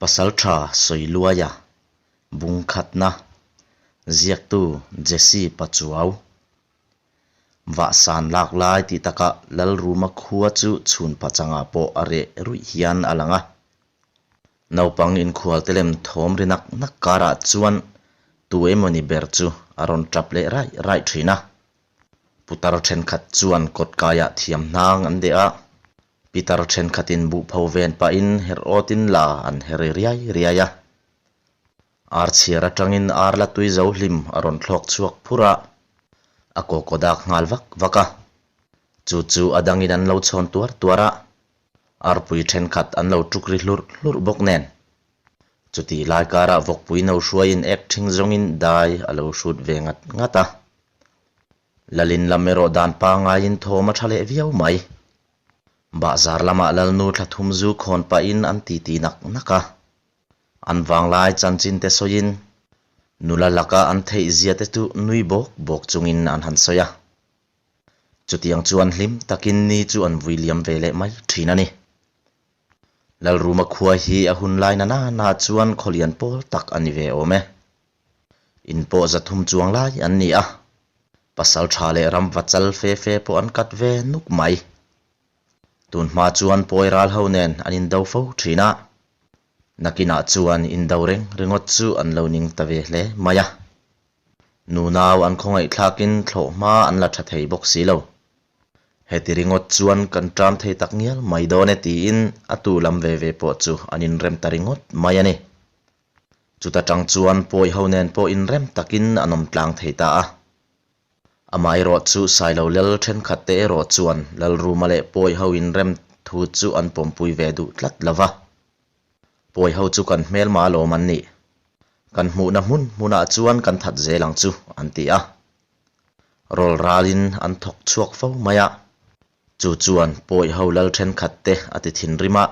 Pasalṭha Sawiluaia, Bungkhatna, Ziaktu Jesse Pachuau. Vahsan lak lai tih takah Lalruma khua chu chhun pachangah pawh a reh ruih hian a lang a. Naupang inkhualte lem thawm ri nak nak karah chuan tu emawni ber chu a rawn tap leh raih raih thin a. Putar thenkhat chuan kawtkaiah thiam hnang an deh a, pitar thenkhatin buhpho ven pahin herh awtin la an her riai riai a. Ar chhiar atangin ar la tui zo hlim a rawn thlawk chhuak phur a, a kaw kaw dak nghal vak vak a. Chu chu a dangin an lo chhawn tuar tuar a, arpui thenkhat an lo tuk ri hlurh hlurh bawk nen. Chutih lai karah vawkpui no hruaiin ek thing zawngin dai a lo hrut ve ngat ngat a. Lalin lam erawh dan pangaiin thawm a tha leh viau mai. Bahzar lamah Lalnu thla thum zu khawn pahin an titi nak nak a. An vanglai chanchin te sawiin nula laka an theih zia te chu nui bawk bawk chungin an han sawi a. Chutiang chuan hlim takin ni chu an vui liam ve leh mai thin a ni. Lalruma khua hi a hun lai na na chuan khawlian pawl tak a ni ve awm e. In pawh zathum chuang lai an ni a, pasal tha leh ramva chal fe fe pawh an kat ve nuk mai. Tun hma chuan pawi ral ho nen an indo fo thin a, nakinah chuan indo reng ringawt chu an lo ning ta ve hle mai a. Nunau an khawngaihthlakin thlawh hma an la tha thei bawk si lo. Heti ringawt chuan kan ṭam thei tak ngial mai dawn e tiin a tu lam ve ve pawh chu an inrem ta ringawt mai a ni. Chuta ṭang chuan pawi ho nen pawh inrem takin an awm tlang thei ta a. Amaherawh chu Sailo lal thenkhat te erawh chuan Lalruma leh pawi ho inrem thu chu an pawmpui ve duh tlat lo va. Pawi ho chu kan hmelma alawm an nih. Kan hmuhna hmun hmunah chuan kan that zel ang chu, an ti a. Rawl ralin an thawk chhuak fo mai a. Chu chuan pawi ho lal thenkhat te a ti thinrim a,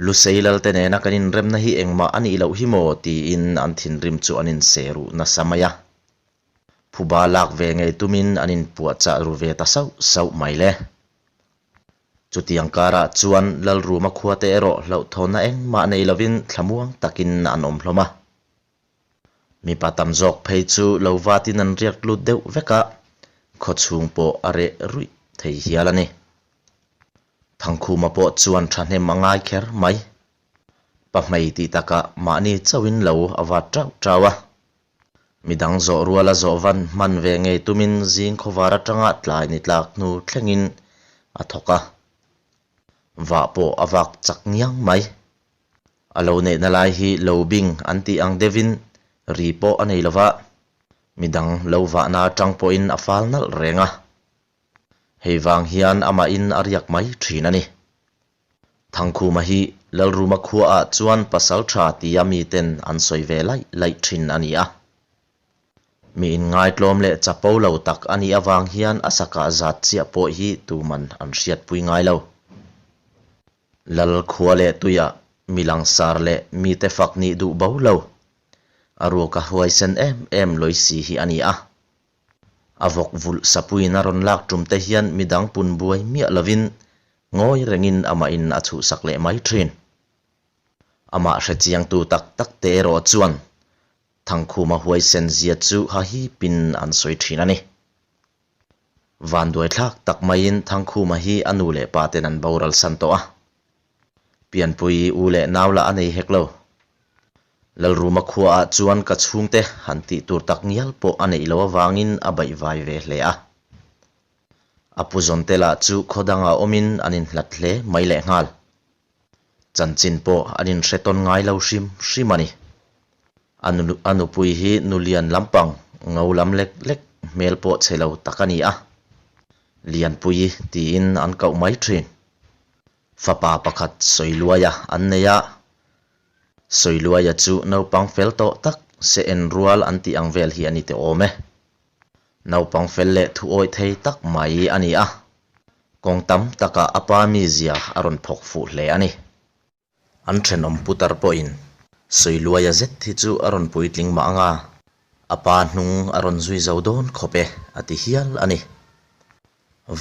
Lusei lalte nena kan inremna hi engmah a nih loh hi maw tiin an thinrim chu an inseh ruh nasa mai a. Phuba lak ve ngei tumin an inpuahchah ru ve ta sauh sauh mai le. Chutiang karah chuan Lalruma khuate erawh hlauhthawnna engmah nei lovin thlamuang takin an awm hlawm a. Mipa tam zawk phei chu lo vatin an riak lut deuh vek a, khawchhung pawh a reh ruih thei hial a ni. Thangkhuma pawh chuan thahnem a ngai kher mai. Pahmei tih takah mahni chauhin lo a vat tauh tauh a. Midang zawh ruala zawh van hman ve ngei tumin zing khawvar atanga tlai ni tlak hnu thlengin a thawk a. Vah pawh a vak chak ngiang mai. A lo neihna lai hi lo bing an tih ang deuhin ri pawh a nei lova, midang lo vahna atang pawhin a fal nalh reng a. Hei vang hian amahin a riak mai thin a ni. Thangkhuma hi Lalruma khuaah chuan pasal tha tia miten an sawi ve laih laih thin a ni a. Mi inngaitlawm leh chapo lo tak a nih avang hian a sakah zat chiah pawh hi tuman an hriatpui ngai lo. Lal khua leh tuiah mi langsar leh mite fak nih duh bo lo. A ruaka huaisen em em Loisi hi a ni a. A vawk vulh sapuiin a rawn lak tum te hian midang pun buai miah lovin ngawi rengin amahin a chhuhsak leh mai thin. Amah hrechiangtu tak tak te erawh chuan Thangkhuma huaisen zia chu hahipin an sawi thin a ni. Vanduaithlak tak maiin Thangkhuma hi a nu leh pa ten an boral san tawh a. Pianpui u leh nau lah a nei hek lo. Lalruma khuaah chuan ka chhungte han tih tur tak ngial pawh a neih loh avangin a baihvai ve hle a. A pu zawnte lah chu khaw dangah awmin an inhlat hle mai lehnghal. Chanchin pawh an inhre tawn ngai lo hrim hrim a ni. A nupui hi nulian lampang ngo lam lek lek hmel pawh chhe lo tak a ni a. Lianpui tiin an koh mai thin. Fapa pakhat Sawiluaia an nei a, Sawiluaia chu naupang fel tawh tak se en rual an tih ang vel hi a ni teh awm e. Naupang fel leh thu awih thei tak mai a ni a, kawng tam takah a pa mizia a rawn phawk fuh hle a ni. An thenawm putar pawhin Sawiluaia zet hi chu a rawn puitling mah anga, a pa hnung a rawn zui zo dawn khawp e a ti hial a ni.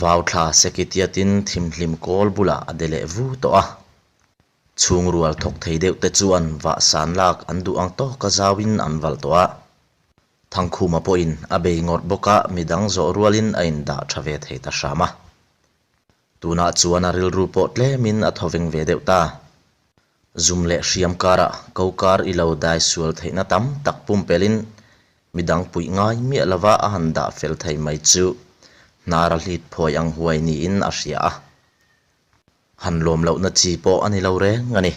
Vau thla sekitiatin thimhlim kawl bulah a de leh vu tawh a. Chhungrual thawk thei deuh te chuan vahsan lak an duh ang tawka zauin an valh tawh a. Thangkhuma pawhin a bei ngawrh bawk a, midang zawh rualin a indah tha ve thei ta hram a. Tunah chuan a rilru pawh tlemin a thawveng ve deuh ta. Zum leh hriam karah ko kar i lo dai sual theihna tam tak pumpelhin midang puih ngai miah lova a han dah fel thei mai chu hnar a hlit phawi ang huai niin a hria a. Han lawm lohna chi pawh a ni lo reng a ni.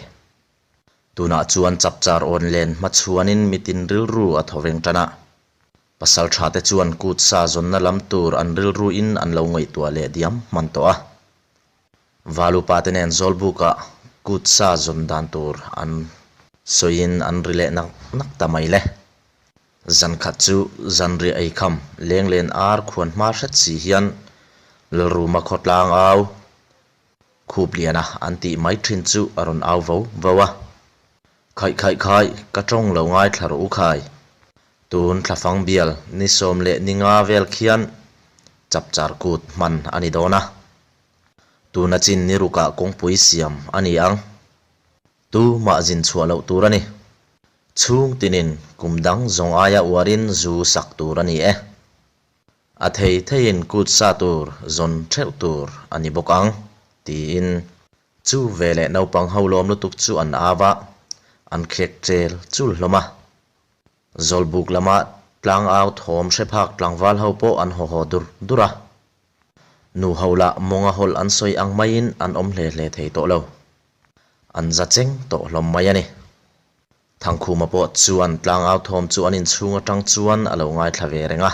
Tunah chuan chapchar awn len hmachhuanin mitin rilru a thawveng tan a. Pasal tha te chuan kut sa zawnna lam tur an rilruin an lo ngaihtuah leh diam hman tawh a. Valupa te nen Zawlbukah kut sa zawn dan tur an sawiin an ri leh nak nak ta mai le. Zan khat chu zanriah eikham lenglen ar khuan hma hret si hian Lalruma khawtlang au Khup liana an tih mai thin chu a rawn au vo vo a. Khaih khaih khai, ka tawng lo ngaithla rawh u khai. Tun thlafang bial ni 11 vel khian chapchar kut hman a ni dawn a. Tuna chin ni rukah kawngpui siam a ni ang. Tu mah zin chhuah loh tur a ni. Chhung tinin kum dang zawng aia uarin zu sak tur a ni e. A thei theiin kut sa tur zawn theuh tur a ni bawk ang, tiin chu veleh naupang ho lawm lutuk chu an au a, an khek ṭel chul hlawm a. Zawlbuk lama tlangau thawm hre phak tlangval ho pawh an haw haw dur dur a. Nu ho lah mawnga hawlh an sawi ang maiin an awm hle hle thei tawh lo. An za cheng tawh hlawm mai a ni. Thangkhuma pawh chuan tlangau thawm chu an inchhung atang chuan a lo ngaithla ve reng a.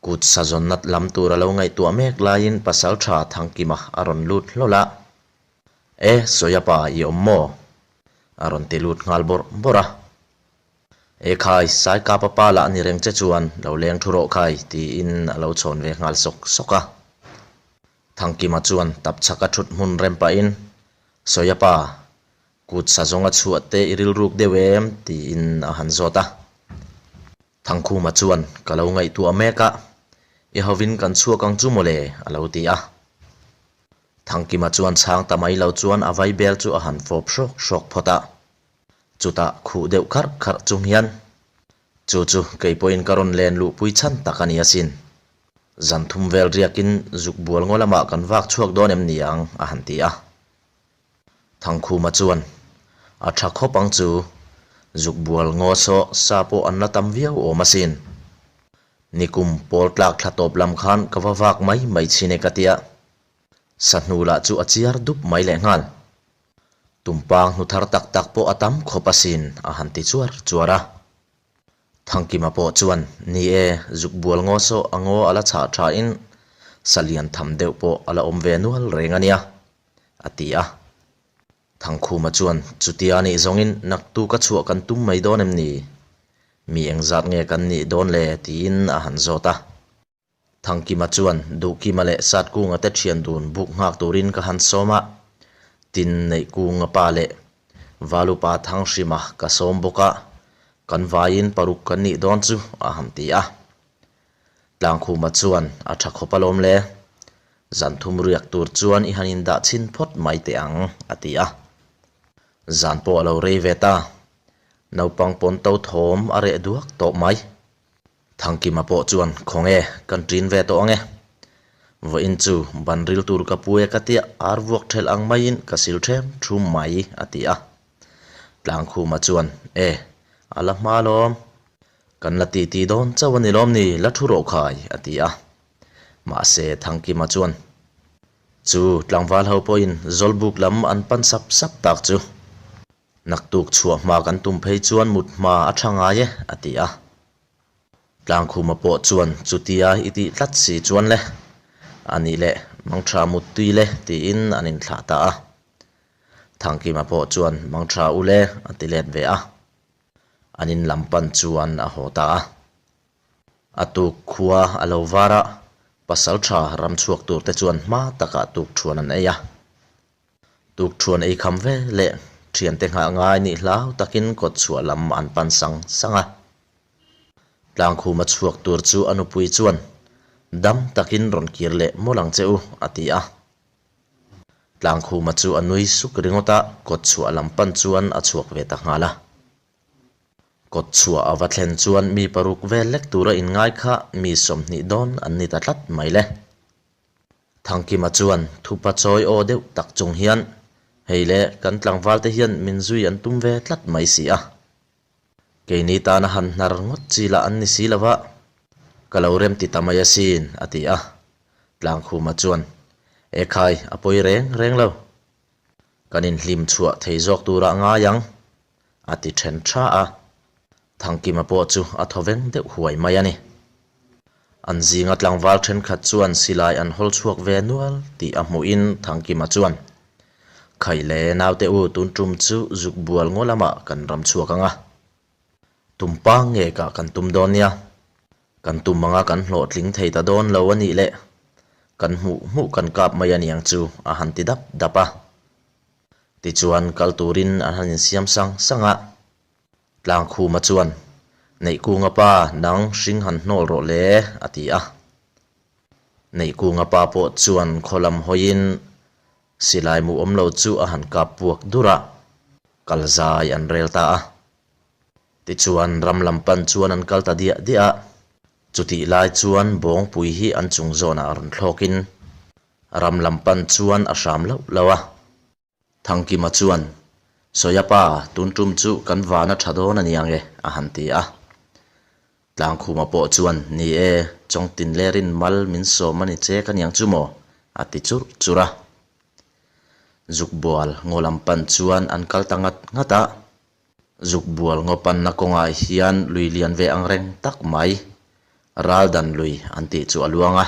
Kut sazawnna lam tur a lo ngaihtuah mek laiin Pasaltha Thangkima a rawn lut hlawl a. E, Sawiapa i awm maw? A rawn ti lut nghal bawrh bawrh a. E khai, Saikapa pa lah ni reng che chuan lo leng thu rawh khai tiin a lo chhawn ve nghal sawk sawk a. Thangkima chuan tapchhaka thut hmun rem pahin, Sawiapa, Kut sa zawnga chhuah te i rilruk deuh em? tiin a han zawt a. Thangkhuma chuan, Ka lo ngaihtuah mek a, i hovin kan chhuak ang chu mawle, a lo ti a. Thangkima chuan chhang ta mai lo chuan a vaibel chu a han fawp hrawk hrawk phawt a. Chutah khuh deuh kharh kharh chung hian, Chu chu kei pawhin ka rawn len luhpui chhan tak a ni asin. Zan thum vel riakin zuk bual ngaw lamah kan vak chhuak dawn em ni ang, a han ti a. Thangkhuma chuan, A tha khawp ang chu, zuk bual ngaw saw sa pawh an la tam viau awm asin. Nikum pawl tlak thla tawp lam khan ka va vak mai mai chhin e ka tia. Sa hnu lah chu a chiar dup mai lehnghal. Tumpang hnu thar tak tak pawh a tam khawp asin, a han ti chuar chuar a. Thangkima pawh chuan, Ni e, zuk bual ngaw saw a ngaw a la chhah thain sa lian tham deuh pawh a la awm ve nual reng a nia, a ti a. Thangkhuma chuan, Chutia nih zawngin naktuk a chhuah kan tum mai dawn em ni? Mi engzat nge kan nih dawn le? tiin a han zawt a. Thangkima chuan Duhkima leh Satkunga te thian dun buk nghak turin ka han sawm a, tin Neihkunga pa leh Valupa Thanghrima ka sawm bawk a, kan vaiin paruk kan nih dawn chu a han ti a. Tlangkhuma chuan a tha khawp alawm le, zan thum riak tur chuan i han indah chhin phawt mai teh ang a ti a. Zan pawh a lo rei ve ta, naupang pawn to thawm a reh duak tawh mai. Thangkima pawh chuan, Khawnge, kan ṭin ve tawh ange. Vawiin chu ban ril tur ka pu e ka tia, ar vuak ṭhelh ang maiin ka sil ṭhem ṭhum mai, a ti a. Tlangkhuma chuan, E, a la hma lawm. Kan la titi dawn chauh a ni lawm ni, la ṭhu rawh khai, a ti a. Mahse, Thangkima chuan, Chu tlangval ho pawhin Zawlbuk lam an pan sap sap tak chu. Naktuk chhuah hma kan tum phei chuan mut hma a tha ngai e, a ti a. Tlangkhuma pawh chuan chutia i tih tlat si chuan le, a nih leh mangtha mut tui le tiin an inthlah ta a. Thangkima pawh chuan mangtha u le a ti let ve a. An in lam pan chuan a haw ta a. A tuk khua a lo var a, pasaltha ram chhuak tur te chuan hma takah tuk thuan an ei a. Tukṭhuan ei kham ve leh ṭhiante nghah ngai nih hlau takin kawt chhuah lam an pan sang sang a. Tlangkhuma chhuak tur chu a nupui chuan, Dam takin rawn kir leh mawlh ang che u, a ti a. Tlangkhuma chu a nui suk ringawt a, kawtchhuah lam pan chuan a chhuak ve ta nghal a. Kawtchhuah a va thlen chuan mi paruk vel lek tura inngai kha mi 20 dawn an ni ta tlat mai le. Thangkima chuan thupa chawi aw deuh tak chung hian, Hei le, kan tlangval te hian min zui an tum ve tlat mai si a. Keini tana han hnar ngawt chi lah an ni si lo va, ka lo rem ti ta mai asin, a ti a. Tlangkhuma chuan, Ekhai, a pawi reng reng lo. Kan inhlim chhuah thei zawk turah ngai ang, a ti then tha a. Thangkima pawh chu a thawveng deuh huai mai a ni. An zinga tlangval thenkhat chuan silai an hawl chhuak ve nual tih a hmuhin Thangkima chuan, Khai le, naute u tun tum chu zuk bual ngaw lamah kan ram chhuak ang a. Tum pang nge kah kan tum dawn nia. Kan tum anga kan hlawhtling thei ta dawn lo a nih leh kan hmuh hmuh kan kap mai a niang chu a han ti dap dap a. Tichuan kal turin an han insiam sang sang a. Tlangkhuma chuan, Neihkunga pa, nang hring han hnawl rawh le, a ti a. Neihkunga pa pawh chuan khaw lam hawiin silai mu awm lo chu a han kap puak dur a, kal zai an rel ta a. Tichuan ram lam pan chuan an kal ta diah diah a, chutih lai chuan bawngpui hi an chung zawnah rawn thlawkin ram lam pan chuan a hram loh loh a. Thangkima chuan, Sawia pa, tun tum chu kan van a tha dawn a ni ang e, a han ti a. Tlangkhuma pawh chuan, Ni e, Chawngtin lerin mal min sawm a ni che ka niang chu maw? a ti churh churh a. Zukbual ngaw lam pan chuan an kal ta ngat ngat a. Zukbual ngaw panna kawngah hian lui lian ve ang reng tak mai, Raldan lui an tih chu a luang a.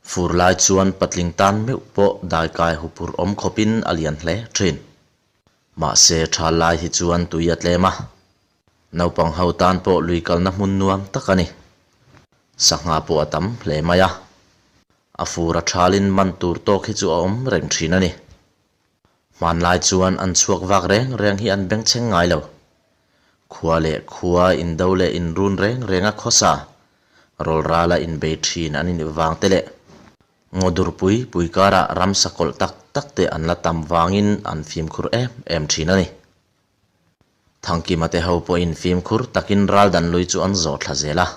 Fur lai chuan patling tan meuh pawh daikai hupur awm khawpin a lian hle thin. Mahse thal lai hi chuan tui a tlem a. Naupang ho tan pawh lui kalna hmun nuam tak a ni. Sangha pawh a tam hle mai a. A fur a thalin man tur tawk hi chu a awm reng thin a ni. Hmanlai chuan an chhuak vak reng reng hi an bengchheng ngai lo. Khua leh khua indo leh inrun reng reng a khawsa, rawlrala inbei thin an inih vang te leh ngaw dur pui pui karah ramsa kawlh tak tak te an la tam vangin an fimkhur em em thin a ni. Thangkima te ho pawhin fimkhur takin ral dan lui chu an zawh thla zel a.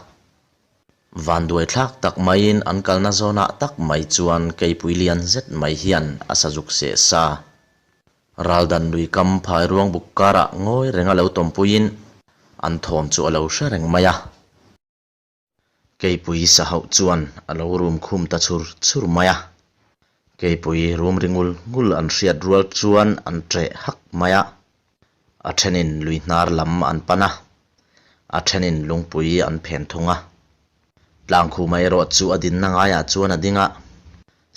Vanduai thlak tak maiin an kalna zawnah tak mai chuan keipui lian zet mai hian a sazuk seh sa. Raldan lui kam phai ruang buk karah ngawi renga lo tawmpuiin an thawm chu a lo hre reng mai a. Keipui sahauh chuan a lo rum khum ta chhur chhur mai a. Keipui rum ri ngul ngul an hriat rual chuan an ṭeh hak mai a. A ṭhenin lui hnar lam an pan a, a ṭhenin lungpui an phen thung a. Tlangkhuma erawh chu a dinna ngaiah chuan a ding a,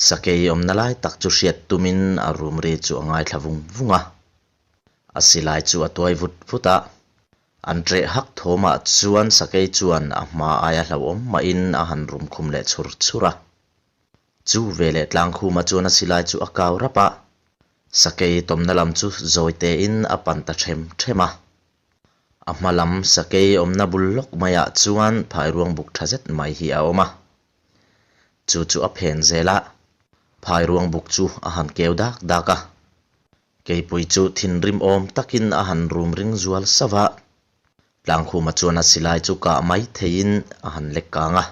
sakei awmna lai tak chu hriat tumin a rum ri chu a ngaithla vung vung a. A silai chu a tuai vut vut a, an ṭeh hak thawmah chuan sakei chuan a hma aia hlauhawm mahin a han rum khum leh chhur chhur a. Chu veleh Tlangkhuma chuan a silai chu a kau rap a, Sakei tawmna lam chu zawi tein a pan ta ṭhem ṭhem a. A hma lam sakei awmna bul lawk maiah chuan phairuang buk ṭha zet mai hi a awm a. Chu chu a phen zel a, phairuang buk chu a han keu dak dak a. Keipui chu thinrim awm takin a han rum ring zual sauh a. Tlangkhuma chuan a silai chu kah mai theiin a han lek kang a.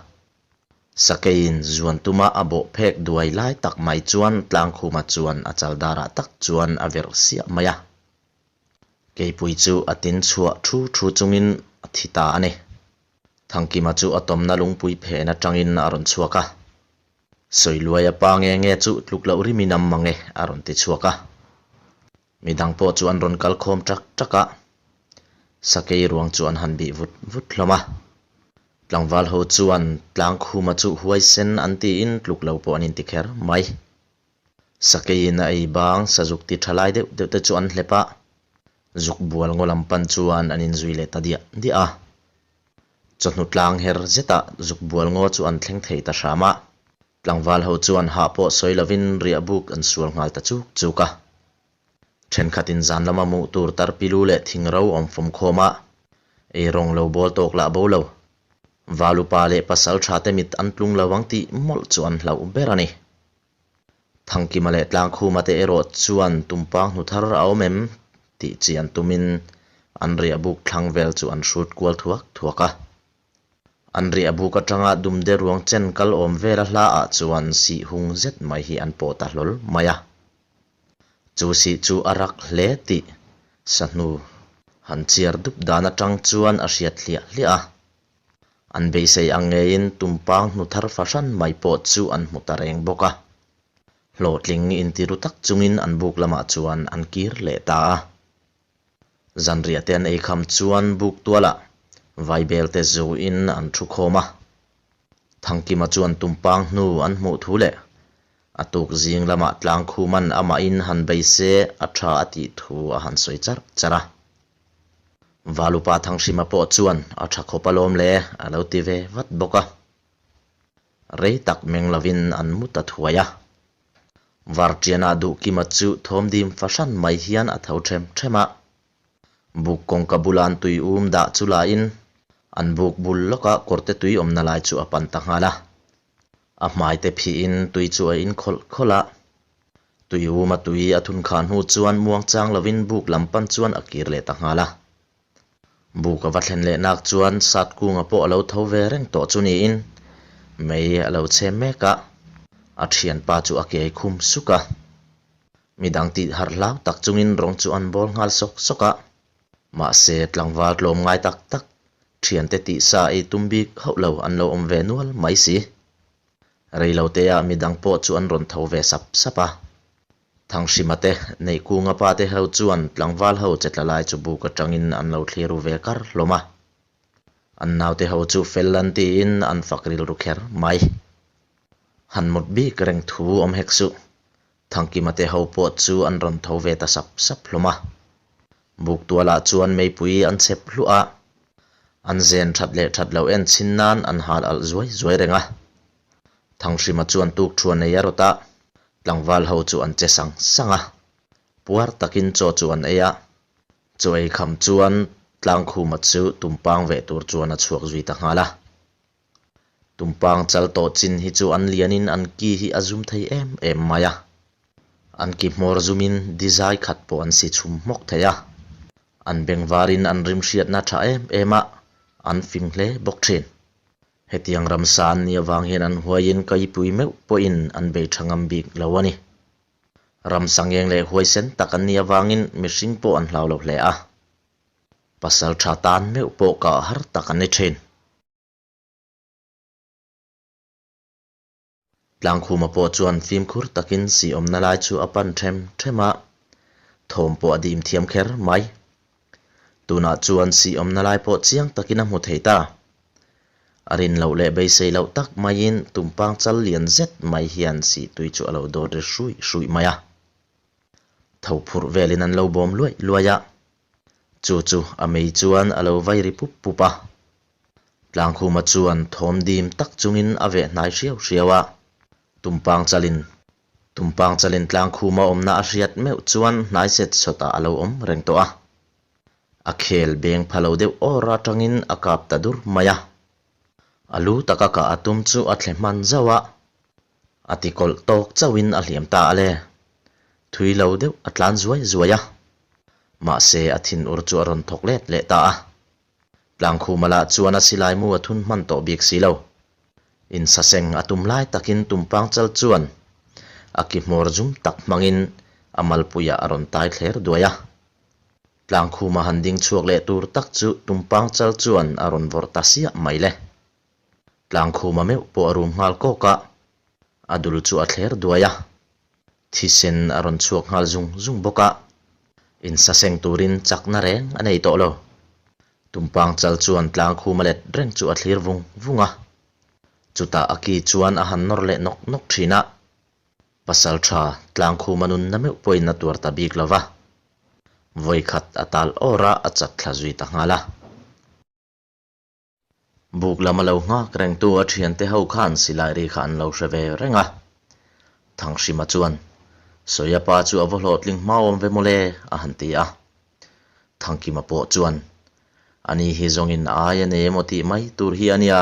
Sakeiin zuan tuma a bawh phek duai lai tak mai chuan Tlangkhuma chuan a chaldarah tak chuan a verh siah mai a. Keipui chu a tin chhuah thu thu chungin a thi ta a ni. Thangkima chu a tawmna lungpui phen atangin a rawn chhuak a. Sawiluaia pa nge nge chu tluk loh rimin am mang e a rawn ti chhuak a. Midang pawh chu an rawn kal khawm ṭak ṭak a, sakei ruang chu an han bih vut vut hlawm a. Tlangval ho chuan Tlangkhuma chu huaisen an tiin tluk lo pawh an inti kher mai. Sakeiin a ei bang sazuk ti ṭha lai deuh deuh te chu an hlep a, zuk bual ngaw lam pan chuan an inzui leh ta diah diah a. Chawhnu tlang her zetah zuk bual ngaw chu an thleng thei ta hram a. Tlangval ho chuan hah pawh sawi lovin riah buk an sual nghal ta chuk chuk a. Thenkhatin zan lama muh tur tarpilu leh thing ro awm fawm khawm a, ei rawng lo bawl tawk lah bo lo. Valupa leh pasal tha te mit an tlung lo ang tih mawlh chu an hlauh ber a ni. Thangkima leh Tlangkhuma te erawh chuan tumpang hnu thar a awm em tih chian tumin an riahbuk thlang vel chu an hrut kual thuak thuak a. An riahbuk atanga dumde ruang chen kal awm vela hla ah chuan sih hung zet mai hi an pawh ta hlawl mai a. Chu sih chu a rak hle tih sahnu han chhiar dup dan atang chuan a hriat hliah hliah a. An beisei ang ngeiin tumpang hnu thar fahran mai pawh chu an hmu ta reng bawk a. Hlawhtling intiru tak chungin an buk lamah chuan an kir leh ta a. Zanriah te an ei kham chuan buk tualah vaibel te zuin an thu khawm a. Thangkima chuan tumpang hnu an hmuh thu leh a tuk zing lamah Tlangkhuman amahin han bei se a tha a tih thu a han sawi charh charh a. Valupa Thanghrima pawh chuan a tha khawp alawm le a lo ti ve vat bawk a. Rei tak meng lovin an mu ta thuai a. Varṭianah Duhkima chu thawmdim fahran mai hian a tho ṭhem ṭhem a. Buk kawngka bula an tui um dah chu lain an buk bul lawka kawrte tui awmna lai chu a pan ta nghal a. A hmaite phihin tui chu a in khawlh khawlh a. Tui uma tui a thun khah hnu chuan muangchang lovin buk lam pan chuan a kir leh ta nghal a. Buk a va thlen leh nak chuan sat kunga pawh a lo tho ve reng tawh chu niin mei a lo chhem mek a, a thianpa chu a kei khum suk a. Midang tih harh hlau tak chungin rawng chu an bawl nghal sawk sawk a. Mahse tlangval tlawm ngai tak tak thiante tih sa ei tum bik hauh lo an lo awm ve nual mai si. Reiloteah midang pawh chu an rawn tho ve sap sap a. Thanghrima te, Neihkunga pa te ho chuan tlangval ho che tla lai chu buk atangin an lo thlir ru ve kar hlawm a. An naute ho chu fel an tiin an fak rilru kher mai. Han mut bik reng thu awm hek suh. Thangkima te ho pawh chu an rawn tho ve ta sap sap hlawm a. Buk tualah chuan meipui an chep hluah a, an zen that leh that loh en chhin nan an hal alh zuai zuai reng a. Thanghrima chuan tuk thuan ei a rawt a, tlangval ho chu an che sang sang a. Puar takin chaw chu an ei a, chaw ei kham chuan Tlangkhuma chu tumpang veh tur chuan a chhuak zui ta nghal a. Tumpang chal tawh chin hi chu an lianin an ki hi a zum thei em em mai a. An ki hmawr zumin dizai khat pawh an si chhum hmawk thei a. An bengvarin an rimhriatna tha em em a, an fing hle bawk thin. Hetiang ramsa an nih avang hian an huaiin kaipui meuh pawhin an bei tha ngam bik lo a ni. Ramsa ngeng leh huaisen tak an nih avangin mihring pawh an hlau lo hle a. Pasal tha tan meuh pawh kah har tak an ni thin. Tlangkhuma pawh chuan fimkhur takin sih awmna lai chu a pan ṭhem ṭhem a, thawm pawh a dim thiam kher mai. Tunah chuan sih awmna lai pawh chiang takin a hmu thei ta. A rin loh leh beisei loh tak maiin tumpang chal lian zet mai hian sih tui chu a lo dawt ri hruih hruih mai a. Tho phurh velin an lo bawm luaih luaih a, chu chu a mei chuan a lo vai ri pup pup a. Tlangkhuma chuan thawm dim tak chungin a veh hnai hriau hriau a, Tumpang chalin Tumpang chalin Tlangkhuma awmna a hriat meuh chuan hnai set sawtah a lo awm reng tawh a. A khel beng pha lo deuh awr atangin a kap ta dur mai a. A lu taka kah a tum chu a thle hman zauh a, a ti kawlh tawk chauhin a hliam ta a le. Thui lo deuh a tlan zuai zuai a, mahse a thinur chu a rawn thawk let leh ta a. Tlangkhuma lah chuan a silai mu a thun hman tawh bik si lo. Insaseng a tum lai takin tumpang chal chuan a ki hmawr zum tak hmangin a malpuiah a rawn tai thler duai a. Tlangkhuma han ding chhuak leh tur tak chu tumpang chal chuan a rawn vawrh ta siah mai le. Tlangkhuma meuh pawh a rum nghal kawk a, a dul chu a thler duai a. Thisen a rawn chhuak nghal zung zung bawk a, insaseng turin chakna reng a nei tawh lo. Tumpang chal chuan tlangkhum a let reng chu a thlir vung vung a, chutah a ki chuan a han nawr leh nawk nawk thin a. Pasal tha tlangkhum a nunna meuh pawhin a tuar ta bik lo va, vawikhat a tal awr a, a chat thla zui ta nghal a. Buk lam a lo nghak rengtu a thiante ho khan silai ri kha an lo hre ve reng a. Thanghrima chuan, Sawia pa chu a va hlawhtling hma awm ve mawle, a han ti a. Thangkima pawh chuan, Ani hi zawngin ai a nei emaw tih mai tur hi a nia.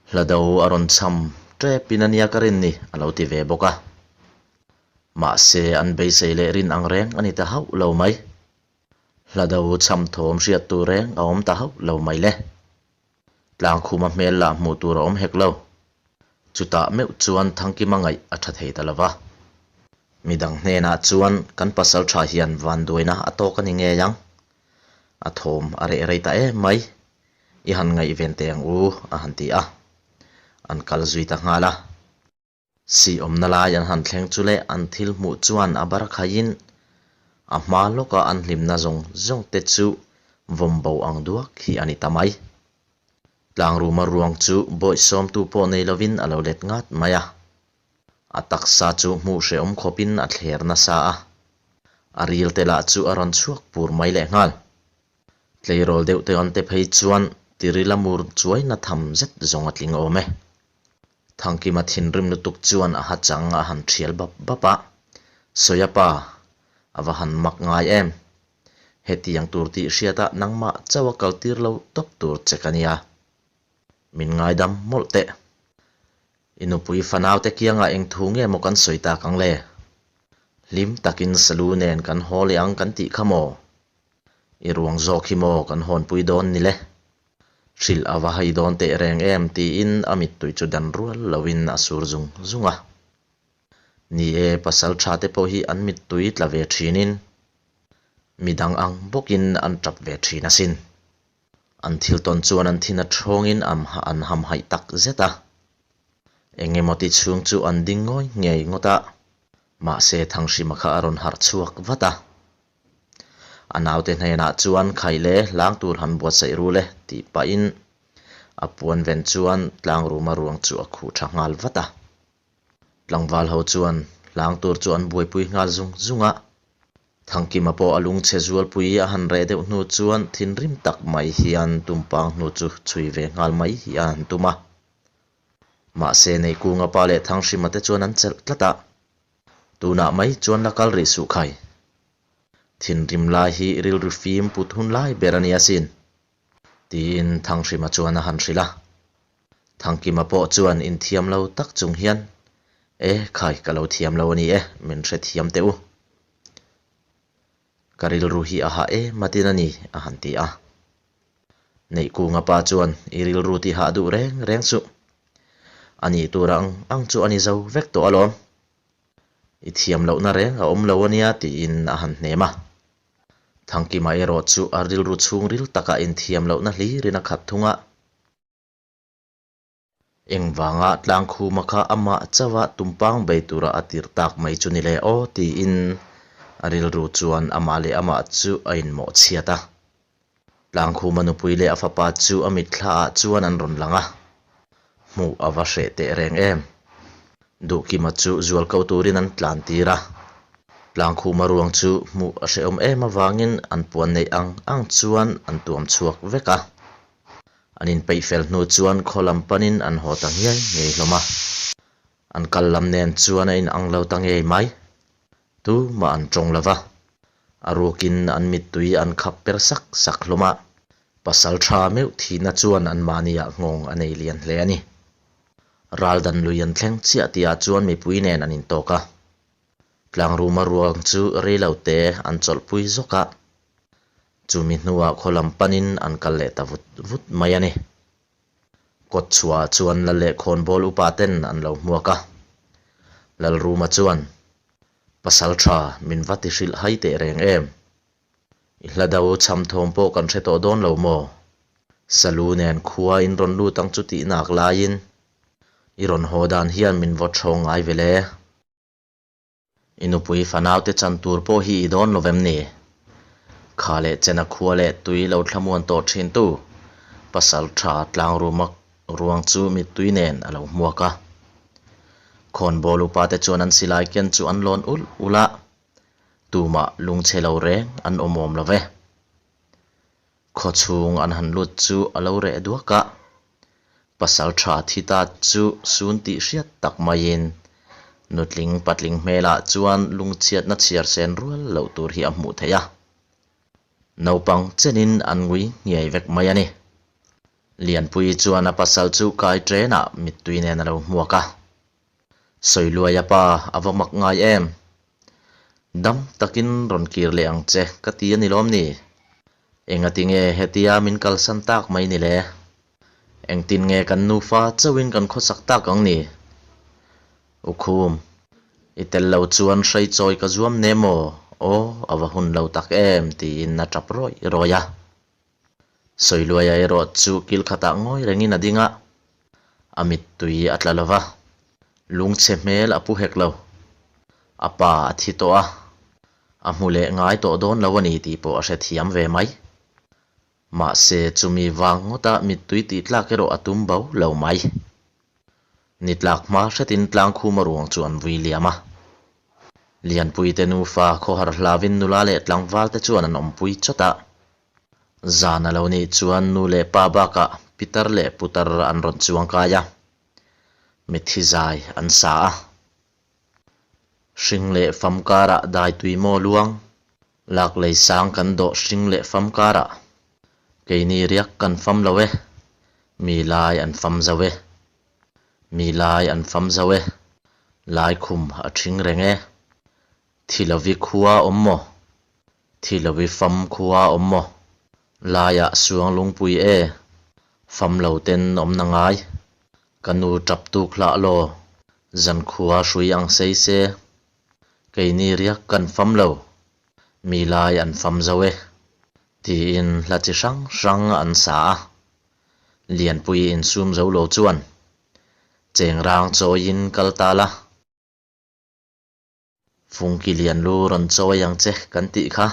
Hla do a rawn cham tepin a nia ka rin ni, a lo ti ve bawk a. Mahse, an beisei leh rin ang reng a ni ta hauh lo mai. Hlado chham thawm hriat tur reng a awm ta hauh lo mai le. Tlangkhuma hmel lah hmuh tur a awm hek lo. Chutah meuh chuan Thangkima ngaih a tha thei ta lo va. Midang hnenah chuan kan pasal tha hian vanduaina a tawk a ni ngei ang. A thawm a reh rei ta em mai. I han ngaihven teh ang u, a han ti a. An kal zui ta nghal a. Si awmna lai an han thleng chu leh an thil hmuh chuan a bar khaiin a hma lawka an hlimna zawng zawng te chu vawm bo ang duak hi a ni ta mai. Tlangruma ruang chu bawih sawmtu pawh nei lovin a lo let ngat mai a. A taksa chu hmuh hrehawm khawpin a thler nasa a, a ril te lah chu a rawn chhuak pur mai lehnghal. Tleirawl deuh te an te phei chuan tiril a mur chuaina tham zet zawng a tling awm e. Thangkima thinrim lutuk chuan a ha chang a han thial bap bap a, Sawia pa, a va han mak ngai em? Hetiang tur tih hriatah nangmah chauh a kaltir lo tawp tur che ka nia. Min ngaidam mawlh teh. I nupui fanaute kiangah eng thu nge maw kan sawi tak ang le? Hlim takin salu nen kan haw leh ang kan tih kha maw? I ruang zawk hi maw kan hawnpui dawn ni le? Hrilh a va hai dawn teh reng em tiin a mittui chu dan rual loin a sur zung zung a. Ni e, pasal tha te pawh hi an mittui tla ve thinin midang ang bawkin an tap ve thin asin. An thil tawn chuan an thin a thawngin an hamhaih tak zet a. Eng emaw ti chhung chu an ding ngawi ngei ngawt a, mahse Thanghrima kha a rawn harh chhuak vat a. A naute hnenah chuan khaih le hlang tur han buatsaih ru le tih pahin a puan ven chuan tlangruma ruang chu a khuh tha nghal vat a. Tlangval ho chuan hlang tur chu an buaipui nghal zung zung a. Thangkima pawh a lungchhe zualpui a han reh deuh hnu chuan thinrim tak mai hian tumpang hnu chu chhui ve nghal mai hi a han tum a. Mahse Neihkunga pa leh Thanghrima te chuan an chelh tlat a. Tunah mai chuan la kal rih suh khai. Thinrim lai hi rilru fim put hun lai ber a ni asin, tiin Thanghrima chuan a han hrilh a. Thangkima pawh chuan inthiam lo tak chung hian, E khai, ka lo thiam lo a ni e, min hrethiam teh u. Ka rilru hi a hah em atin a ni, a han ti a. Neihkunga pa chuan, I rilru ti hah duh reng reng suh. A nih tur ang ang chu a ni zo vek tawh alawm. I thiam lohna reng a awm lo a nia, tiin a han hnem a. Thangkima erawh chu a rilru chhungril takah inthiam lohna hlirin a khat thung a. Engvanga Tlangkhuma kha amah chauha tumpang bei tura a tirh tak mai chu ni le aw tiin a rilru chuan amah leh amah chu a inmawh chhiat a. Tlangkhuma nupui leh a fapa chu a mitthla ah chuan an rawn lang a, hmuh a va hreh teh reng em. Duhkima chu zual ko turin an tlan tir a, Tlangkhuma ruang chu hmuh a hrehawm em avangin an puan neih ang ang chuan an tuam chhuak vek a. An inpeih fel hnu chuan khaw lam panin an haw ta ngiai ngei hlawm a. An kal lam nen chuan a inang lo ta ngei mai. Tumah an tawng lo va. A rukin an mittui an khap per sak sak hlawm a. Pasal tha meuh thihna chuan anmahniah nghawng a nei lian hle a ni. Ral dan lui an thleng chiah tihah chuan mipui nen an intawk a. Tlangruma ruang chu rei lo te an chawlhpui zawk a. Chumi hnuah khaw lam panin an kal leh ta vut vut mai a ni. Kawt chhuahah chuan Lal leh Khawnbawl upa ten an lo hmuak a. Lalruma chuan, Pasal tha, min va ti hrilh hai teh reng em? I hla do chham thawm pawh kan hre tawh dawn lo maw? Salu nen khua in rawn lut ang chu tih nak laiin i rawn haw dan hian min vaw thawng ngai ve le. I nupui fanaute chan tur pawh hi i dawn lo vem ni? Kha leh chena khua leh tui lo thlamuan tawh thin tu, pasal tha tlangruma ruang chu mittui nen a lo hmuak a. Khawnbawl upate chuan an silai ken chu an lawn ulh ulh a, tumah lungchhe lo reng an awmawm lo ve. Khawchhung an han lut chu a lo reh duak a, pasal tha thi ta chu sun tih hriat tak maiin nutling patling hmelah chuan lungchhiatna chhiar sen rual loh tur hi a hmuh theih a. Naupang chenin an ngui nghiai vek mai a ni. Lianpui chuan a pasal chu kai trenah mittui nen a lo hmuak a. Sawiluaia pa a va mak ngai em? Dam takin rawn kir leh ang che ka ti a ni lawm ni? Engati nge hetia min kalsan tak mai ni le? Engtin nge kan nufa chauhin kan khawsak tak ang ni? U Khum, i tel lo chuan hreichawi ka zuam ne maw? Aw, a va hun lo tak em tiin a tap rawih rawih a. Sawiluaia erawh chu kil khatah ngawi rengin a ding a, a mittui a tla lo va, lungchhe hmel a pu hek lo. A pa a thi tawh a, a hmu leh ngai tawh dawn lo a ni tih pawh a hrethiam ve mai. Mahse, chumi vang ngawta mittui tih tlak erawh a tum bo lo mai. Ni tlak hma hretin tlangkhuma ruang chu an vui liam a. Lianpuite nufa khawhar hlavin nula leh tlangvalte chuan an awmpui chawt a. Zan a lo nih chuan nu leh pa bakah pitar leh putar an rawn chuang kai a, mitthi zai an sa a. Hring leh fam karah dai tui maw luang, lak lei sang kan dawh hring leh fam karah. Keini riak kan fam lo e, mi lai an fam zo e. Mi lai an fam zo e, lai khum a ṭhing reng e. Thi lovi khua awm maw? Thi lovi fam khua awm maw? Laiah suang lungpui e, fam lo ten awm na ngai. Ka nu tap tuk hlah law, zankhua hrui ang sei se. Keini riak kan fam lo, mi lai an fam zo e, tiin hla chi hrang hrang an sa a. Lianpui insum zo lo chuan chengrang chawiin kal ta la. Fungki lian lu rawn chawi ang che kan tih kha.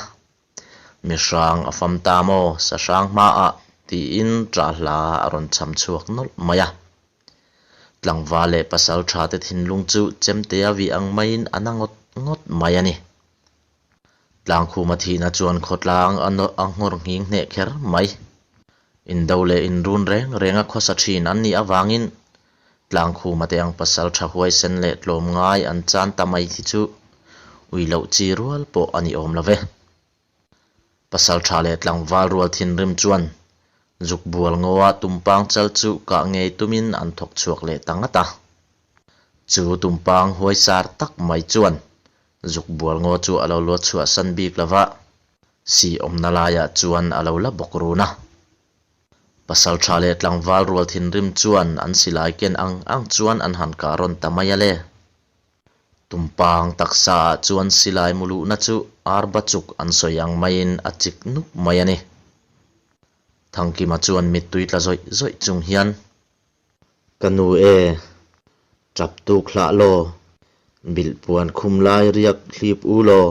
Mi hrang a fam ta maw sa hrang hmaah tiin ṭah hla a rawn cham chhuak nawlh mai a. Tlangval leh pasal ṭha te thinlung chu chemtea vih ang maiin a na ngawt ngawt mai a ni. Tlangkhuma thihna chuan khawtlang a nghawr nghing hneh kher mai. Indo leh inrun reng renga khawsa ṭhin an nih avangin Tlangkhuma te ang pasal tha huaisen leh tlawm ngai an chan ta mai hi chu ui loh chi rual pawh a ni awm lo ve. Pasal tha leh tlangval rual thinrim chuan zuk bual ngawa tumpang chal chu kah ngei tumin an thawk chhuak leh ta ngat a. Chu tumpang huaisar tak mai chuan zuk bual ngaw chu a lo luat chhuahsan bik lo va, si awmna laiah chuan a lo la bawk run a. Pasal tha leh tlangval rual thinrim chuan an silai ken ang ang chuan an han kah rawn ta mai a le. Tumpang taksa ah chuan silai muluhna chu arba chuk an sawi ang maiin a chik nup mai a ni. Thangkima chuan mittui tla zawih zawih chung hian, Ka nu e, tap tuk hlah law, bilh puan khum lai riak hlip u law,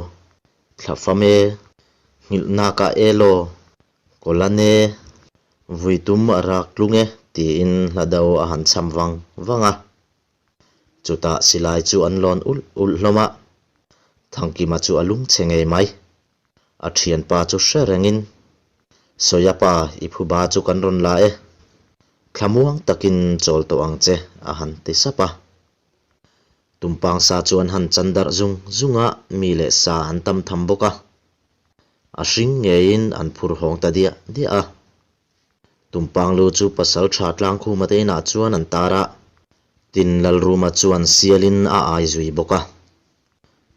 thla fam e, nghilh nak ah e law, Kawlan e, vui tum a rak tlung e, tiin hla do a han cham vang vang a. Chutah silai chu an lawn ulh ulh hlawm a, Thangkima chu a lung chhe ngei mai. A thianpa chu hre rengin, Sawia pa, i phuba chu kan rawn la e. Thlamuang takin chawl tawh ang che, a han ti sap a. Tumpang sa chu an han chan darh zung zung a, mi leh sa an tam tham bawk a. A hring ngeiin an phur hawng ta diah diah a. Tumpang lu chu pasal tha tlangkhuma te inah chuan an tar a, tin Lalruma chuan sialin a ai zui bawk a.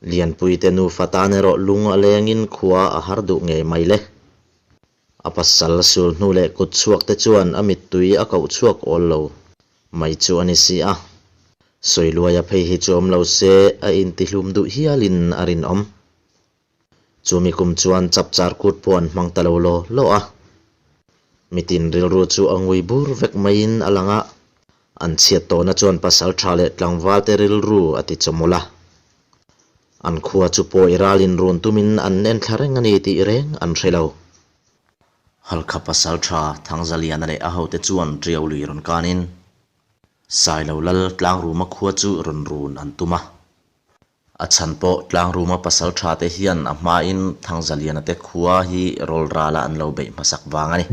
Lianpuite nufa tan erawh lung a lengin khua a har duh ngei mai le. A pasal sul hnu leh kut chhuak te chuan a mittui a koh chhuak awl lo mai chu a ni si a. Sawiluaia phei hi chu awm lo se a intihlum duh hialin a rinawm. Chumi kum chuan chapchar kut pawh an hmang ta lo law law a. Mitin rilru chu a ngui bur vek maiin a lang a, an chhiat tawhna chuan pasal tha leh tlangval te rilru a ti chawmawlh a. An khua chu pawi ralin run tumin an enthla reng a ni tih reng an hre lo. Halkha pasal tha Thangzaliana leh a hote chuan Tiau lui rawn kanin Sailo lal Tlangruma khua chu rawn run an tum a. A chhan pawh Tlangruma pasal tha te hian a hmain Thangzaliana te khua hi rawl rala an lo beih hmasak vang a ni.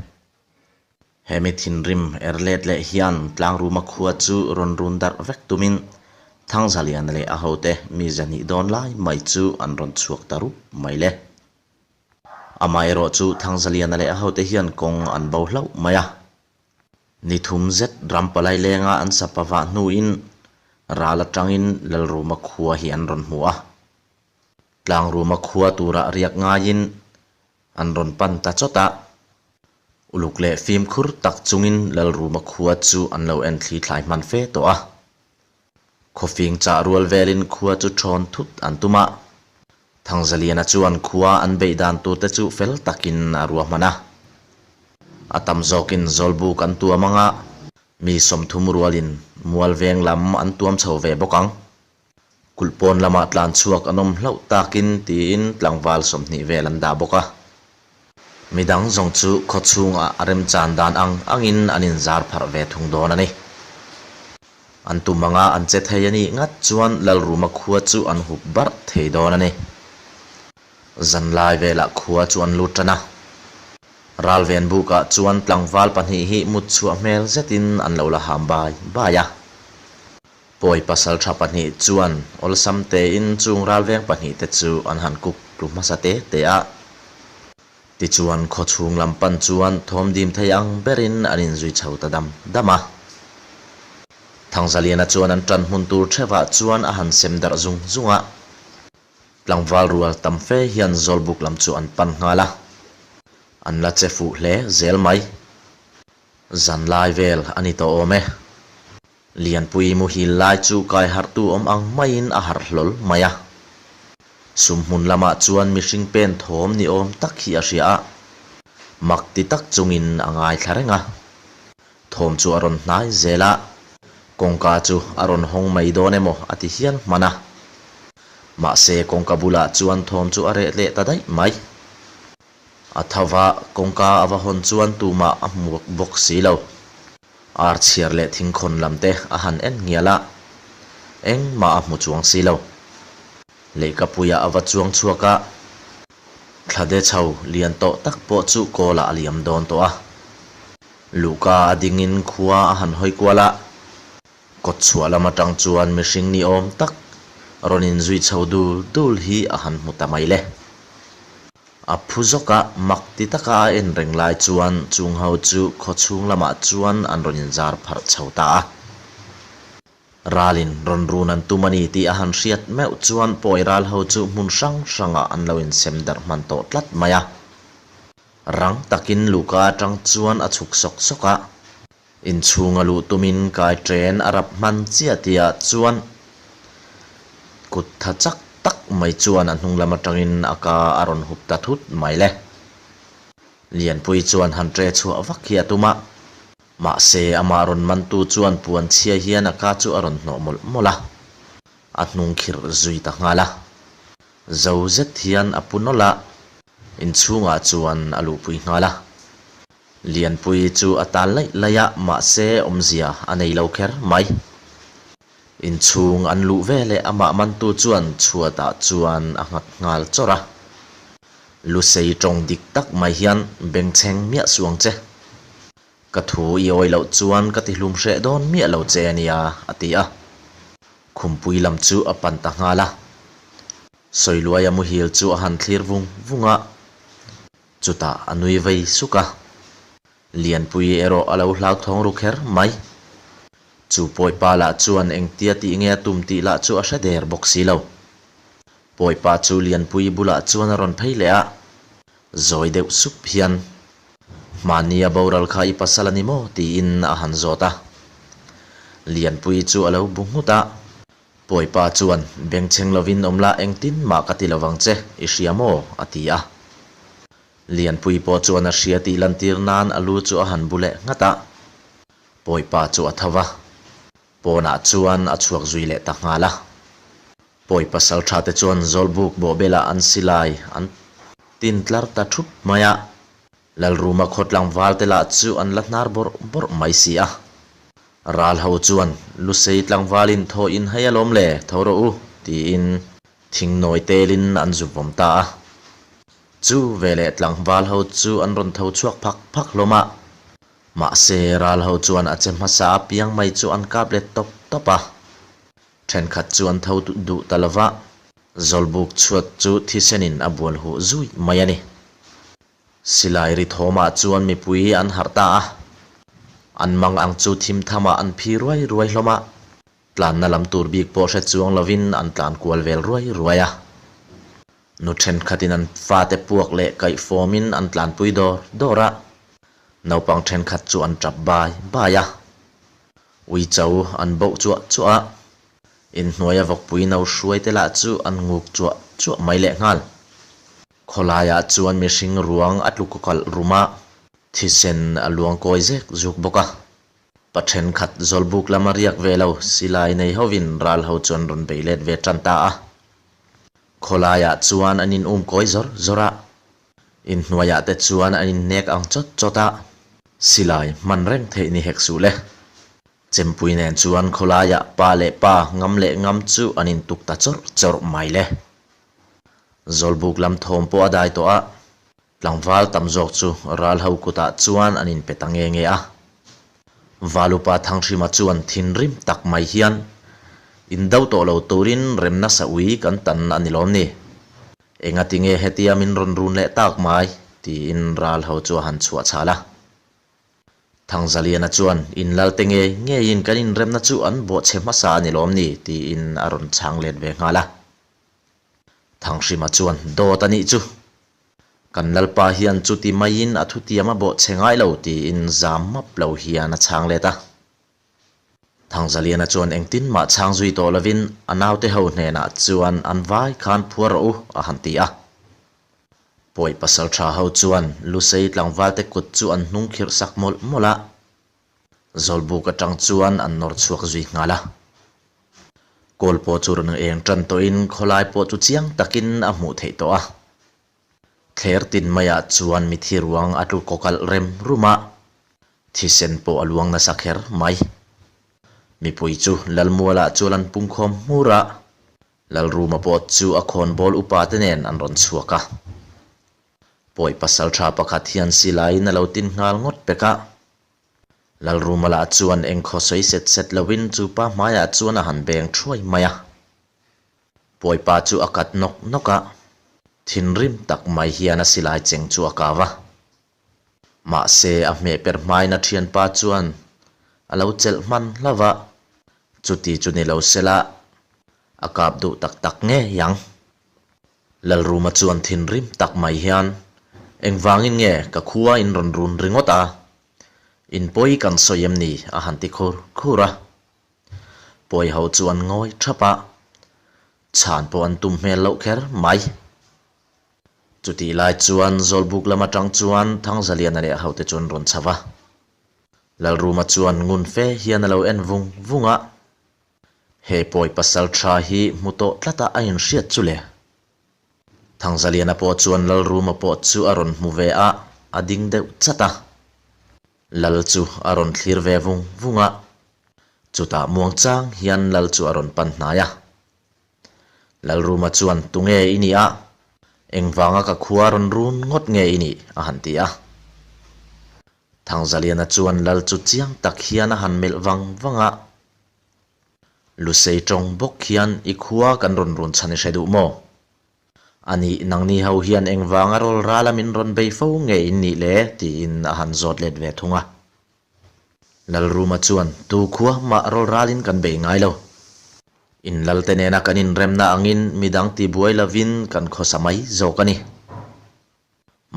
He mi thinrim er let leh hian Tlangruma khua chu rawn run darh vek tumin Thangzaliana leh a hote mi zahnih dawn lai mai chu an rawn chhuak ta rup mai le. Amaherawhchu Thangzaliana leh a hote hian kawng an bo hlauh mai a. Ni thum zet ram palai lenga an sapa vah hnuin ral atangin Lalruma khua hi an rawn hmu a. Tlangruma khua turah riak ngaiin an rawn pan ta chawt a. Uluk leh fimkhur tak chungin Lalruma khua chu an lo en thli thlai hman fe tawh a. Khawfing chah rual velin khua chu thawn thut an tum a. Thangzaliana chuan khua an beih dan tur te chu fel takin a ruahman a. A tam zawkin Zawlbuk an tuam ang a, mi 30 rualin Mualveng lam an tuam chho ve bawk ang. Kulh pawn lamah tlan chhuak an awm hlauh takin tiin tlangval 20 vel an dah bawk a. Midang zawng chu khaw chhungah a remchan dan ang angin an inzar pharh ve thung dawn a ni. An tum anga an che thei a nih ngat chuan Lalruma khua chu an hup barh thei dawn a ni. Zanlai velah khua chu an lut tan a. Ralven bukah chuan tlangval pahnih hi mut chhuah hmel zetin an lo la ham bai bai a. Pawi pasal tha pahnih chuan awlsam tein chung ralveng pahnih te chu an han kuk tlu hmasa te te a. Tichuan khaw chhung lam pan chuan thawm dim thei ang berin an inzui chho ta dam dam a. Thangzaliana chuan an tan hmun tur thevah chuan a han sem darh zung zung a. Tlangval rual tam fe hian Zawlbuk lam chu an pan nghal a. An la che fuh hle zel mai. Zanlai vel a ni tawh awm e. Lianpui muhil lai chu kai harhtu awm ang maiin a harh hlawl mai a. Sum hmun lamah chuan mihring pen thawm ni awm tak hi a hria a, mak ti tak chungin a ngaithla reng a. Thawm chu a rawn hnai zel a, kawngka chu a rawn hawng mai dawn emaw a ti hial hman a. Mahse kawngka bulah chuan thawm chu a reh leh ta daih mai. A tho va, kawngka a va hawn chuan tumah a hmu bawk si lo. Ar chhiar leh thingkhawn lam te a han en ngial a, engmah a hmu chuang si lo. Lehkapuiah a va chuang chhuak a, thlade chho lian tawh tak pawh chu kawlah a liam dawn tawh a. Luhka a dingin khua a han hawi kual a, Kawt chhuah lam atang chuan mihring ni awm tak rawn inzui chho dul dul hi a han hmu ta mai le. A phu zawk a, mak ti taka a en reng lai chuan chung ho chu khaw chhung lamah chuan an rawn inzar pharh chho ta a. Ralin rawn run an tum a ni tih a han hriat meuh chuan pawi ral ho chu hmun hrang hrangah an lo insem darh hman tawh tlat mai a. Rang takin luhka atang chuan a chhuk sawk sawk a. Inchhung a luh tumin kai ṭen a rap hman chiah tihah chuan kut tha chak tak mai chuan a hnung lam atangin a ka a rawn hup ta thut mai le. Lianpui chuan han ṭe chhuah vak hi a tum a, mahse amah rawn mantu chuan puan chhia hian a ka chu a rawn hnawh mawlh mawlh a, a hnung khirh zui ta nghal a. Zo zet hian a pu nawlh a, inchhungah chuan a luhpui nghal a. Lianpui chu a tal laih laih a, mahse awmzia a nei lo kher mai. Inchhung an luh veleh amah mantu chuan chhuatah chuan a nghat nghal chawrh a. Lusei tawng dik tak mai hian bengchheng miah suh ang che. Ka thu i awi loh chuan ka ti hlum hreh dawn miah lo che a nia, a ti a. Khumpui lam chu a pan ta nghal a. Sawiluaia muhil chu a han thlir vung vung a. Chutah a nui vei suk a, Lianpui erawh a lo hlauthawng ru kher mai. Chu Pawipa lah chuan engtia tih nge a tum tih lah chu a hre der bawk si lo. Pawipa chu Lianpui bulah chuan a rawn phei leh a, zawi deuh sup hian, Hmani a boral kha i pasal a ni maw? tiin a han zawt a. Lianpui chu a lo bu nghut a, Pawipa chuan, Bengchheng lovin awm la, engtin mah ka ti lovang che, i hria maw? a ti a. Lianpui pawh chuan a hria tih lantir nan a lu chu a han bu leh nghat a. Pawipa chu a tho va, pawnah chuan a chhuak zui leh ta nghal a. Pawi pasal tha te chuan Zawlbuk bawhbelah an silai an tin tlar ta thup mai a. Lalruma khaw tlangval te lah chu an la hnar bawrh bawrh mai si a. Ral ho chuan, Lusei tlangvalin thaw in hei alawm le, tho rawh u, tiin thing nawi telin an zu vawm ta a. Chu veleh tlangval ho chu an rawn tho chhuak phak phak hlawm a. Mahse, ral ho chuan a che hmasa apiang mai chu an kap let tawp tawp a. Thenkhat chu an tho duh ta lova, Zawlbuk chhuat chu thisenin a bual huh zui mai a ni. Silai ri thawmah chuan mipui an harh ta a, an mang ang chu thim thamah an phi ruai ruai hlawm a, tlanna lam tur bik pawh hre chuang lovin an tlan kual vel ruai ruai a. Nu thenkhatin an fate puak leh kaihfawmin an tlanpui dawr dawr a, naupang thenkhat chu an tap bai bai a. Uicho an boh chuah chuah a, inhnuaia vawkpui no hruai te lah chu an nguk chuah chuah mai lehnghal. Khawlaiah chuan mihring ruang a tlu kalh rum a, thisen a luang kawi zek zuk bawk a. Pa thenkhat zawlbuk lama riak ve lo silai nei hovin ral ho chuan rawn bei let ve tan ta a. Khawlaiah chuan an in um kawi zawr zawr a, inhnuaiah te chuan an inhnek ang chawt chawt a. Silai hman reng theih ni hek suh le. Chempui nen chuan khawlaiah pa leh pa ngam leh ngam chu an intuk ta chawrh chawrh mai le. Zawlbuk lam thawm pawh a dai tawh a, tlangval tam zawk chu ral ho kutah chuan an inpe ta nge nge a. Valupa Thanghrima chuan thinrim tak mai hian, Indo tawh lo turin remna sa ui kan tan a ni lawm ni? Engati nge hetia min rawn run leh tak mai? tiin ral ho chu a han chhuah chhal a. Thangzaliana chuan, In lalte ngei ngeiin kan inremna chu an bawhchhe hmasa a ni lawm ni? tiin a rawn chhang let ve nghal a. Thanghrima chuan, Dawt a nih chu! Kan Lalpa hian chuti maiin a thutiam a bawhchhe ngai lo, tiin zam map lo hian a chhang let a. Thangzaliana chuan engtin mah chhang zui tawh lovin a naute ho hnenah chuan an vai khan phuar rawh u, a han ti a. Pawi pasal tha ho chuan Lusei tlangvalte kut chu an hnung khirh sak mawlh mawlh a, Zawlbuk atang chuan an nawr chhuak zui nghal a. Kawl pawh chu rawn eng tan tawhin khawlai pawh chu chiang takin a hmuh theih tawh a. Thler tin maiah chuan mithi ruang a tlu kawkalh rem rum a, thisen pawh a luang nasa kher mai. Mipui chu Lalmualah chuan an pungkhawm hmur a, Lalruma pawh chu a khawnbawl upa te nen an rawn chhuak a. Pawi pasal tha pakhat hian silaiin a lo tin nghal ngawt pek a. Lalruma lah chuan engkhaw sawi set set loin chu pa hmaiah chuan a han beng thuai mai a. Pawi pa chu a kat nawk nawk a, thinrim tak mai hian a silai cheng chu a kau a. Mahse, a hmeh per hmain a thianpa chuan a lo chelh hman hlauh a, chuti chu ni lo sela a kap duh tak tak ngei ang. Lalruma chuan thinrim tak mai hian, Engvangin nge ka khua in rawn run ringawt a? In pawi kan sawi em ni? a han ti khur khur a. Pawi ho chu an ngawi thap a, chhan pawh an tum hmel loh kher mai. Chutih lai chuan Zawlbuk lam atang chuan Thangzaliana leh a hote chu an rawn chho va. Lalruma chuan ngun fe hian a lo en vung vung a, He pawi pasal tha hi hmu tawh tlata a inhriat chu le. Thangzaliana pawh chuan Lalruma pawh chu a rawn hmu ve a, a ding deuh chat a. Lal chu a rawn thlir ve vung vung a, chutah muangchang hian Lal chu a rawn pan hnai a. Lalruma chuan, Tunge i nih a? Engvanga ka khua rawn run ngawt nge i nih? a han ti a. Thangzaliana chuan Lal chu chiang tak hian a han melh vang vang a. Lusei tawng bawk hian i khua kan rawn run chhan i hre duh maw? A nih, nangni ho hian engvanga rawl rala min rawn bei fo nge in nih le? tiin a han zawt let ve thung a. Lalruma chuan, Tu khua mah rawl ralin kan bei ngai lo. In lalte nena kan inremna angin midang tibuai lovin kan khawsa mai zawk a ni.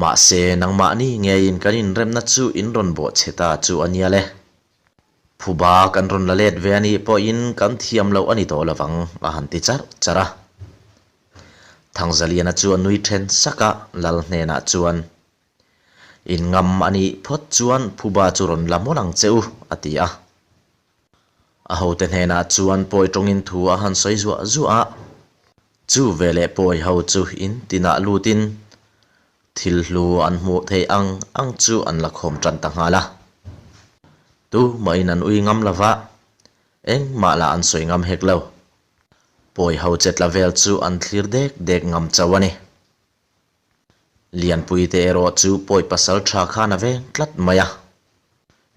Mahse, nangmahni ngeiin kan inremna chu in rawn bawh chhe ta chu a nia le. Phuba kan rawn la let ve a nih pawhin kan thiam loh a ni tawh lovang, a han ti charh charh a. Thangzaliana chu a nui then sak a, Lal hnenah chuan, In ngam a nih phawt chuan phuba chu rawn la mawlh ang che u, a ti a. A hote hnenah chuan pawi tawngin thu a han sawi zuah zuah a. Chu veleh pawi ho chu in tinah lutin thil hlu an hmuh theih ang ang chu an la khawm tan ta nghal a. Tu mahin an ui ngam lo va, engmah lah an sawi ngam hek lo. Pawi ho che tla vel chu an thlir dek dek ngam chauh a ni. Lianpui te erawh chu pawi pasal tha khan a veng tlat mai a.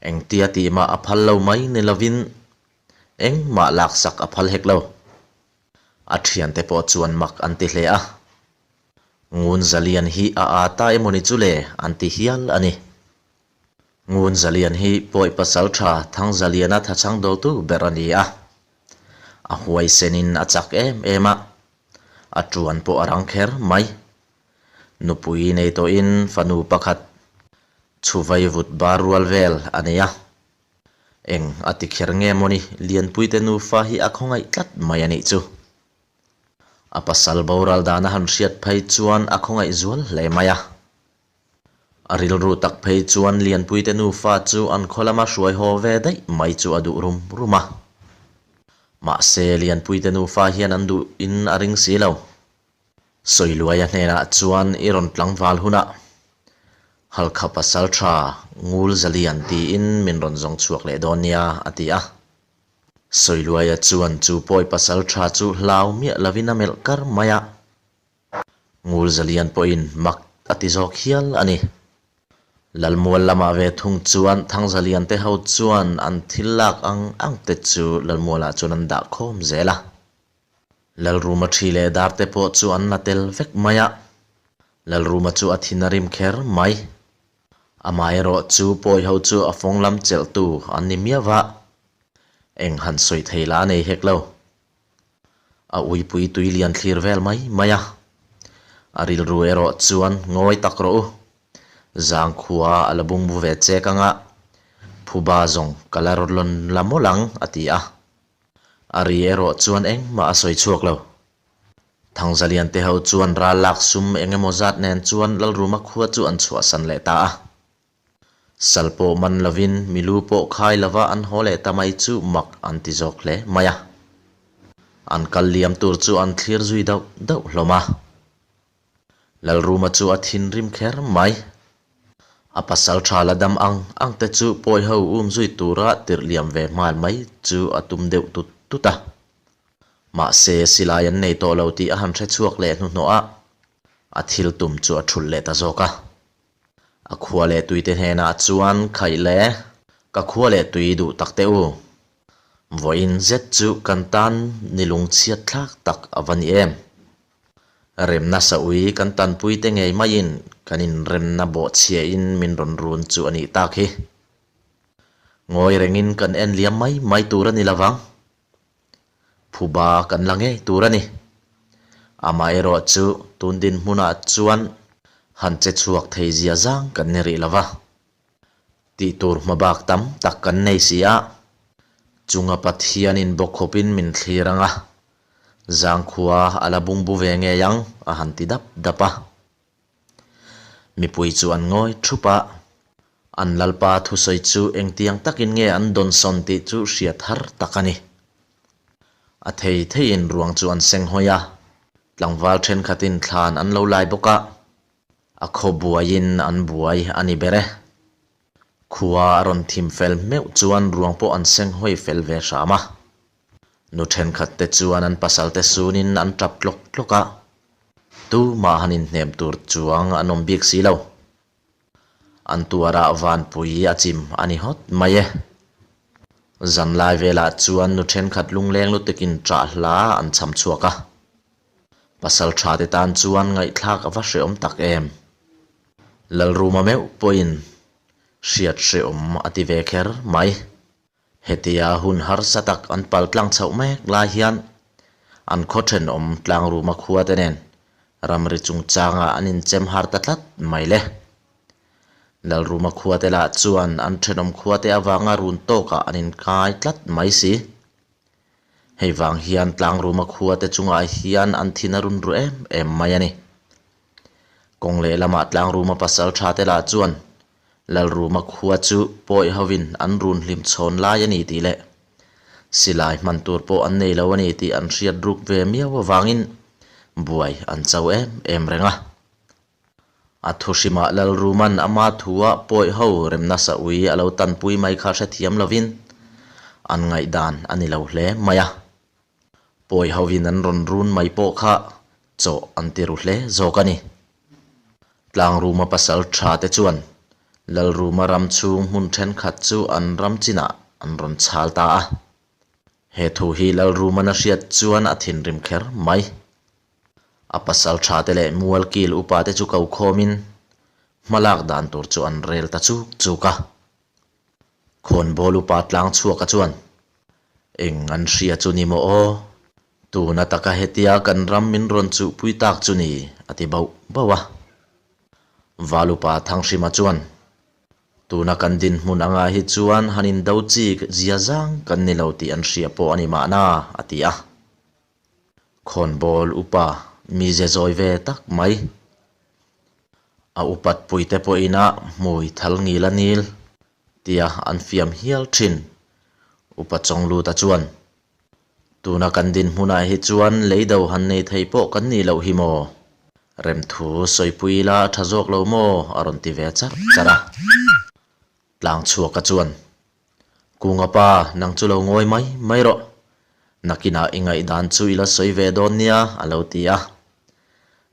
Engtia tih mah a phal lo mai ni lovin engmah laksak a phal hek lo. A thiante pawh chuan mak an ti hle a. Ngun Zalian hi a aa ta emawni chu le an ti hial a ni. Ngun Zalian hi pawi pasal tha Thangzaliana thachhang dawltu ber a ni a. A huaisenin a chak em em a. A ṭuan pawh a rang kher mai. Nupui nei tawhin fanu pakhat chhuvai vut bar rual vel a nei a. Eng a ti kher nge mawni Lianpuite nufa hi a khawngaih tlat mai a nih chu. A pasal boral dan a han hriat phei chuan a khawngaih zual hle mai a. A rilru tak phei chuan Lianpuite nufa chu an khaw lama hruai haw ve daih mai chu a duh rum rum a. Mahse Lianpuite nufa hian an duh in a ring si lo. Sawiluaia hnenah chuan i rawn tlangval hunah Halkha pasal tha Ngul Zalian tiin min rawn zawng chhuak leh dawn nia a ti a. Sawiluaia chuan chu pawi pasal tha chu hlau miah lovin a melh kar mai a. Ngul Zalian pawhin mak a ti zawk hial a ni. Lalmual lamah ve thung chuan Thangzalian te ho chuan an thil lak ang ang te chu Lalmualah chuan an dah khawm zel a. Lalruma ṭhi leh dar te pawh chu an la tel vek mai a, Lalruma chu a thin a rim kher mai. Amaherawh chu pawi ho chu a fawng lam chelhtu an ni miau va, eng han sawi thei la a nei hek lo. A uipui tui lian thlir vel mai mai a, a rilru erawh chuan ngawi tak rawh u, zangkhua a la bungbu ve chek anga phuba zawng ka la rawn la mawlh ang a ti a. A ri erawh chuan engmah a sawi chhuak lo. Thangzalian te ho chuan ral lak sum eng emaw zat nen chuan Lalruma khua chu an chhuahsan leh ta a. Sal pawh man lovin milu pawh khai lova an haw leh ta mai chu mak an ti zawk hle mai a. An kal liam tur chu an thlir zui dauh dauh hlawm a. Lalruma chu a thinrim kher mai. A pasal tha la dam ang ang te chu pawi ho um zui tura tirh liam ve hmal mai chu a tum deuh tut tut a. Mahse, silai an nei tawh lo tih a han hre chhuak leh hnuhnawh a, a thil tum chu a thulh leh ta zawk a. A khua leh tuite hnenah chuan khaih le, ka khua leh tui duh tak teh u. Vawiin zet chu kan tan ni lungchhiat thlak tak a va ni em. Remna saui kan tanpui te ngei maiin kan inremna bawhchhiahin min rawn run chu a nih tak hi. Ngawi rengin kan en liam mai mai tur a ni lovang. Phuba kan la ngei tur a ni. Amaherawh chu tun dinhmunah chuan han che chhuak thei zia zang kan ni rih lova. Tih tur hmabak tam tak kan nei si a, chunga Pathianin bawkkhawpin min thlir ang a, zangkhua a la bungbu ve ngei ang a han ti dap dap a. Mipui chu an ngawi thup a, an Lalpa thusawi chu engtiang takin nge an dawnsawn tih chu hriat har tak a ni. A thei theiin ruang chu an seng hawi a, tlangval thenkhatin thlan an lo lai bawk a, A khaw buaiin an buai a ni ber e. Khua a rawn thim fel meuh chuan ruang pawh an seng hawi fel ve hram a. Nu thenkhat te chuan an pasal te sunin an tap tlawk tlawk a. Tumah han inhnem tur chuang an awm bik si lo. An tuarah vanpui a chim a ni hawt mai e. Zanlai velah chuan nu thenkhat lungleng lutukin ṭah hla an cham chhuak a. Pasal tha te tan chuan ngaihthlak a va hrehawm tak em? Lalruma meuh pawhin hriat hrehawm a ti ve kher mai. Hetia hun harsa tak an pal tlang chhoh mek lai hian an khaw thenawm Tlangruma khua te nen ramri chungchangah an inchem har ta tlat mai le. Lalruma khua te lah chuan an thenawm khua te avanga run tawkah an inkai tlat mai si. Hei vang hian Tlangruma khua te chungah hian an thin a run ru em em mai a ni. Kawng lehlamah Tlangruma pasal tha te lah chuan Lalruma khua chu pawi hovin an run hlim chhawn lai a ni tih leh silai hman tur pawh an nei lo a ni tih an hriat ruk ve miau avangin buai an cho em em reng a. A thuhrimah Lalruman ama thua pawi ho remna saui a lo tanpui mai kha hrethiam lovin an ngaihdan a ni lo hle mai a. Pawi hovin an rawn run mai pawh kha chawh an ti ru hle zawk a ni. Tlangruma pasal tha te chuan Lalruma ram chhung hmun thenkhat chu an ram chinah an rawn chhal ta a. He thu hi Lalruman a hriat chuan a thinrim kher mai. A pasal tha te leh mual kil upa te chu ko khawmin hma lak dan tur chu an rel ta chuk chuk a. Khawnbawl upa tlang chhuaka chuan, Eng an hria chu ni maw aw? Tuna taka hetia kan ram min rawn chuhpui tak chu ni, a ti bauh bauh a. Valupa Thanghrima chuan, Tuna kan dinhmun angah hi chuan han indo chik zia zang kan ni lo tih an hria pawh a ni mahna, a ti a. Khawnbawl upa mize zawi ve tak mai. A upat puite pawhin a hmui thal ngil a nil tia an fiam hial thin. Upa Chawngluta chuan, Tuna kan dinhmunah hi chuan leido han nei thei pawh kan nih loh hi maw? Remthu sawipui ila a tha zawk lo maw? a rawn ti ve charh charh a. Tlangchhuaka chuan, Kunga pa, nang chu lo ngawi mai mai rawh. Nakinah i ngaihdan chu i la sawi ve dawn nia, a lo ti a.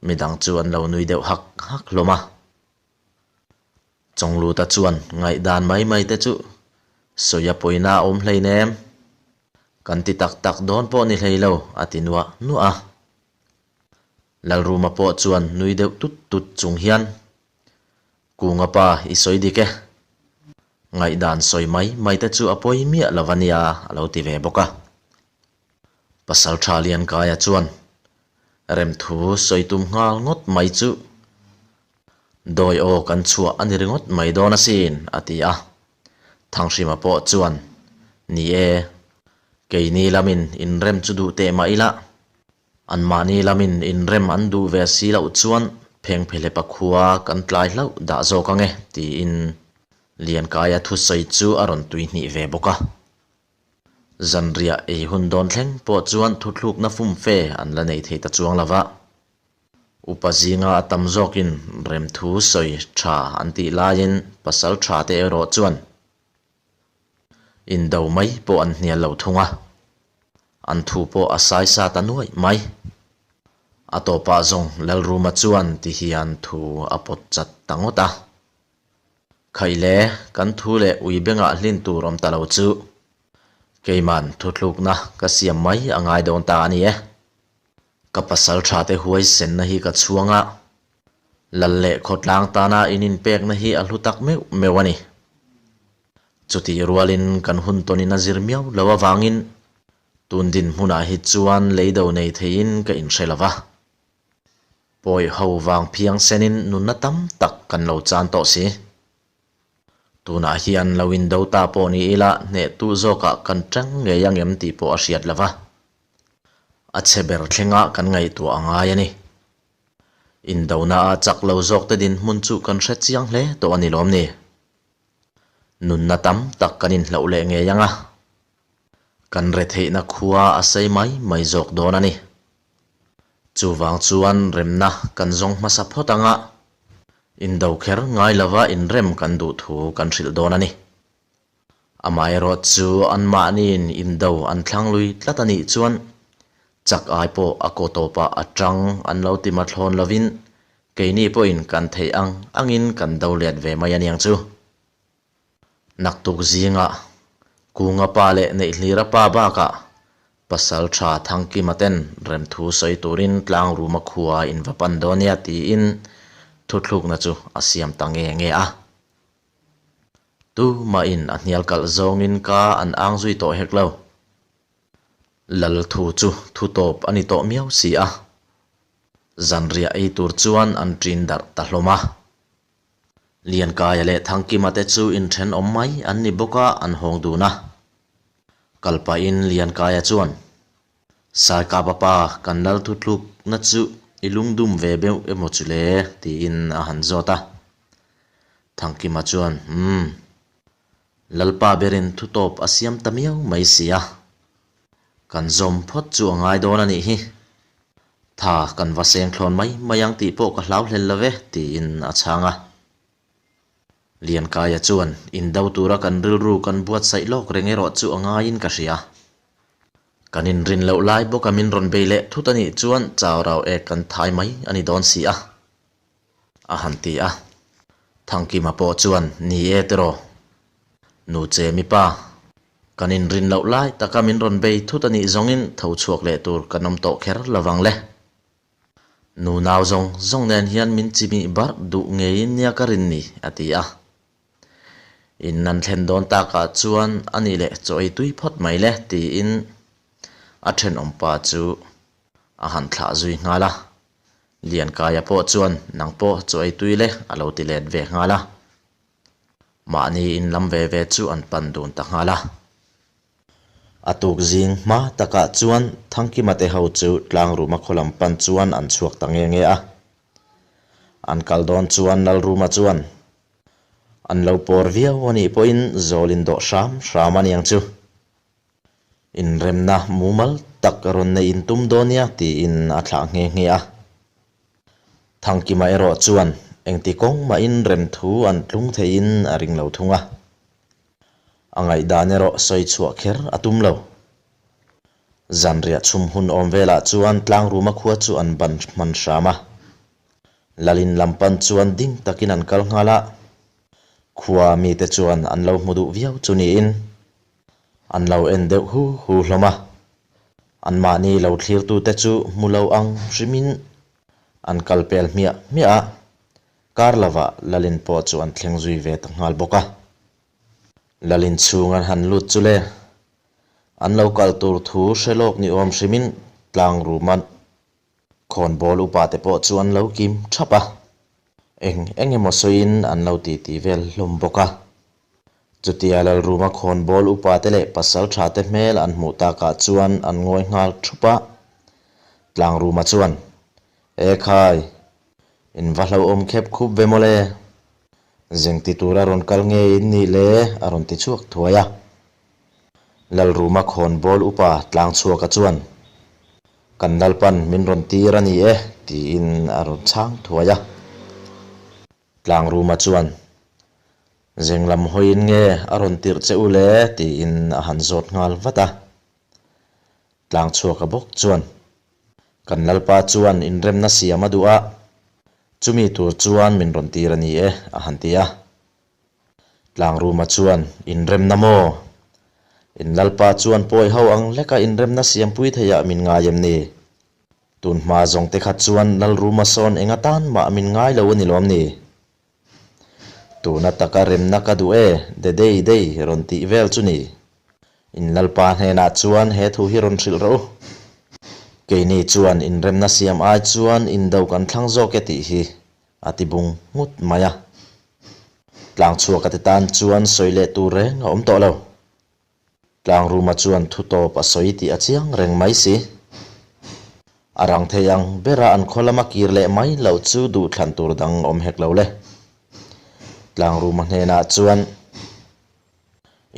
Midang chu an lo nui deuh hak hak hlawm a. Chawngluta chuan ngaihdan mai mai te chu sawi a pawina a awm hleinem. Kan ti tak tak dawn pawh ni hlei lo, a ti nuah nuah a. Lalruma pawh chuan nui deuh tut tut chung hian, Kunga pa, i sawi dik e. Ngaihdan sawi mai mai te chu a pawi miah lo a nia, a lo ti ve bawk a. Pasal tha Liankaia chuan remthu sawi tum nghal ngawt mai chu dawi aw kan chhuah a ni ringawt mai dawn asin, a ti a. Thanghrima pawh chuan, Ni e, keini lamin inrem chu duh teh mah ila, Anmahni lamin inrem an duh ve si loh chuan phengphehlepa khua kan tlai hlauh dah zawk ang e, tiin Liankaia thusawi chu a rawn tuihnih ve bawk a. Zanriah ei hun dawn thleng pawh chuan thuthlukna fumfe an la nei thei ta chuang lo va. Upa zinga a tam zawkin remthu sawi tha an tih laiin pasal tha te erawh chuan indo mai pawh an hnial lo thung a, an thu pawh a sai sa ta nuaih mai. A tawpah zawng Lalruma chuan ti hian thu a pawt chat ta ngawt a. Khaih le, kan thu leh ui bengah hlin tur awm ta lo chu keiman thuthlukna ka siam mai a ngai dawn ta a ni e. Ka pasal tha te huaisenna hi ka chhuang a, lal leh khawtlang tana in inpekna hi a hlu tak meuh meuh a ni. Chutih rualin kan hun tawnin a zir miau lo avangin tun dinhmunah hi chuan leido nei theiin ka inhre lo va. Pawi ho vang phiang senin nunna tam tak kan lo chan tawh si. Tunah hian lo indo ta pawh ni ila hnehtu zawkah kan tang ngei ang em tih pawh a hriat lo va. A chhe ber thlengah kan ngaihtuah a ngai a ni. Indonaah chak lo zawkte dinhmun chu kan hre chiang hle tawh a ni lawm ni? Nunna tam tak kan inhloh leh ngei ang a, kan retheihna khua a sei mai mai zawk dawn a ni. Chuvang chuan remna kan zawng hmasa phawt ang a, indo kher ngai lova inrem kan duh thu kan hrilh dawn a ni. Amaherawh chu anmahniin indo an thlang lui tlat a nih chuan chak ai pawh a kaw tawpah a tang an lo ti mathlawn lovin keini pawhin kan theih ang angin kan do let ve mai a niang chu. Naktuk zingah Kunga pa leh Neihhlira pa bakah Pasal tha Thangkima ten remthu sawi turin Tlangruma khua in va pan dawn nia tiin thuthlukna chu a siam ta nge nge a. Tumahin a hnial kalh zawngin ka an ang zui tawh hek lo. Lal thu chu thu tawp a ni tawh miau si a. Zanriah ei tur chuan an ṭin darh ta hlawm a. Liankaia leh Thangkima te chu inthenawm mai an ni bawk a, an hawng dun a. Kal pahin Liankaia chuan, Saikapa pa, kan lal thutlukna chu i lungdum ve beuh emaw chu le? tiin a han zawt a. Thangkima chuan, Umm. Lalpa berin thutawp a siam ta miau mai si a. Kan zawm phawt chu a ngai dawn a nih hi. Tha kan va seng thlawn mai mai ang tih pawh ka hlau hlel lo ve, tiin a chhang a. Liankaia chuan, Indo tura kan rilru kan buatsaih lawk reng erawh chu a ngaiin ka hria. Kan inrin loh lai bawka min rawn bei leh thut a nih chuan chau rau ek kan thai mai a ni dawn si a. A han ti a. Thangkima pawh chuan, Ni e tiraw? Nu che mipa, kan inrin loh lai taka min rawn bei thut a nih zawngin tho chhuak leh tur kan awm tawh kher lovang le. Nu nau zawng zawng nen hian min chimih barh duh ngeiin nia ka rin ni, a ti a. In an thlen dawn takah chuan a nih leh chaw ei tui phawt mai le, tiin a thenawmpa chu. A han thlah zui nghal a. Liankaia pawh chuan nang pawh chaw ei tui le a lo ti let ve nghal a. Mahni in lam ve ve chu an pan dun ta nghal a. A tuk zing hma takah chuan Thangkima te ho chu Tlangruma khaw lam pan chuan an chhuak ta nge nge a. An kal dawn chuan Lalruma chuan an lo pawr viau a nih pawhin zawl in dawh hram hram a niang chu. Inremna mumal tak rawn neih in tum dawn nia tiin a thlah nghe nghe a. Thangkima erawh chuan engti kawng mahin rem thu an tlung theihin a ring lo thung a. A ngaihdan erawh sawi chhuah kher a tum lo. Zanriah chhum hun awm velah chuan Tlangruma khua chu an ban hman hram a. Lalin lam pan chuan ding takin an kal nghal a. Khua mite chuan an lo hmu duh viau chu niin an lo en deuh hu hu hlawm a. Anmahni lo thlirtute chu hmu lo ang hrimin an kal pel hmiah hmiah a. Kar lovah Lalin pawh chu an thleng zui ve ta nghal bawk a. Lalin chhung an han lut chu le. An lo kal tur thu hre lawk ni awm hrimin tlang ruma khawnbawl upa te pawh chu an lo kim thap a. Eng eng emaw sawiin an lo titi vel hlawm bawk a. Chutia Lalruma khawnbawl upa te leh pasal tha te hmel an hmuh takah chuan an ngawi nghal thup a. Tlang ruma chuan, E khai! In va hlauhawm khep khup ve mawle. Zeng ti tura rawn kal nge in nih le? a rawn ti chhuak thuai a. Lalruma khawnbawl upa tlang chhuaka chuan, Kan Lalpan min rawn tir a ni e, tiin a rawn chhang thuai a. Tlangruma chuan, Zeng lam hawiin nge a rawn tirh che u le? tiin a han zawt nghal vat a. Tlang chhuaka bawk chuan, Kan Lalpa chuan inremna siam a duh a, chumi tur chuan min rawn tir a ni e, a han ti a. Tlangruma chuan, Inremna maw? In Lalpa chuan pawi ho ang hleka inremna siampui theiah min ngai em ni? Tun hma zawng te kha chuan Lalruma sawn eng atan mah min ngai lo a ni lawm ni? Tuna taka remna ka duh e, de dei dei rawn tih vel chu ni. In Lalpa hnenah chuan he thu hi rawn hrilh rawh u. Keini chuan inremna siam ai chuan indo kan thlang zawk e tih hi a ti bung nghut mai a. Tlangchhuaka te tan chuan sawi leh tur reng a awm tawh lo. Tlangruma chuan thu tawp a sawi tih a chiang reng mai si. A rang thei ang bera an khaw lama kir leh mai loh chu duhthlan tur dang awm hek lo le. Tlangruma hnenah chuan,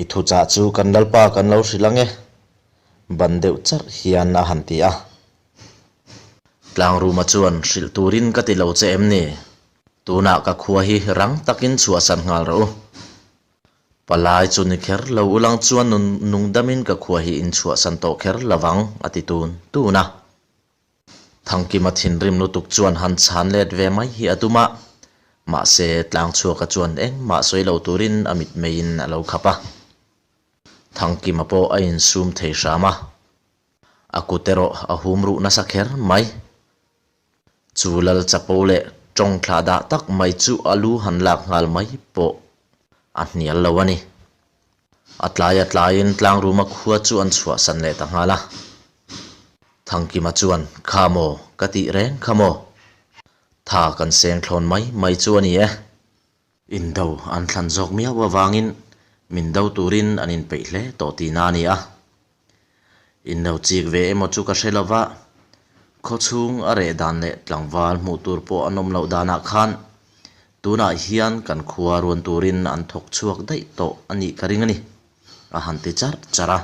I thuchah chu kan Lalpa kan lo hrilh ang e, ban deuh charh hian a han ti a. Tlangruma chuan, Hrilh turin ka ti lo che em ni? Tunah ka khua hi rang takin chhuahsan nghal rawh u. Palai chu ni kher lo ulang chuan nun nungdamin ka khua hi in chhuahsan tawh kher lovang, a ti tun tun a. Thangkima thinrim lutuk chuan han chhan let ve mai hi a tum a, mahse Tlangchhuaka chuan engmah sawi lo turin a mitmeiin a lo khap a. Thangkima pawh a insum thei hram a, a kut erawh a hum ruh nasa kher mai. Chu lal chapo leh tawng thlah dah tak mai chu a lu han lak nghal mai pawh a hnial lo a ni. A tlai a tlaiin tlangruma khua chu an chhuahsan leh ta nghal a. Thangkima chuan, Kha maw, ka tih reng kha maw? Tha kan seng thlawn mai mai chu a ni e. Indo an thlan zawk miau avangin min do turin an inpeih hle tawh tihna a ni a. Indo chik ve emaw chu ka hre lo va, khawchhung a reh dan leh tlangval hmuh tur pawh an awm loh danah khan tunah hian kan khua ruan turin an thawk chhuak daih tawh a nih ka ring a ni, a han ti charh charh a.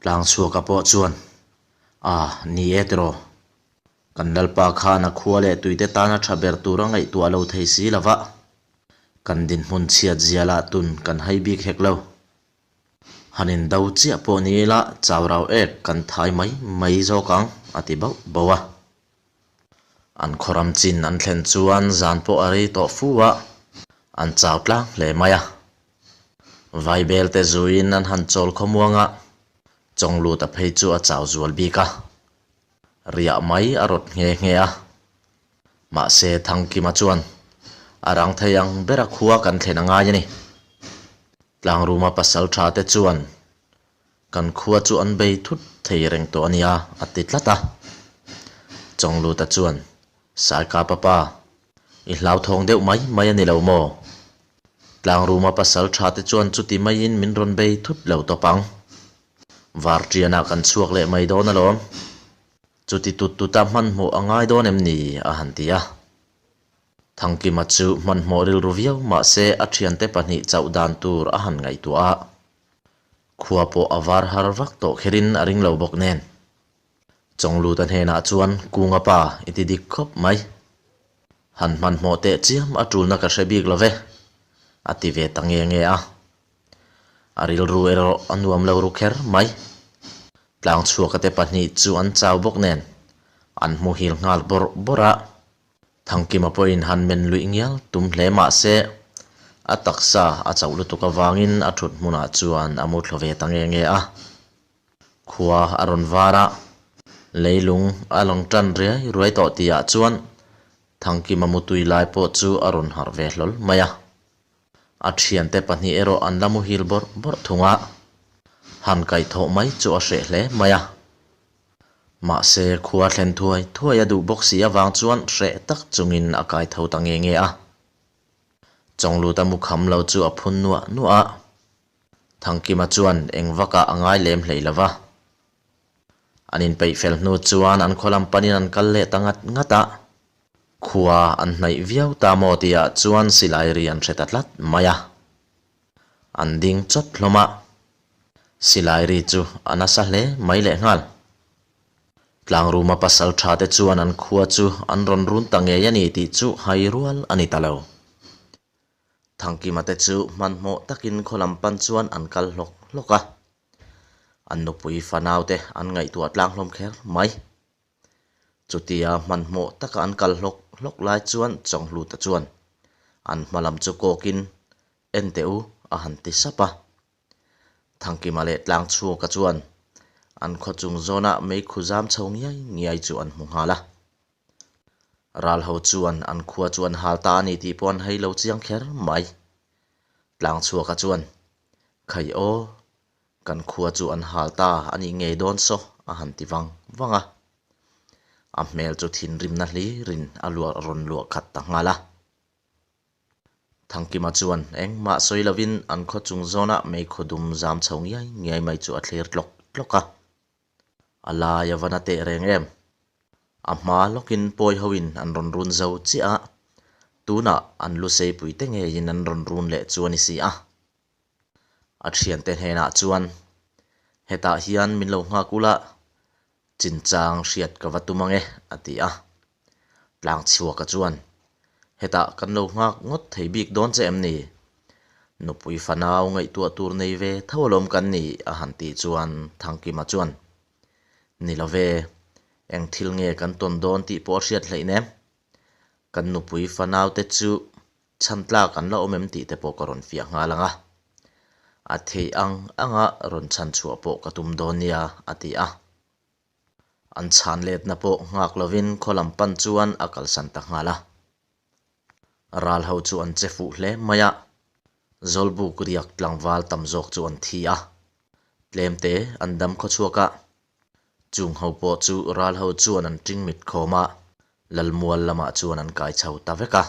Tlangchhuaka pawh chuan, A, ni e tiraw? Kan Lalpa khan a khua leh tuite tana tha ber tur a ngaihtuah lo thei si lo va, kan dinhmun chhiat zia lah tun kan hai bik hek lo. Han indo chiah pawh ni ila chau rau ek kan thai mai mai zawk ang, a ti bauh bauh a. An khawram chin an thlen chuan zan pawh a rei tawh fu a, an chau tlang hle mai a. Vaibel te zuiin an han chawl khawmuang a, Chawngluta phei chu a chau zual bik a. Riah mai a rawt nghe nghe a. Mahse Thangkima chuan a rang thei ang bera khua kan thlen a ngai a ni. Tlangruma pasal tha te chuan kan khua chu an bei thut thei reng tawh a nia a ti tlat a. Chawngluta chuan, Saikapa pa, i hlauthawng deuh mai mai a ni lo maw? Tlangruma pasal tha te chuan chuti maiin min rawn bei thut lo tawp ang. Varṭianah kan chhuak leh mai dawn alawm. Chuti tut tuta hmanhmawh a ngai dawn em ni? a han ti a. Thangkima chu hmanhmawh rilru viau mahse a thiante pahnih chauh dan tur a han ngaihtuah a. Khua pawh a var har vak tawh kherin a ring lo bawk nen. Chawngluta hnenah chuan Kunga pa i ti dik khawp mai. Han hmanhmawh teh chiam a tulna ka hre bik lo ve, a ti ve ta nge nge a. A rilru erawh a nuam lo ru kher mai. Tlangchhuaka te pahnih chu an chau bawk nen an hmuhil nghal bawrh bawrh a. Thangkima pawhin han men luih ngial tum hle mah se, a taksa a chauh lutuk avangin a thut hmunah chuan a mu thla ve ta nge nge a. Khua a rawn var a, leilung a lang tan riai ruai tawh tihah chuan Thangkima mutui lai pawh chu a rawn harh ve hlawl mai a. A thiante pahnih erawh an la muhil bawrh bawrh thung a, han kaihthawh mai chu a hreh hle mai a. Mahse, khua thlen thuai thuai a duh bawk si avang chuan hreh tak chungin a kai tho ta nge nge a. Chawngluta mu kham lo chu a phun nuah nuah a. Thangkima chuan eng vakah a ngai lem hlei lo va. An inpeih fel hnu chuan an khaw lam panin an kal leh ta ngat ngat a. Khua an hnaih viau ta maw tihah chuan silai ri an hre ta tlat mai a. An ding chawt hlawm a. Silai ri chu a nasa hle mai lehnghal. Tlangruma pasal tha te chuan an khua chu an rawn run ta ngei a ni tih chu hai rual a ni ta lo. Thangkima te chu hmanhmawh takin khaw lam pan chuan an kal hlawk hlawk a. An nupui fanau te an ngaihtuah tlang hlawm kher mai. Chutia hmanhmawh taka an kal hlawk hlawk lai chuan Chawnghluta chuan an hma lam chu kawkin, En teh u, a han ti sap a. Thangkima leh Tlangchhuaka chuan an khaw chung zawna meikhu zam chho ngiai ngiai chu an hmu nghal a. Ral ho chuan an khua chu an hal ta a ni tih pawh an hei lo chiang kher mai. Tlangchhuaka chuan, Khai aw, kan khua chu an hal ta a nih ngei dawn saw a han ti vang vang a. A hmel chu thinrimna hlirin a luah rawn luah khat ta nghal a. Thangkima chuan engmah sawi lovin an khaw chung zawnah meikhaw dum zam chho ngiai ngiai mai chu a thlir tlawk tlawk a. A lai a va na teh reng em? A hma lawkin pawi hoin an rawn run zo chiah a, tunah an lu seipui te ngeiin an rawn run leh chu a ni si a. A thiante hnenah chuan, Hetah hian min lo nghak ula, chinchang hriat ka va tum ang e, a ti a. Tlangchhuaka chuan, Hetah kan lo nghak ngawt thei bik dawn che em ni? Nupui fanau ngaihtuah tur nei ve tho alawm kan ni, a han tih chuan Thangkima chuan, Ni lo ve, eng thil nge kan tawn dawn tih pawh a hriat hleih nem. Kan nupui fanaute chu chhan tlak an la awm em tih te pawh ka rawn fiah nghal ang a. A theih ang anga rawn chhan chhuah pawh ka tum dawn nia, a ti a. An chhan letna pawh nghak lovin khaw lam pan chuan a kalsan ta nghal a. Ral ho chu an che fuh hle mai a, Zawlbuk riak tlangval tam zawk chu an thi a, tlemte an dam khaw chhuak a. Chung ho pawh chu ral ho chuan an ṭing mit khawm a, Lalmual lamah chuan an kai chho ta vek a.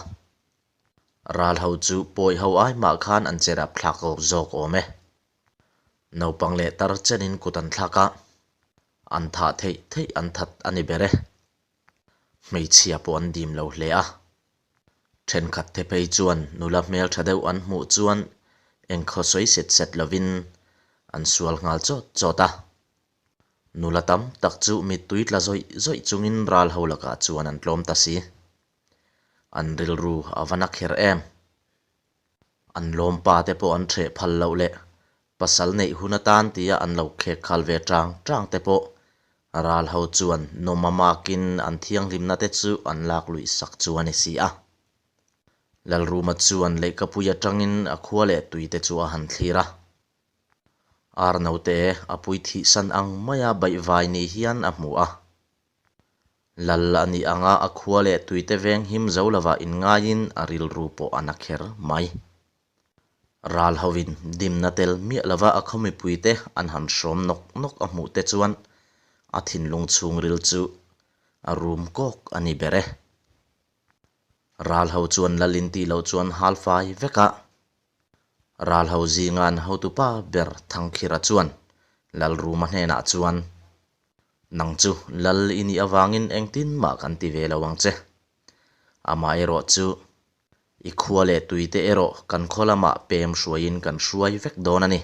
Ral ho chu pawi ho ai mah khan an che rap thlak zawk awm e. Naupang leh tar chenin kut an thlak a, an thah theih theih an that a ni ber e. Hmeichhia pawh an dim lo hle a. Thenkhat the phei chuan nula hmeltha deuh an hmuh chuan engkhaw sawi set set lovin an sual nghal chawt chawt a. Nula tam tak chu mittui tla zawih zawih chungin ral ho lakah chuan an tlawm ta si. An rilru a va na kher em. An lawmpa te pawh an ṭheh phal loh leh pasal neih hun atan tia an lo khek khal ve ṭang ṭang te pawh ral ho chuan nawm a makin an thianghlimna te chu an lak luih sak chu a ni si a. Lalruma chuan lehkapui aṭangin a khua leh tui te chu a han thlir a. Ar naute a pui thihsan ang maia baihvai ni hian a hmu a. Lal a nih anga a khua leh tuite veng him zo lovah inngaiin a rilru pawh a na kher mai. Ral hovin dimna tel miah lova a khaw mipuite an han hrawm nawk nawk a hmuh te chuan a thinlung chhungril chu A rum kawk a ni ber e. Ral ho chuan lal in tih loh chuan hal fai vek a. Ral ho zinga an hotupa ber Thangkhira chuan Lalruma hnenah chuan, Nang chu lal i nih avangin engtin mah kan ti ve lo ang che. Amaherawhchu, i khua leh tuite erawh kan khaw lamah pem hruaiin kan hruai vek dawn a ni.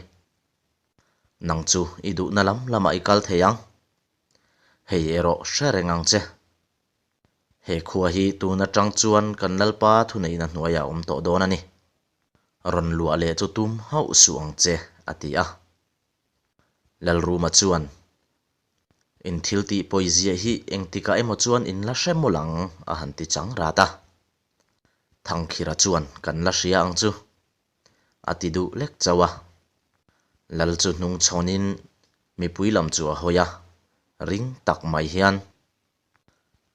Nang chu i duhna lam lamah i kal thei ang. Hei erawh hre reng ang che. He khua hi tun atang chuan kan Lalpa thuneihna hnuaiah a awm tawh dawn a ni. Rawn luah leh chu tum hauh suh ang che, a ti a. Lalruma chuan, In thil tih pawi ziah hi engtikah emaw chuan in la hre mawlh ang, a han ti chang rat a. Thangkhira chuan, Kan la hria ang chu, a ti duh lek chauh a. Lal chu hnung chhawnin mipui lam chu a hawi a, ring tak mai hian,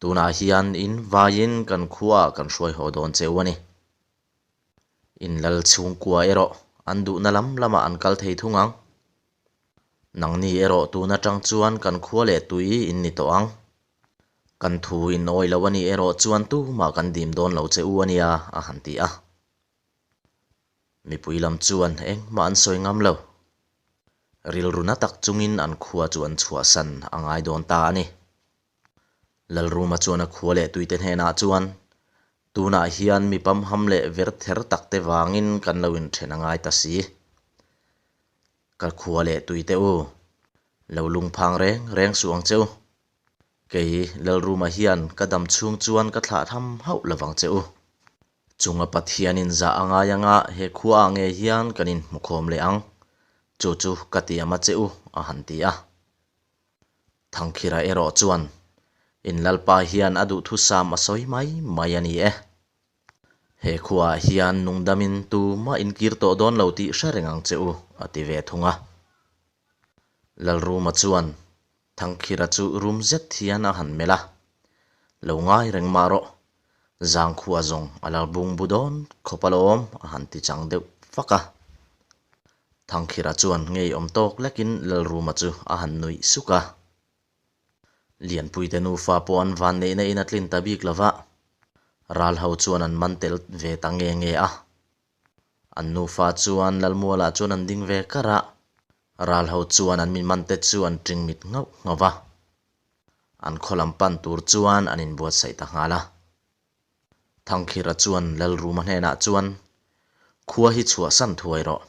Tunah hian in vaiin kan khuaah kan hruai haw dawn che u a ni. In lal chhungkua erawh an duhna lam lamah an kal thei thung ang. Nangni erawh tun atang chuan kan khua leh tui in ni tawh ang. Kan thu in awi lo a nih erawh chuan tumah kan dim dawn lo che u a nia, a han ti a. Mipui lam chuan engmah an sawi ngam lo. Rilru na tak chungin an khua chu an chhuahsan a ngai dawn ta a ni. Lalruma chuan a khua leh tuite hnenah chuan, Tunah hian mi pamham leh ver ther takte vangin kan lo inthen a ngai ta si. Ka khua leh tuite u, lo lungphang reng reng suh ang che u. Kei Lalruma hian ka dam chhung chuan ka thlah tham hauh lovang che u. Chunga Pathianin zah a ngai anga he khua ah ngei hian kan inhmukhawm leh ang, chu chu ka ti ama che u, a han ti a. Thangkhira erawh chuan, In Lalpa hian a duhthusam a sawi mai mai a ni e. He khua ah hian nungdamin tumah inkir tawh dawn lo tih hre reng ang che u, a ti ve thung a. Lalruma chuan, Thangkhira chu rum zet hian a han melh a, Lo ngai reng mah rawh, zangkhua zawng a lo bung bu dawn khawp alawm a han ti chang deuh fak a. Thangkhira chuan ngeiawm tawk lekin Lalruma chu a han nuih suk a. Lianpuite nufa pawh an vanneihna in a tlin ta bik lova, Ralho chuan an man tel ve ta nge nge a. An nufa chuan Lalmualah chuan an ding ve kar a, Ralho chuan an mimante chu an ṭing mit nghauh nghauh va. An khaw lam pan tur chuan an inbuatsaih ta nghal a. Thangkhira chuan Lalruma hnenah chuan, Khua hi chhuahsan thuai rawh.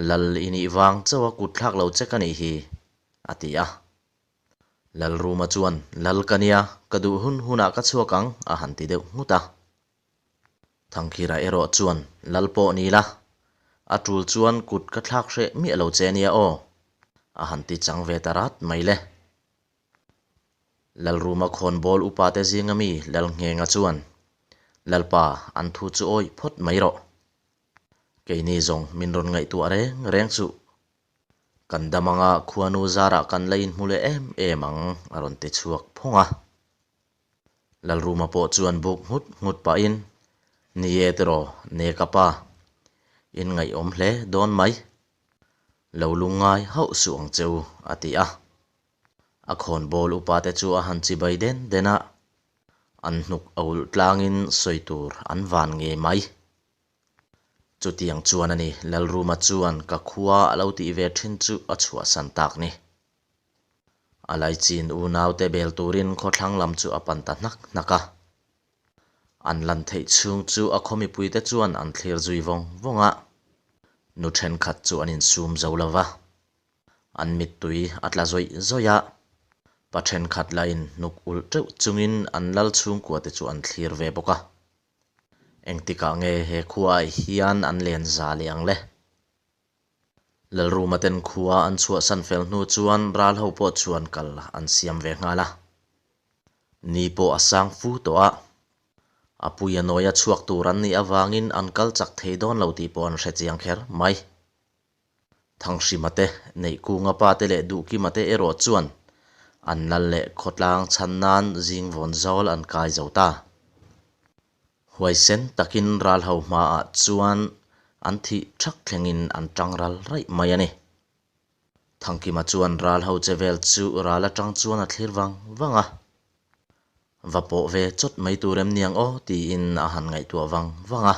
Lal i nih vang chauh a kut thlak lo che ka nih hi, a ti a. Lalruma chuan, Lal ka nia, ka duh hun hunah ka chhuak ang, a han ti deuh nghut a. Thangkhira erawh chuan, Lal pawh ni la, a tul chuan kut ka thlak hreh miah lo che nia aw, a han ti chang ve ta rat mai le. Lalruma khawnbawl upate zinga mi Lalnghenga chuan, Lalpa, an thu chu awih phawt mai rawh. Keini zawng min rawn ngaihtuah reng reng chuh. Kan dam anga khuanu zarah kan la inhmu leh em em ang, a rawn ti chhuak phawng a. Lalruma pawh chuan buk nghut nghut pahin, Ni e tiraw, ne ka pa. In ngaihawm hle dawn mai. Lo lungngai hauh suh ang che u, a ti a. A khawnbawl upate chu a han chibai den den a, an hnuk a ulh tlangin sawi tur an van ngei mai. Chutiang chuan a ni, Lalruma chuan ka khua a lo tih ve thin chu a chhuahsan tak ni. A laichin unaute bel turin khawthlang lam chu a pan ta hnak hnak a. An lan theih chhung chu a khaw mipuite chuan an thlir zui vawng vawng a. Nu thenkhat chu an insum zo lo va. An mittui a tla zawih zawih a. Pa thenkhat lahin hnuk ulh teuh chungin an lal chhungkuate chu an thlir ve bawk a. Engtikah nge he khuaah hian an len za leh ang le? Lalruma ten khua an chhuahsan fel hnu chuan ral ho pawh chuan kal an siam ve nghal a. Ni pawh a sang fu tawh a. A puia nawia chhuak tur an nih avangin an kal chak thei dawn lo tih pawh an hre chiang kher mai. Thanghrima te, Neihkunga pa te leh Duhkima te erawh chuan an lal leh khawtlang chhan nan zing vawn zawl an kai zo ta. Huaisen takin ralho hmaah chuan an thih thak thlengin an tang ral raih mai a ni. Thangkima chuan ralho che vel chu ral atang chuan a thlir vang vang a. Va pawh ve chawt mai tur em niang aw tiin a han ngaihtuah vang vang a.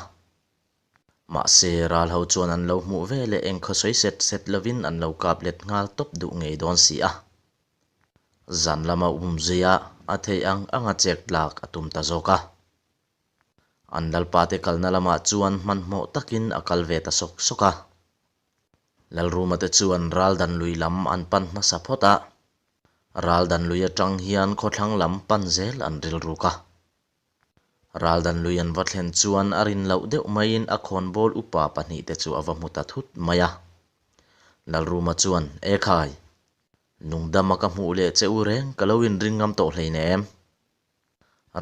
Mahse, ral ho chuan an lo hmuh ve leh engkhaw sawi set set lovin an lo kap let nghal tawp duh ngei dawn si a. Zan lama um zuia a theih ang anga chek tlak a tum ta zawk a. An lalpa te kalna lamah chuan hmanhmawh takin a kal ve ta sawk sawk a. Lalruma te chuan ral dan lui lam an pan hmasa phawt a. Ral dan lui atang hian khawthlang lam pan zel an rilruk a. Ral dan lui an va thlen chuan a rin loh deuh maiin a khawnbawl upa pahnihte chu a va hmu ta thut mai a. Lalruma chuan, Ekhai! Nungdama ka hmuh leh che u reng ka lo inring ngam tawh hleinem.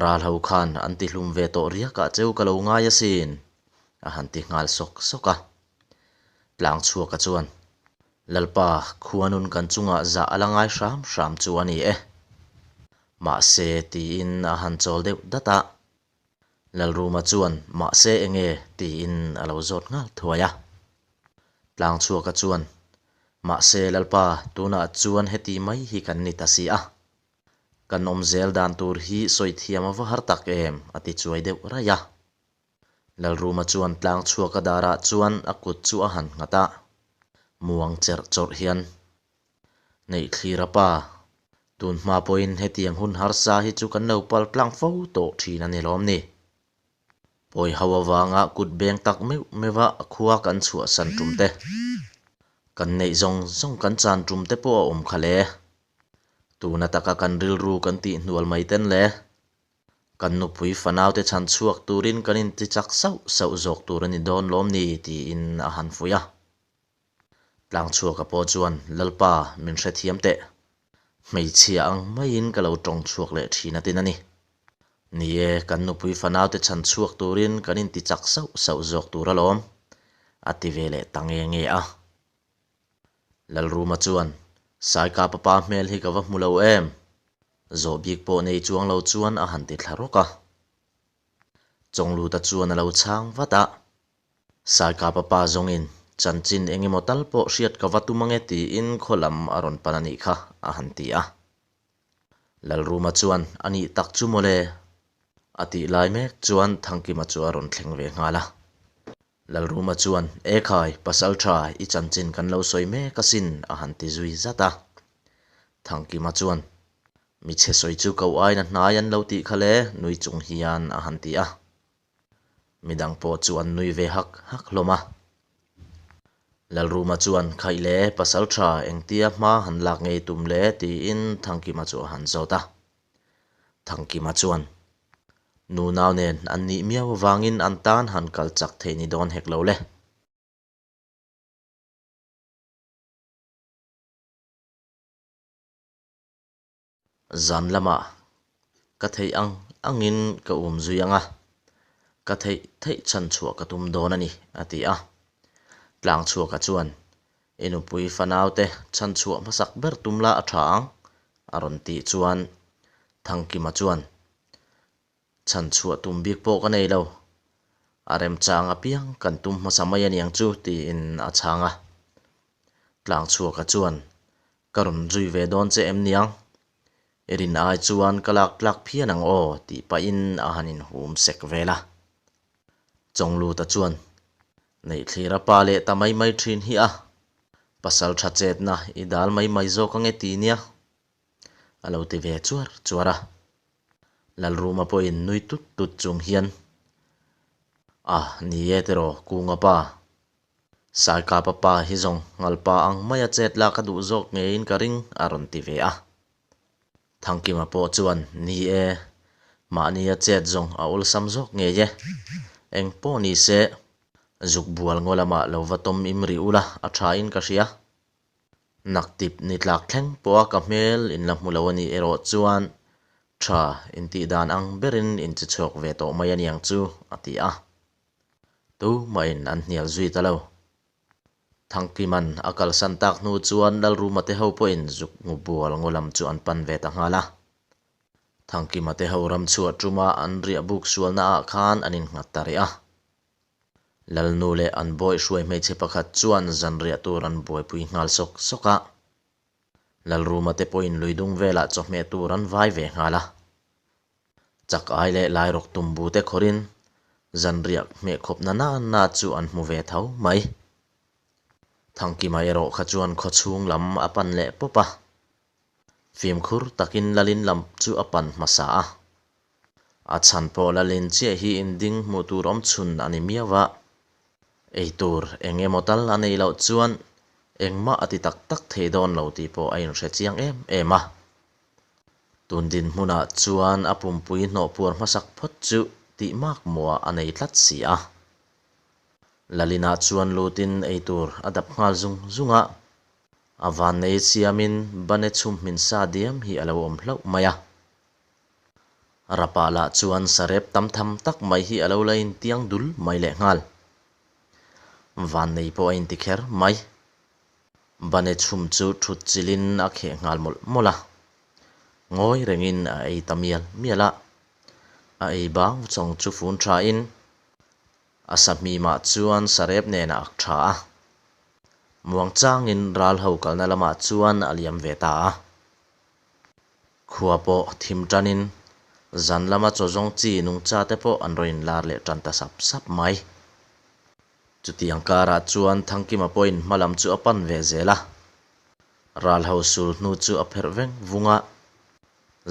Ral ho khan an ti hlum ve tawh riakah cheu ka lo ngai asin, a han ti nghal sawk sawk a. Tlang chhuaka chuan, Lalpa, khuanun kan chungah zah a la ngai hram hram chu a ni e. Mahse, tiin a han chawl deuh dat a. Lalruma chuan, Mahse enge? tiin a lo zawt nghal thuai a. Tlang chhuaka chuan, Mahse, Lalpa, tunah chuan heti mai hi kan ni ta si a. Kan awm zel dan tur hi sawi thiam a va har tak em? a ti chuai deuh raih a. Lalruma chuan tlang chhuak a darah chuan a kut chu a han nghat a, muang cherh chawrh hian, Neih thlir a pa, tun hma pawhin hetiang hun harsa hi chu kan lo pal tlang fo tawh thin a ni lawm ni? Pawi ho avanga kut beng tak meuh meuh a khua kan chhuahsan tum te, kan neih zawng zawng kan chan tum te pawh a awm kha le. Tuna taka kan rilru kan tih hnual mai ten le. Kan nupui fanaute chhan chhuak turin kan inti chak sauh sauh zawk tur a ni dawn lawm ni tiin a han fuih a. Tlangchhuaka pawh chuan, Lalpa, min hrethiam teh. Hmeichhia ang maiin ka lo tawng chhuak leh thin a tin a ni. Ni e, kan nupui fanaute chhan chhuak turin kan inti chak sauh sauh zawk tur alawm, a ti ve leh ta nge nge a. Lalruma chuan, Saika papa hmel hi ka va hmu lo em? Zawh bik pawh nei chuang lo chuan a han ti thla rawk a. Chawngluta chuan a lo chhang vat a. Saika papa zawngin, Chanchin eng emaw tal pawh hriat ka va tum ange tiin khaw lam a rawn pan a nih kha, a han ti a. Lalruma chuan, A nih tak chu mawle? A tih lai mek chuan Thangkima chu a rawn thleng ve nghal a. Lalruma chuan, Ekhai, pasal tha, i chanchin kan lo sawi mek asin, a han ti zui zat a. Thangkima chuan, Mi chhe sawi chu ko aina hnai an lo tih kha le, nui chung hian a han ti a. Midang pawh chu an nui ve hak hak hlawm a. Lalruma chuan, Khaih le, pasal tha, engtia hma han lak ngei tum le, tiin Thangkima chu a han zawt a. Thangkima chuan, Nunau nen an nih miau avangin an tan han kal chak thei ni dawn hek lo le. Zan lamah ka theih ang angin ka um zui ang a, ka theih theih chhan chhuah ka tum dawn a ni, a ti a. Tlangchhuaka chuan, I nupui fanaute chhan chhuah hmasak ber tum la a tha ang, a rawn tih chuan Thangkima chuan, Chhan chhuah tum bik pawh ka nei lo, a remchang apiang kan tum hmasa mai a niang chu, tiin a chhang a. Tlangchhuaka chuan, Ka rawn zui ve dawn che em niang? I rin ai chuan ka lak tlak phian ang aw, tih pahin a han inhum sek vel a. Chawngluta chuan, Neihthlir a pa leh ta mai mai thin hi a, pasal tha chetna i dal mai mai zawk ange ti nia, a lo ti ve chuar chuar a. Lalruma pawhin nui tut tut chung hian, A, ni e tiraw, Kunga pa. Saikapa pa hi zawng ngalpa ang maia chet lak a duh zawk ngeiin ka ring, a rawn ti ve a. Thangkima pawh chuan, Ni e, mahnia chet zawng a awlsam zawk ngei e. Eng pawh ni se, zuk bual ngaw lamah lo va tawm im rih ula a thain ka hria. Naktip ni tlak thleng pawha ka hmel in la hmu lo a nih erawh chuan tha intih dan ang berin in che chhuak ve tawh mai a niang chu, a ti a. Tumahin an hnial zui ta lo. Thangkiman a kalsan tak hnu chuan Lalruma te ho pawhin zuk ngu bual ngaw lam chu an pan ve ta nghal a. Thangkima te ho ram chhuah tuma an riah buk sualna ah khan an innghat ta rih a. Lalnu leh an bawih hruai hmeichhe pakhat chuan zanriah tur an buaipui nghal sawk sawk a. Lalruma te pawhin luidung velah chawhmeh tur an vai ve nghal a. Chak ai leh Lairawk tumbu te khawrin zanriah hmeh khawp na na na chu an hmu ve tho mai. Thangkima erawh kha chuan khawchhung lam a pan leh pawp a. Fimkhur takin Lalin lam chu a pan hmasa a. A chhan pawh Lalin chiah hi inding hmuh tur awm chhun a ni miau a. Ei tur eng emaw tal a neih loh chuan engmah a ti tak tak thei dawn lo tih pawh a inhre chiang em em a. Tun dinhmunah chuan a pumpui hnawhpuar hmasak phawt chu tih mak muah a nei tlat si a. Lalinah chuan lutin ei tur a dap nghal zung zung a. A vannei siamin bane chhum hmin sa diam hi a lo awm hlauh mai a. Rapah lah chuan sarep tam tham tak mai hi a lo la intiang dul mai leh nghal. Vannei pawh a inti kher mai. Bane chhum chu thut chilhin a kheh nghal mawlh mawlh a. Ngawi rengin a ei ta mial mial a. A ei bang chawng chu fun thain A sahmimah chuan sarep nen a ak tha a. Muangchangin ral ho kalna lamah chuan a liam ve ta a. Khua pawh thim tanin zan lama chaw zawng chi nungcha te pawh an rawn inlar leh tan ta sap sap mai. Chutiang karah chuan Thangkima pawhin hma lam chu a pan ve zel a. Ral ho sul hnu chu a pherh veng vung a,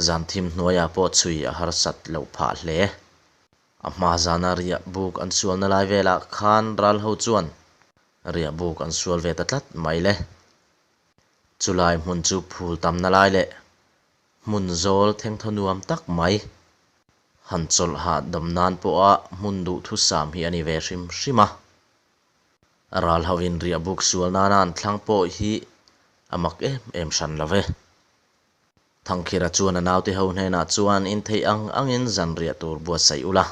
zan thim hnuaiah pawh chhui a harsat loh phah hle. A hma zana riah buk an sualna lai velah khan ral ho chuan riah buk an sual ve ta tlat mai le. Chulai hmun chu phul tamna lai leh hmun zawl thengthaw nuam tak mai. Han chawlh hahdam nan pawha hmun duhthusam hi a ni ve hrim hrim a. Ral hovin riah buk sual nana an thlang pawh hi a mak em em hran lo ve. Thangkhira chuan a naute ho hnenah chuan intheih ang angin zanriah tur buatsaih ula.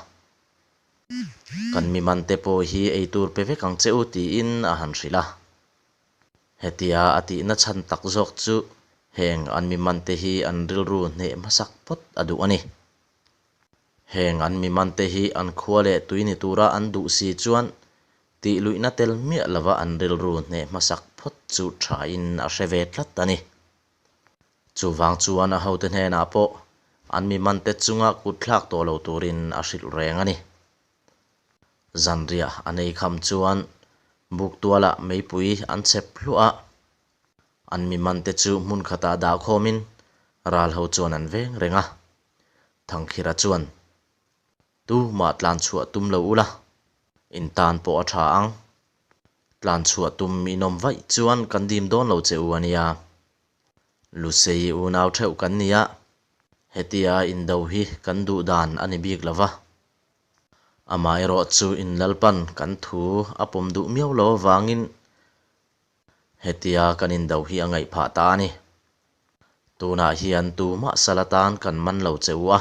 Kan mi mante pawh hi ei tur pe vek ang che u tiin a han hrilh a. Hetia a tihna chhan tak zawk chu heng an mi mante hi an rilru hneh hmasak phawt a duh a ni. Heng an mi mante hi an khua leh tui ni tura an duh si chuan tih luihna tel miah lova an rilru hneh hmasak phawt chu thain a hre ve tlat a ni. Chuvang chuan a hote hnenah pawh an mi mante chunga kut thlak tawh lo turin a hrilh reng a ni. Zanriah a nei kham chuan buk tualah meipui an chhep hluah a, an mi mante chu hmun khatah dah khawmin ral ho chuan an veng reng a. Thangkhira chuan, Tumah tlan chhuah tum lo ula, in tan pawh a tha ang. Tlan chhuah tum inawm vaih chuan kan dim dawn lo che u a nia. Lusei unau theuh kan nia, hetia indo hi kan duh dan a ni bik lo va. Amaherawh chu in Lalpan kan thu a pawm duh miau lo avangin hetia kan indo hi a ngaih phah ta a ni. Tunah hian tumah sal atan kan man lo che u a.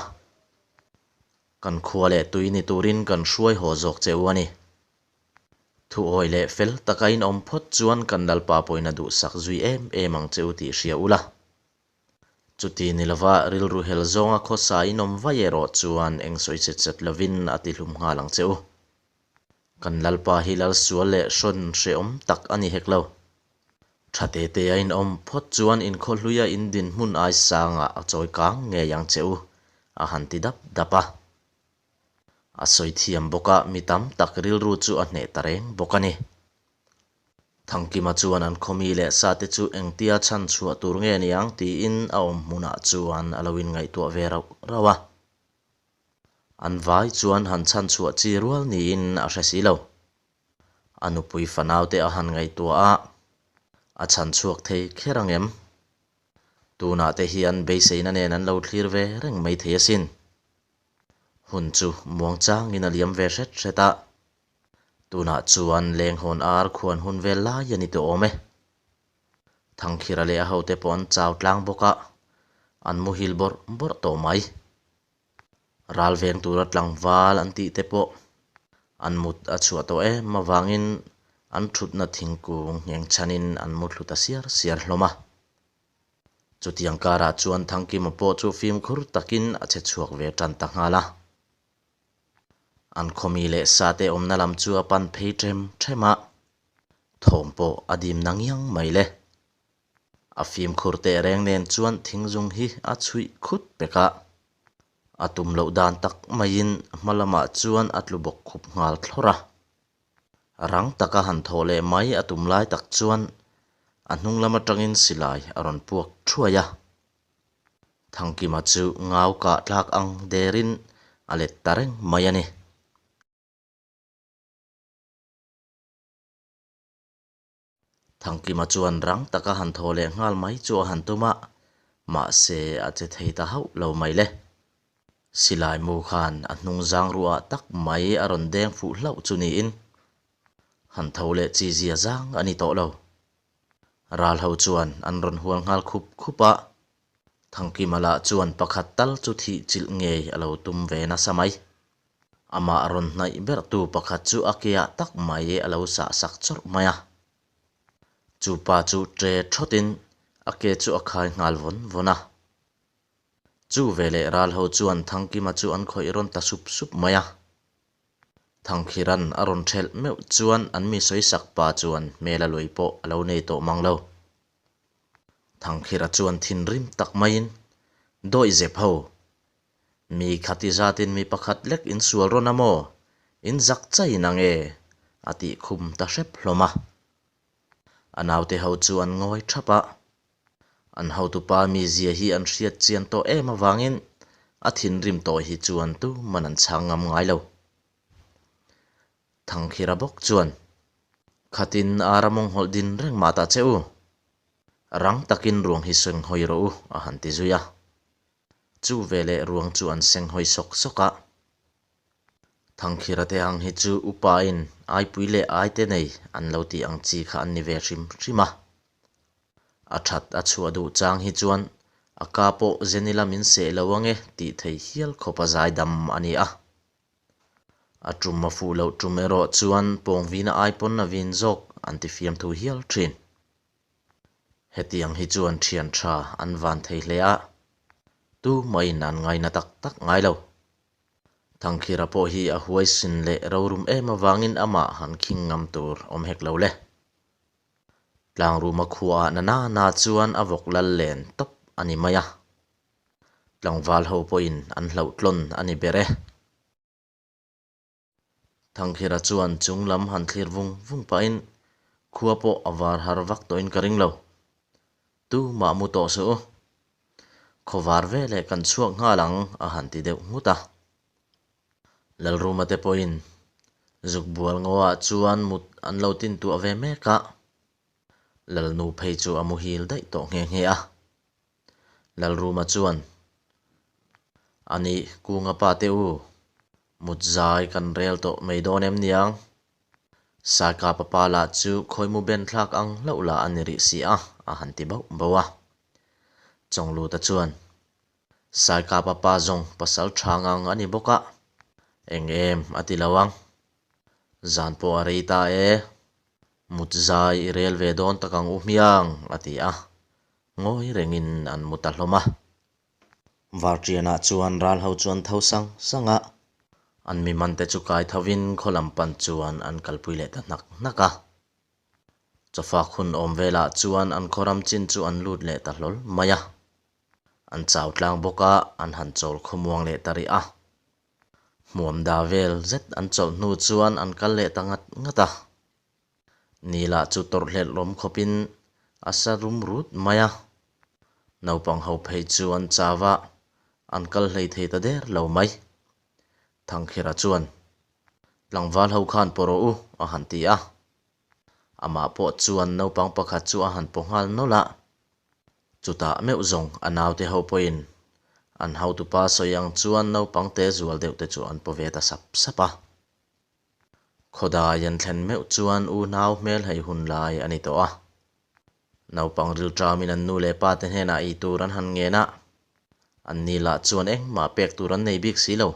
Kan khua leh tui ni turin kan hruai haw zawk che u a ni. Thuawi leh fel taka inawm phawt chuan kan Lalpa pawhin a duhsak zui em em ang che u tih hria ula. Chuti ni lova rilru hel zawnga khawsa inawm vai erawh chuan eng sawi chet chet lovin a ti hlum nghal ang che u. Kan Lalpa hi lal sual leh hrawn hrehawm tak a ni hek lo. Tha te te a inawm phawt chuan inkhawhluia in dinhmun ai sangah a chawi kang ngei ang che u, a han ti dap dap a. A sawi thiam bawk a, mi tam tak rilru chu a hneh ta reng bawk a ni. Thangkima chuan an khawmi leh sate chu engtia chhan chhuah tur nge ni ang tiin a awm hmunah chuan a lo inngaihtuah ve rauh rauh a. An vai chuan han chhan chhuah chi rual niin a hre si lo. A nupui fanaute a han ngaihtuah a, a chhan chhuak thei kher ang em? Tunah te hian beiseina nen an lo thlir ve reng mai thei asin. Hun chu muang changin a liam ve hret hret a, tunah chuan lenghawn ar khuan hun vel lai a ni tawh awm e. Thangkhira leh a hote pawh an chau tlang bawk a, an muhil bawrh bawrh tawh mai. Ral veng tura tlangval an tih te pawh an mut a chhuah tawh em avangin an thutna thingkung ngheng chhanin an mu thlu ta siar siar hlawm a. Chutiang karah chuan Thangkima pawh chu fimkhur takin a che chhuak ve tan ta nghal a. An khawmi leh sate awmna lam chu a pan phei ṭhem ṭhem a, thawm pawh a dim na ngiang mai le. A fimkhur teh reng nen chuan thingzung hi a chhuih khut pek a. A tum loh dan tak maiin hma lamah chuan a tlu bawk khup nghal thlawrh a. Rang taka han thawh leh mai a tum lai tak chuan a hnung lam atangin silai a rawn puak thuai a. Thangkima chu ngau kah tlak ang derin a let ta reng mai a ni. Thangkima chuan rang taka han thaw leh nghal mai chu a han tum a, mahse a che thei ta hauh lo mai le. Silai mu khan a hnung zang ruah tak mai a rawn deng fuh hlauh chu niin han tho leh chi zia zang a ni tawh lo. Ral ho chuan an rawn hual nghal khup khup a, Thangkima lah chuan pakhat tal chu thih chilh ngei a lo tum ve nasa mai. Amah rawn hnaih berhtu pakhat chu a keah tak mai a lo sah sak chawrh mai a. Chu pa chu ṭe ṭhawtin a ke chu a khai nghal vawn vawn a. Chu veleh ral ho chuan Thangkima chu an khawih rawn ta sup sup mai a. Thangkhiran a rawn ṭhelh meuh chuan an mi sawisak pa chuan hmel a lui pawh a lo nei tawh mang lo. Thangkhira chuan thinrim tak maiin, Dawihzep ho, Mi khati zatin mi pakhat lek in sual rawn a maw? In zak chai na nge? A tih khum ta hrep hlawm a. A naute ho chu an ngawi thap a. An hotupa mizia hi an hriat chian tawh em avangin a thinrim tawh hi chuan tuman an chhang ngam ngai lo. Thangkhira bawk chuan, Khatin ara mawng hawlh din reng mah ta che u. Rang takin ruang hi senghawi rawh u, a han ti zui a. Chu veleh ruang chu an senghawi sawk sawk a. Thangkhira te ang hi chu upain aipui leh aite nei an lo tih ang chi kha an ni ve hrim hrim a. A that a chhuah duh chang hi chuan a ka pawh zen ila min seh lo ange tih thei hial khawp a zaidam a ni a. A tum a fuh loh tum erawh chuan pawngvina ai pawn a vin zawk an ti fiamthu hial thin. Hetiang hi chuan thian tha an van thei hle a, tumah-in an ngaina tak tak ngai lo. Thangkhira pawh hi a huaisin leh rorum em avangin amah han khing ngam tur awm hek lo le. Tlangruma khuaah na na na chuan a vawk lal len tawp a ni mai a. Tlangval ho pawhin an hlauhtlawn a ni ber e. Thangkhira chuan chung lam han thlir vung vung pahin khua pawh a var har vak tawhin ka ring lo. Tu mah mu tawh suh u. Khaw var veleh kan chhuak nghal ang a han ti deuh nghut a. Lalruma te pawhin zuk bual ngaw-ah chuan mut an lo tin tuah ve mek a. Lalnu phei chu a muhil daih tawh nghe nghe a. Lalruma chuan, A nih, Kunga pa te u, mut zai kan rel tawh mai dawn em niang? Saika papa lah chu khawimu ben thlak ang hlauh lah a ni rih si a, a han ti bauh bauh a. Chawngluta chuan, Saika papa zawng pasal tha ngang a ni bawk a, eng em a ti lo ang. Zan pawh a rei ta e, mut zai i rel ve dawn tak ang u hmiang, a ti a. Ngawi rengin an mu ta hlawm a. Varṭianah chuan ral ho chuan tho sang sang a. An mi mante chu kai thovin khaw lam pan chuan an kalpui leh ta hnak hnak a. Chawfak hun awm velah chuan an khaw ram chin chu an lut leh ta hlawl mai a. An chau tlang bawk a, an han chawl khawmuang leh ta rih a. Hmuam da vel zet an chawlh hnu chuan an kal leh ta ngat ngat a. Ni lah chu tawrhhlelh rawm khawpin a sa rum rut mai a. Naupang ho phei chu an chau a, an kal hlei thei ta der lo mai. Thangkhira chuan, Tlangval ho khan paw rawh u, a han ti a. Amah pawh chuan naupang pakhat chu a han paw nghal nawlh a. Chutah meuh zawng a naute ho pawhin an hotupa sawi ang chuan naupang te zual deuh te chu an paw ve ta sap sap a. Khawdai an thlen meuh chuan unau hmel hei hun lai a ni tawh a. Naupang rilṭamin an nu leh pa te hnenah ei tur an han ngen a, anni lah chuan engmah pek tur an nei bik si lo.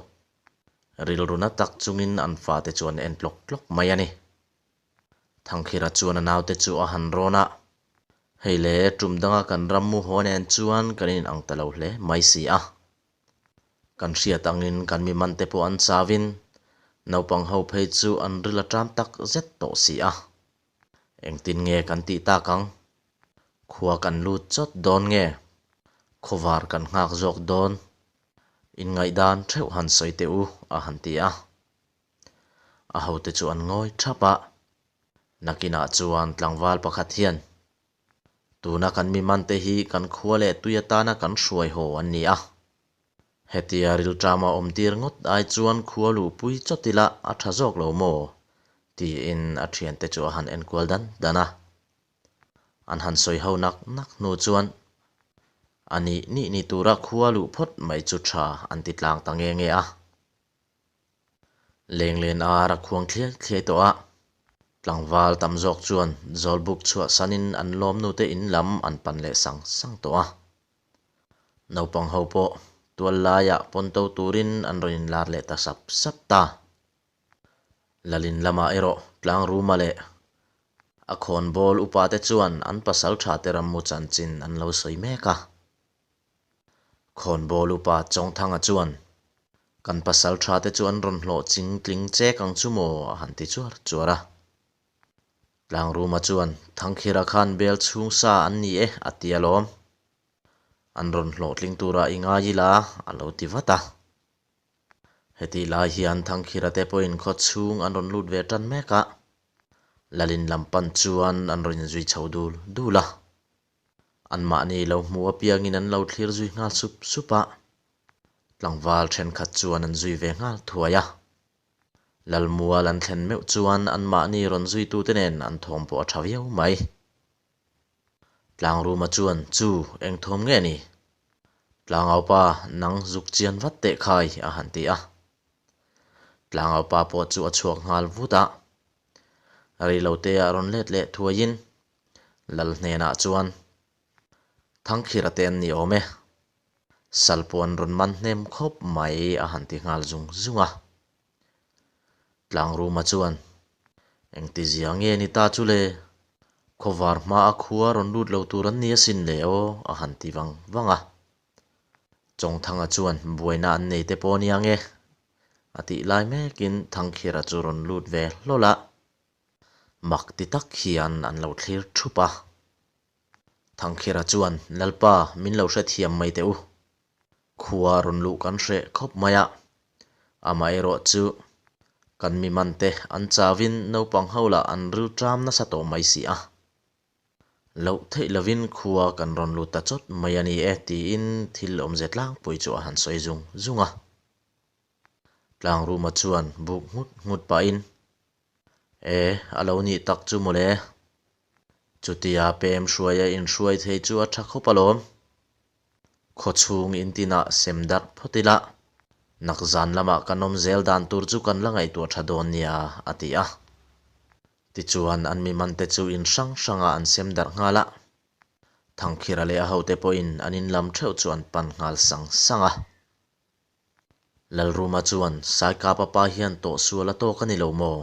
Rilru na tak chungin an fate chu an en tlawk tlawk mai a ni. Thangkhira chuan a naute chu a han rawn a, Hei le, tum danga kan ram mu haw nen chuan kan inang ta lo hle mai si a. Kan hriat angin kan mi mante pawh an chauin naupang ho phei chu an ril a ṭam tak zet tawh si a. Engtin nge kan tih tak ang? Khua kan lut chawt dawn nge? Khawvar kan nghak zawk dawn? Inngaihdan theuh han sawi teh u, a han ti a. A hote chu an ngawi thap a. Nakinah chuan tlangval pakhat hian, Tuna kan mi mante hi kan khua leh tui atana kan hruai haw an ni a. Hetia rilṭama awmtir ngawt ai chuan khua luhpui chawt ila a ṭha zawk lo maw? tiin a ṭhiante chu a han enkual dan dan a. An han sawi ho nak nak hnu chuan a nih nih ni tura khua luh phawt mai chu ṭha an ti tlang ta nge nge a. Lenglen ar a khuang thliai thliai tawh a, tlangval tam zawk chuan Zawlbuk chhuahsanin an lawmnute in lam an pan leh sang sang tawh a. Naupang ho pawh tual laiah pawn to turin an rawn inlar leh ta sap sap ta. Lalin lamah erawh Tlangruma leh a khawnbawl upate chuan an pasalṭhate rammu chanchin an lo sawi mek a. Khawnbawl upa Chawngthanga chuan, Kan pasalṭhate chu an rawn hlawh ching tling chek ang chu maw? a han ti chuar chuar a. Tlangruma chuan, Thangkhira khan bel chhung sa an ni e, a ti alawm. An rawn hlawhtling turah i ngai ila, a lo ti vat a. Hetih lai hian Thangkhira te pawhin khaw chhung an rawn lut ve tan mek a, Lalin lam pan chuan an rawn inzui chho dul dul a. Anmahni lo hmu apiangin an lo thlir zui nghal sup sup a, tlangval thenkhat chuan an zui ve nghal thuai a. Lalmual an thlen meuh chuan anmahni rawn zuitute nen an thawm pawh a tha viau mai. Tlangruma chuan, Chu, eng thawm nge ni? Tlangaupa, nang zuk chian vat teh khai, a han ti a. Tlangaupa pawh chu a chhuak nghal vut a. Reiloteah rawn let leh thuaiin Lal hnenah chuan, Thangkhira te an ni awm e. Sal pawh an rawn man hnem khawp mai, a han ti nghal zung zung a. Tlangruma chuan, Engtizia nge ni ta chu le? Khawvar hma a khua rawn lut lo tur an ni asin le aw, a han ti vang vang a. Chawngthanga chuan, Buaina an nei te pawh nia nge? a tih lai mekin Thangkhira chu rawn lut ve hlawl a. Mak ti tak hian an lo thlir thup a. Thangkhira chuan, Lalpa, min lo hrethiam mai teh u. Khua rawn luh kan hreh khawp mai a. Amaherawh chu, kan mi mante an chauin naupang ho lah an ril ṭam nasa tawh mai si a. Loh theih lovin khua kan rawn lut ta chawt mai a ni e, tiin thil awmze tlangpui chu a han sawi zung zung a. Tlangruma chuan buk nghut nghut pahin, E, a lo nih tak chu mawle. Chutia pem hruaia inhruai thei chu a tha khawp alawm. Khawchhung intinah sem darh phawt ila, nakzan lamah kan awm zel dan tur chu kan la ngaihtuah tha dawn nia, a ti a. Tichuan an mi mante chu in hrang hrangah an sem darh nghal a. Thangkhira leh a hote pawhin an inlam theuh chu an pan nghal sang sang a. Lalruma chuan Saikapa pa hian tawhsual a tawk a ni lo maw?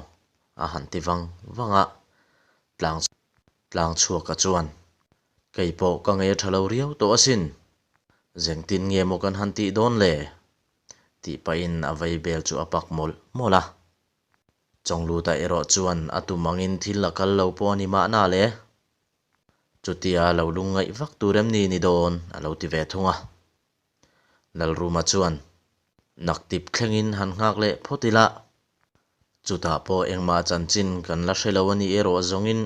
a han ti vang vang a. Tlang Tlangchhuaka chuan, Kei pawh ka ngei tha lo riau tawh asin. Zengtin nge maw kan han tih dawn le? tih pahin a vei bel chu a pak mawlh mawlh a. Chawngluta erawh chuan a tum angin thil a kal lo pawh a ni mahna le. Chutia lo lungngaih vak tur em ni ni dawn? a lo ti ve thung a. Lalruma chuan, Naktip thlengin han nghak leh phawt ila, chutah pawh engmah chanchin kan la hre lo a nih erawh zawngin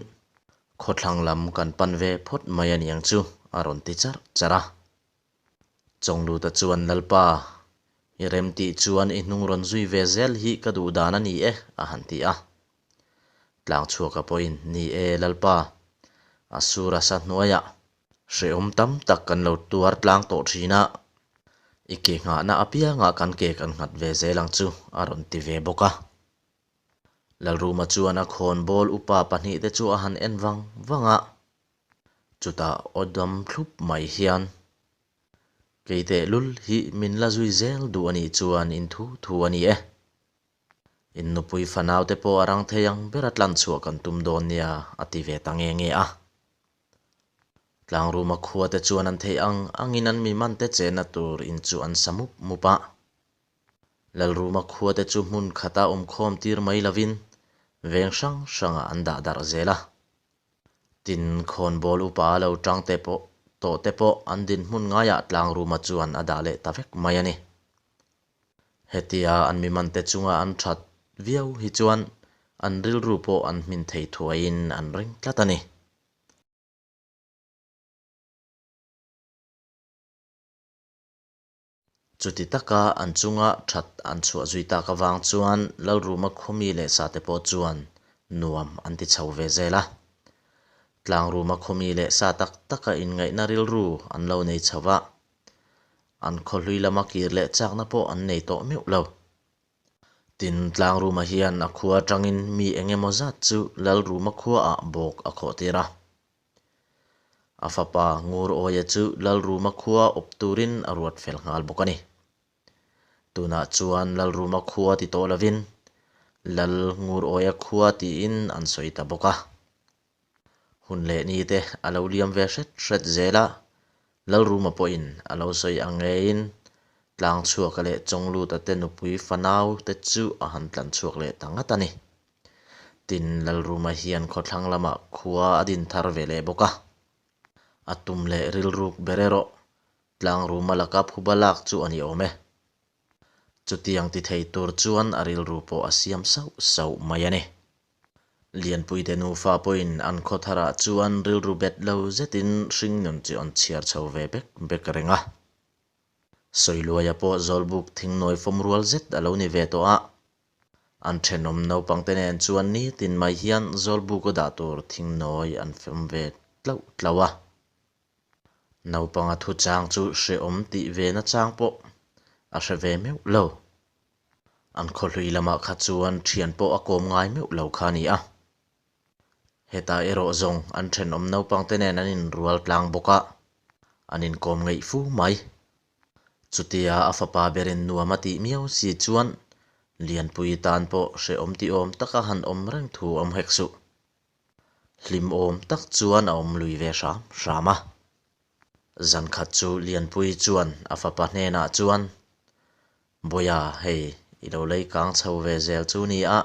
khawthlang lam kan pan ve phawt mai a niang chu, a rawn ti charh charh a. Chawngluta chuan, Lalpa, i remtih chuan i hnung rawn zui ve zel hi ka duh dan a ni e, a han ti a. Tlangchhuaka pawhin, Ni e, Lalpa, a sur a sa hnuaiah Hrehawm tam tak kan lo tuar tlang tawh thin a, i ke nghahna apiangah kan ke kan nghat ve zel ang chu, a rawn ti ve bawk a. Lalruma chuan a khawnbawl upa pahnihte chu a han en vang vang a, chutah aw dam thlup mai hian, Kei tehlul hi min la zui zel duh a nih chuan in thu thu a ni e. In nupui fanaute pawh a rang thei ang bera tlanchhuah kan tum dawn nia, a ti ve ta nge nge a. Tlangruma khuate chuan an theih ang angin an mi mante chenna tur in chu an sa mup mup a. Lalruma khuate chu hmun khata awmkhawm tir mai lovin veng hrang hrangah an dah darh zel a. Tin, khawnbawl upa a lo tang te pawh tawh te pawh an dinhmun ngaiah Tlangruma chuan a dah leh ta vek mai a ni. Hetia an mi mante chunga an that viau hi chuan an rilru pawh an hmin thei thuaiin an ring tlat a ni. Chuti taka an chunga that an chhuah zui tak avang chuan Lalruma khawmi leh sate pawh chuan nuam an ti chho ve zel a. Tlangruma khawmi leh sa tak taka inngaihna rilru an lo nei chho va, an khawhlui lama kir leh chakna pawh an nei tawh meuh lo. Tin, Tlangruma hian a khua atangin mi eng emaw zat chu Lalruma khuaah bawk a khawh tir a. A fapa Ngur Awia chu Lalruma khua awp turin a ruat fel nghal bawk a ni. Tunah chuan Lalruma khua ti tawh lovin Lal Ngur Awia khua tiin an sawi ta bawk a. Hun leh ni te a lo liam ve hret hret zel a, Lalruma pawhin a lo sawi ang ngeiin Tlangchhuaka leh Chawngluta te nupui fanau te chu a han tlan chhuak leh ta ngat a ni. Tin, Lalruma hian khawthlang lamah khua a din thar ve leh bawk a. A tum leh rilruk ber erawh Tlangruma laka phuba lak chu a ni awm e. Chutiang ti thei tur chuan a rilru pawh a siam sauh sauh mai a ni. Lianpuite nufa pawhin an khaw tharah chuan rilru bet lo zetin hringnun chu an chhiar chho ve bek bek reng a. Sawiluaia pawh Zawlbuk thingnawi fawm rual zet a lo ni ve tawh a. An thenawm naupangte nen chuan nitin mai hian Zawlbuka dah tur thingnawi an fawm ve tlauh tlauh a. Naupanga thuchang chu hrehawm tih ve nachang pawh a hre ve meuh lo. An khawhlui lamah kha chuan thian pawh a kawm ngai meuh lo kha a ni a. Hetah erawh zawng an thenawm naupangte nen an inrual tlang bawk a, an inkawm ngeih fu mai. Chutia a fapa berin nuam a tih miau si chuan Lianpui tan pawh hrehawm tihawm taka han awm reng thu awm hek suh. Hlimawm tak chuan a awm lui ve hram hram a. Zankhat chu Lianpui chuan a fapa hnenah chuan, Bawiha, hei i lo lei kang chho ve zel chu ni a,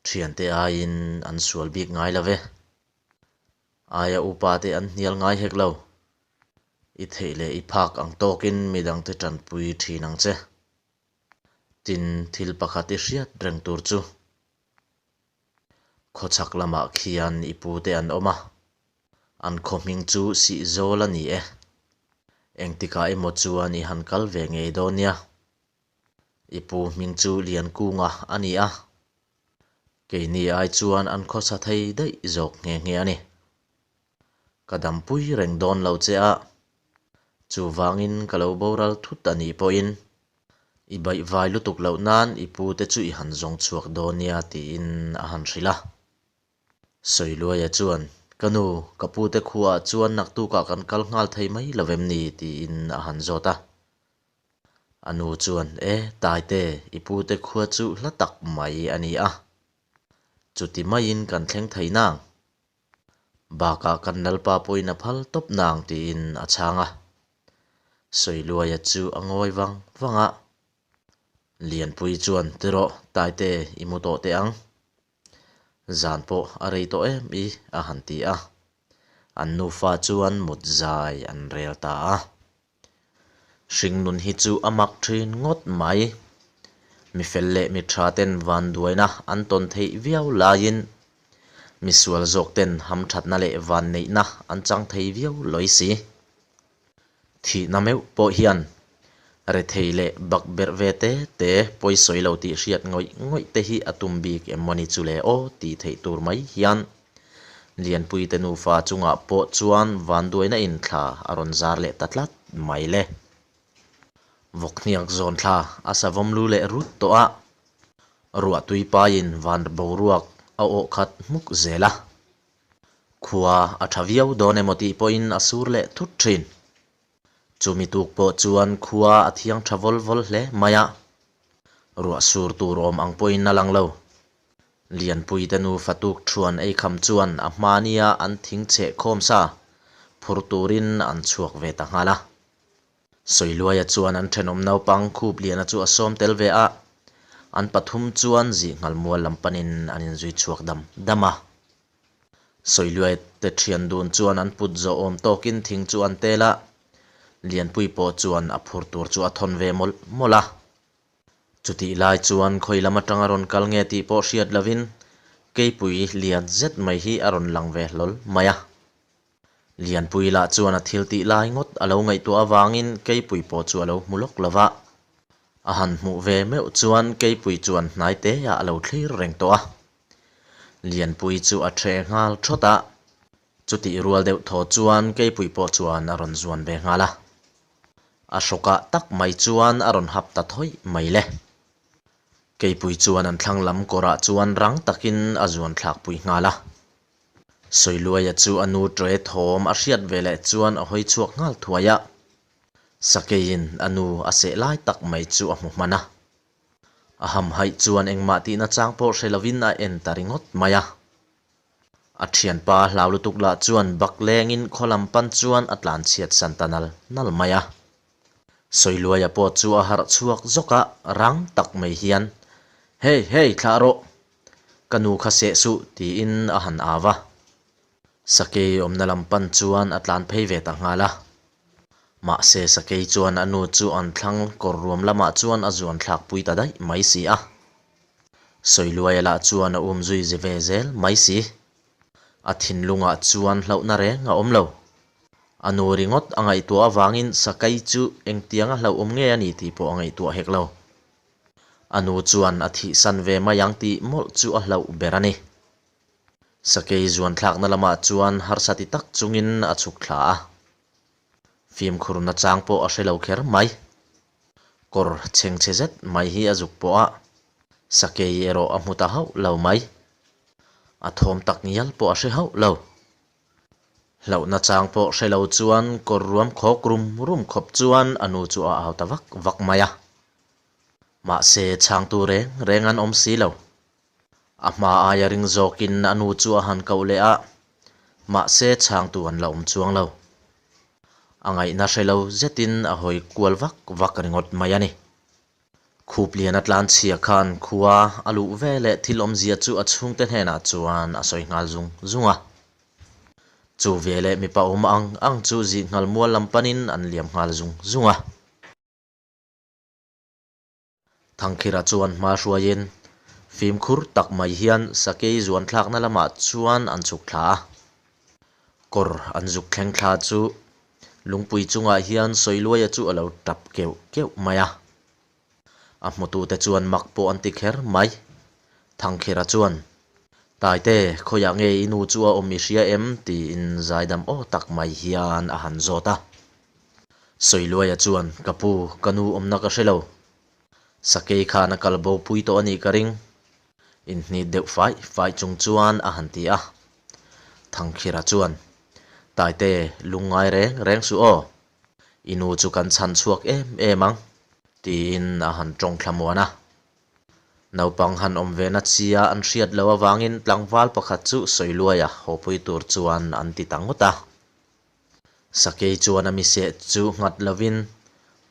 thiante aiin an sual bik ngai lo ve. Aia upa te an hnial ngai hek lo. I theih leh i phak ang tawkin midangte tanpui thin ang che. Tin, thil pakhat i hriat reng tur chu. Khawchhak lamah khian i pute an awm a, an khaw hming chu Sihzawl a ni e. Engtikah emaw chuan i han kal ve ngei dawn nia. I pu hming chu Liankunga a ni a, keini ai chuan an khawsa thei daih zawk nghe nghe a ni. Ka dampui reng dawn lo che a, chuvangin ka lo boral thut a nih pawhin I baihvai lutuk loh nan i pu te chu i han zawng chhuak dawn nia tiin a han hrilh a. Sawiluaia chuan, Ka nu, ka pu te khuaah chuan naktukah kan kal nghal thei mai lo vem ni? tiin a han zawt a. A nu chuan, E, Taite, i pu te khua chu hla tak mai a ni a. Chuti maiin kan thleng thei nang. Bakah kan Lalpa pawhin a phal tawp nang tiin a chhang a. Sawiluaia chu a ngawi vang vang a. Lianpui chuan, Tirawh, Taite, i mu tawh teh ang. Zan pawh a rei tawh em i, a han ti a. An nufa chuan mut zai an rel ta a. Hringnun hi chu a mak thin ngawt mai. Mi fel leh mi tha ten vanduaina an tawn theih viau laiin mi sual zawk ten hamthatna leh vanneihna an chang thei viau lawi si. Thihna meuh pawh hian rethei leh bakberh ve te te pawisawi lo tih hriat ngawih ngawih te hi a tum bik em mawni chu le aw tih theih tur mai hian Lianpuite nufa chungah pawh chuan vanduaina inthla a rawn zar leh ta tlat mai le. Vawkhniak zawn thla a savawm lu leh rut tawh a, ruahtui paiin van boruak a awh khat hmuk zel a. Khua a tha viau dawn emaw tih pawhin a sur leh thut thin. Chumi tuk pawh chuan khua a thiang tha vawl vawl hle mai a, ruah sur tur awm ang pawhin a lang lo. Lianpuite nufa tuk thuan ei kham chuan a hmania an thing chheh khawm sa phur turin an chhuak ve ta nghal a. Sawiluaia chuan an thenawm naupang khup liana chu a sawm tel ve a, an pathum chuan zihnghal mual lam panin an inzui chhuak dam dam a. Sawiluaia te thian dun chuan an put zawh awm tawkin thing chu an tel a, Lianpui pawh chuan a phur tur chu a thawn ve mawlh mawlh a. Chutih lai chuan khawi lam atanga rawn kal nge tih pawh hriat lovin keipui lian zet mai hi a rawn lang ve hlawl mai a. Lianpui lah chuan a thil tih lai ngawt a lo ngaihtuah avangin keipui pawh chu a lo hmu lawk lo va. A han hmuh ve meuh chuan keipui chuan hnai teah a lo thlir reng tawh a. Lianpui chu a ṭhe nghal ṭhawt a. Chutih rual deuh thaw chuan keipui pawh chuan a rawn zuan ve nghal a. A hrawkah tak mai chuan a rawn hap ta thawih mai le. Keipui chuan an thlang lam kawrah chuan rang takin a zuan thlakpui nghal a. Sawiluaia chu a nu ṭe thawm a hriat ve leh chuan a hawi chhuak nghal thuai a. Sakeiin a nu a seh lai tak mai chu a hmu hman a. A hamhaih chuan engmah tihna chang pawh hre lovin a en ta ringawt mai a. A thianpa hlau lutuk lah chuan bak lengin khaw lam pan chuan a tlan chhiat san ta nal nal mai a. Sawiluaia pawh chu a harh chhuak zawk a, rang tak mai hian, Hey, hey, thlah rawh! Ka nu kha seh suh, tiin a han au a. Sakei awmna lam pan chuan a tlan phei ve ta nghal a. Mahse Sakei chuan a nu chu an thlang kawr ruam lamah chuan a zuan thlak pui ta daih mai si a. Sawiluaia lah chuan a um zui ze ve zel mai si. A thinlungah chuan hlauhna reng a awm lo. A nu ringawt a ngaihtuah avangin Sakei chu engtianga hlauhawm nge a ni tih pawh a ngaihtuah hek lo. A nu chuan a thihsan ve mai ang tih mawlh chu a hlauh ber a ni. Sakei zuan thlakna lamah chuan harsa ti tak chungin a chhuk thla a. Fimkhurna chang pawh a hre lo kher mai. Kawr chhengchhe zet mai hi a zuk pawh a, sakei erawh a hmu ta hauh lo mai. A thawm tak ngial pawh a hre hauh lo. Hlauhna chang pawh hre lo chuan kawr ruam khawk rum rum khawp chuan a nu chu a au ta vak vak mai a. Mahse chhangtu reng reng an awm si lo. A hma aia ring zawkin a nu chu a han koh leh a, mahse chhangtu an la awm chuang lo. A ngaihna hre lo zetin a hawi kual vak vak ringawt mai a ni. Khup lian a tlan chhia khan khua a luh ve leh thil awmzia chu a chhungte hnenah chuan a sawi nghal zung zung a. Chu veleh mipa awm ang ang chu zih nghal mual lam panin an liam nghal zung zung a. Thangkhira chuan hma hruaiin fimkhur tak mai hian sakei zuan thlakna lamah chuan an chhuk thla a. Kawr an zuk thleng thla chu lungpui chungah hian Sawiluaia chu a lo tap keuh keuh mai a. A hmutute chuan mak pawh an ti kher mai. Thangkhira chuan, Taite, khawiah nge i nu chu a awm i hria em? tiin zaidam aw tak mai hian a han zawt a. Sawiluaia chuan, Ka pu, ka nu awmna ka hre lo. Sakei khan a kal bo pui tawh a nih ka ring. Inhnit deuh fai fai chung chuan a han ti a. Thangkhira chuan, Taite, lungngai reng reng suh aw. I nu chu kan chhan chhuak em em ang, tiin a han tawng thla muan a. Naupang han awm ve na chia an hriat loh avangin tlangval pakhat chu Sawiluaia hawpui tur chuan an ti ta ngawt a. Sakei chuan a miseh chu nghat lovin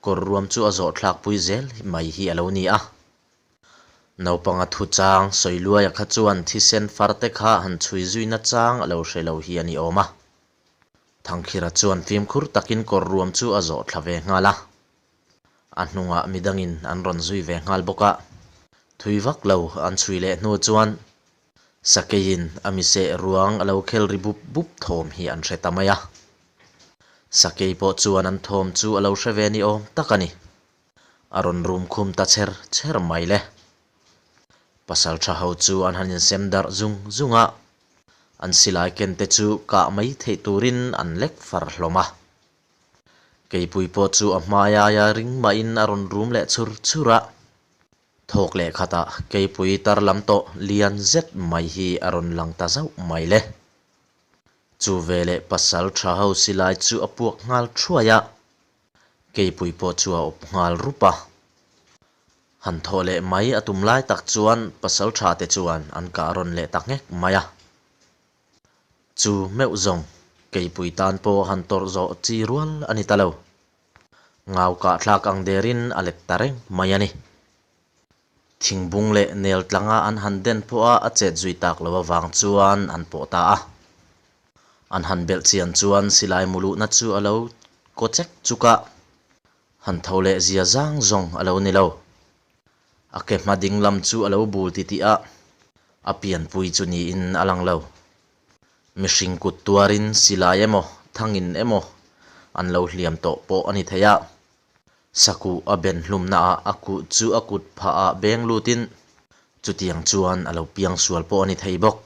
kawr ruam chu a zawh thlakpui zel mai hi a lo ni a. Naupanga thu chang Sawiluaia kha chuan thisen far te kha han chhui zui na chang a lo hre lo hi a ni awm a. Thangkhira chuan fimkhur takin kawr ruam chu a zawh thla ve nghal a. A hnungah midangin an rawn zui ve nghal bawk a. Thui vak lo an chhui leh hnu chuan Sakeiin a miseh ruang a lo khel ri bup bup thawm hi an hre ta mai a. Sakei pawh chuan an thawm chu a lo hre ve ni awm tak a ni. A rawn rum khum ta chher chher mai le. Pasal tha ho chu an han insem darh zung zung a, an silai ken te chu kah mai theih turin an lek far hlawm a. Keipui pawh chu a hmai aia ring mahin a rawn rum leh chhur chhur a. Thawk leh khatah keipui tar lam tawh lian zet mai hi a rawn lang ta zauh mai le. Chu veleh pasal tha ho silai chu a puak nghal thuai a, keipui pawh chu a awp nghal rup a. Han thawh leh mai a tum lai tak chuan pasal tha te chuan an kah rawn leh ta nghek mai a. Chu meuh zawng keipui tan pawh han tawrh zawh chi rual a ni ta lo. Ngau kah thlak ang derin a let ta reng mai a ni. Thingbung leh nel tlanga an han den pawha a chet zui tak lo avang chuan an pawh ta a. An han belh chian chuan silai muluhna chu a lo kaw chek chuk a, han tho leh zia zang zawng a lo ni lo. A ke hma ding lam chu a lo bul titih a, a pianpui chu niin a lang lo. Mihring kut tuarin silai emaw, thangin emaw an lo hliam tawh pawh a ni thei a. Sakuh a ben hlumnaah a kuh chu a kut phahah beng lutin chutiang chuan a lo piang sual pawh a ni thei bawk.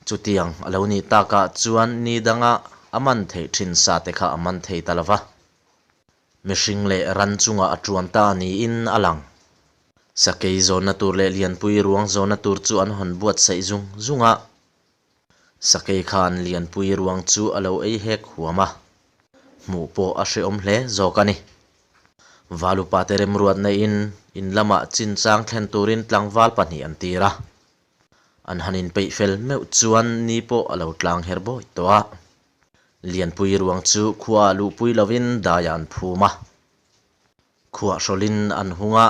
Chutiang a lo nih takah chuan ni danga a man theih thin sa te kha a man thei ta lo va. Mihring leh ran chungah a tuan ta niin a lang. Sakei zawnna tur leh lianpui ruang zawnna tur chu an hawn buatsaih zung zung a. Sakei khan lianpui ruang chu a lo ei hek huam a, hmuh pawh a hrehawm hle zawk a ni. Valupa te remruatna in in lamah chinchang thlen turin tlangval pahnih an tir a. An han inpeih fel meuh chuan ni pawh a lo tlang her bawi tawh a. Lianpui ruang chu khuaah luhpui lovin daiah an phum a. Khuah hrawlin an hung a,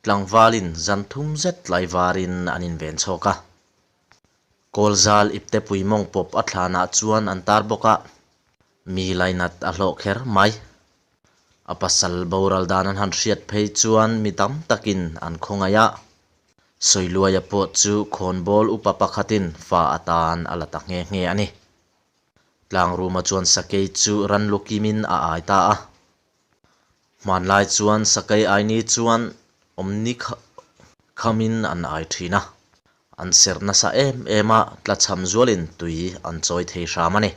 tlangvalin zan thum zet tlaivarin an inven chhawk a. Kawlzal iptepui mawng pawp a thlanah chuan an tar bawk a, mi lainat a hlawh kher mai. A pasal boral dan an han hriat phei chuan mi tam takin an khawngaih a. Sawiluaia pawh chu khawnbawl upa pakhatin fa atan a la ta nghe nghe a ni. Tlangruma chuan sakei chu ran lu kimin a ai ta a. Hmanlai chuan sakei aini chuan awmni khamin an ai thin a. An serh nasa em em a, tlachham zualin tui an chawi thei hram a ni.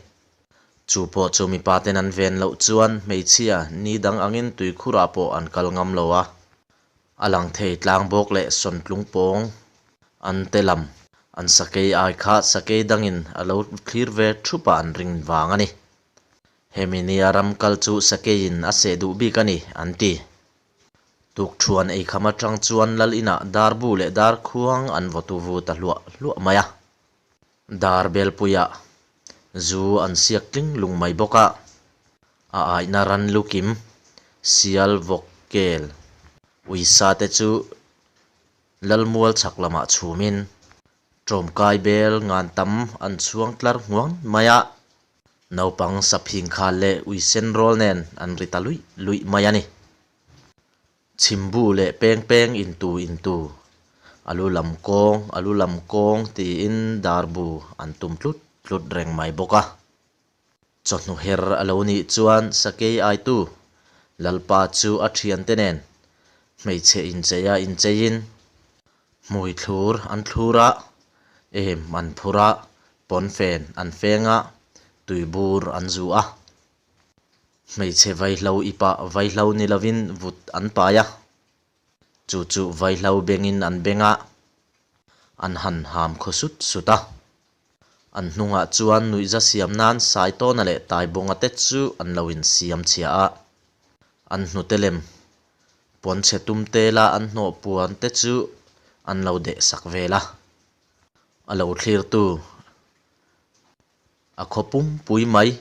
Chu pawh chu mipa ten an ven loh chuan hmeichhia ni dang angin tuikhurah pawh an kal ngam lo a. A lang thei tlang bawk leh sawntlung pawng an te lam an sakei ai kha sakei dangin a lo thlir ve thup a an ring vang a ni. Hemi nia ram kal chu sakeiin a seh duh bik a ni, an ti. Tukthuan eikham atang chuan lal inah darbu leh darkhuang an vawtu vu ta hluah hluah mai a. Dar belpuiah zu an siak tling lung mai bawk a. A aihna ran lukim, sial vawk kel, uisa te chu lalmual chhak lamah chhumin ṭawmkai bel ngan tam an chhuang tlar hmuang mai a. Naupang saphing khal leh uisen rawl nen an ri ta luih luih mai a ni. Chhimbu leh peng peng intu intu, a lu lam kawng, a lu lam kawng tiin darbu an tum tlut tlut reng mai bawk a. Chawhnu her a lo nih chuan sakei aitu Lalpa chu a thiante nen hmeichhe incheia incheiin hmui thlur an thlur a, em an phur a, pawnfen an feng a, tuibur an zu a. Hmeichhe vaihlo ipah vaihlo ni lovin vut an pai a. Chu chu vaihlo bengin an beng a, an han ham khaw sut sut a. An hnungah chuan nuihza siam nan Saitawna leh Taibawnga te chu an lo insiam chhia a. An hnute lem puanchhe tum tela an hnawh puan te chu an lo deh sak vel a. A lo thlirtu A khaw pumpui mai,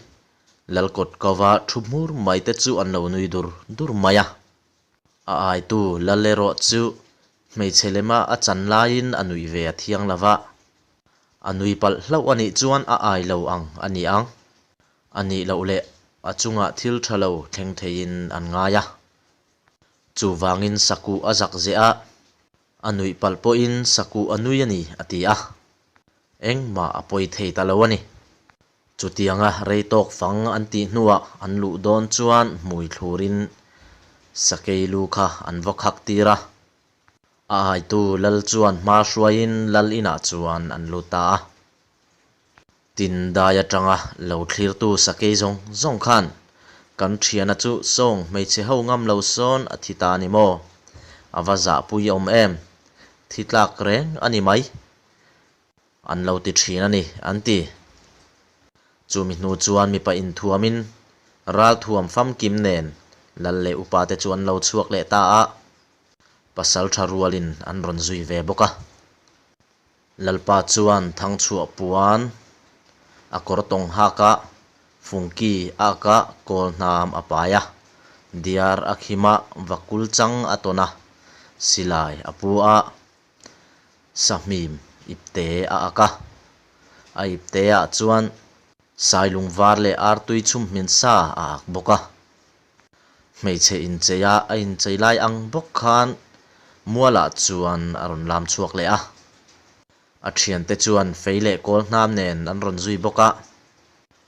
Lalkawt kova thu hmur mai te chu an lo nui dur dur mai a. A aitu Lal erawh chu hmeichhe lema a chan laiin a nuih ve a thiang lo va. A nui palh hlauh a nih chuan a ai lo ang a ni ang. A nih loh leh a chungah thil tha lo thleng theiin an ngai a. Chuvangin sakuh a zak zeh a, a nuih palh pawhin sakuh a nui a ni a ti a. Engmah a pawi thei ta lo a ni. Chutianga rei tawk fang an tih hnuah an luh dawn chuan hmui thlurin sakei lu kha an va khak tir a. A aitu lal chuan hma hruaiin lal inah chuan an lut ta a. Tin dai atanga lo thlirtu sakei zawng zawng khan kan thiana chu sawng hmeichhe ho ngam lo sawn a thi ta a ni maw? A va zahpui awm em? Thi tlak reng a ni mai. An lo ti thin a ni, an ti. Chumi hnu chuan mipa inthuamin ralthuam famkim nen lal leh upa te chu an lo chhuak leh ta a, pasal tha rualin an rawn zui ve bawk a. Lalpa chuan thangchhuah puan a kawr tawng hak a, fungki a ak a, kawl hnam a pai a, diar a khim a, vakul chang a tawn a, silai a pu a, Sahmim ipte a ak a, a ipte ah chuan sailung var leh artui chhum hmin sa a ak bawk a. Hmeichhe inchei a a inchei lai ang bawk khan Mualah chuan a rawn lam chhuak leh a. A thiante chuan fei leh kawl hnam nen an rawn zui bawk a.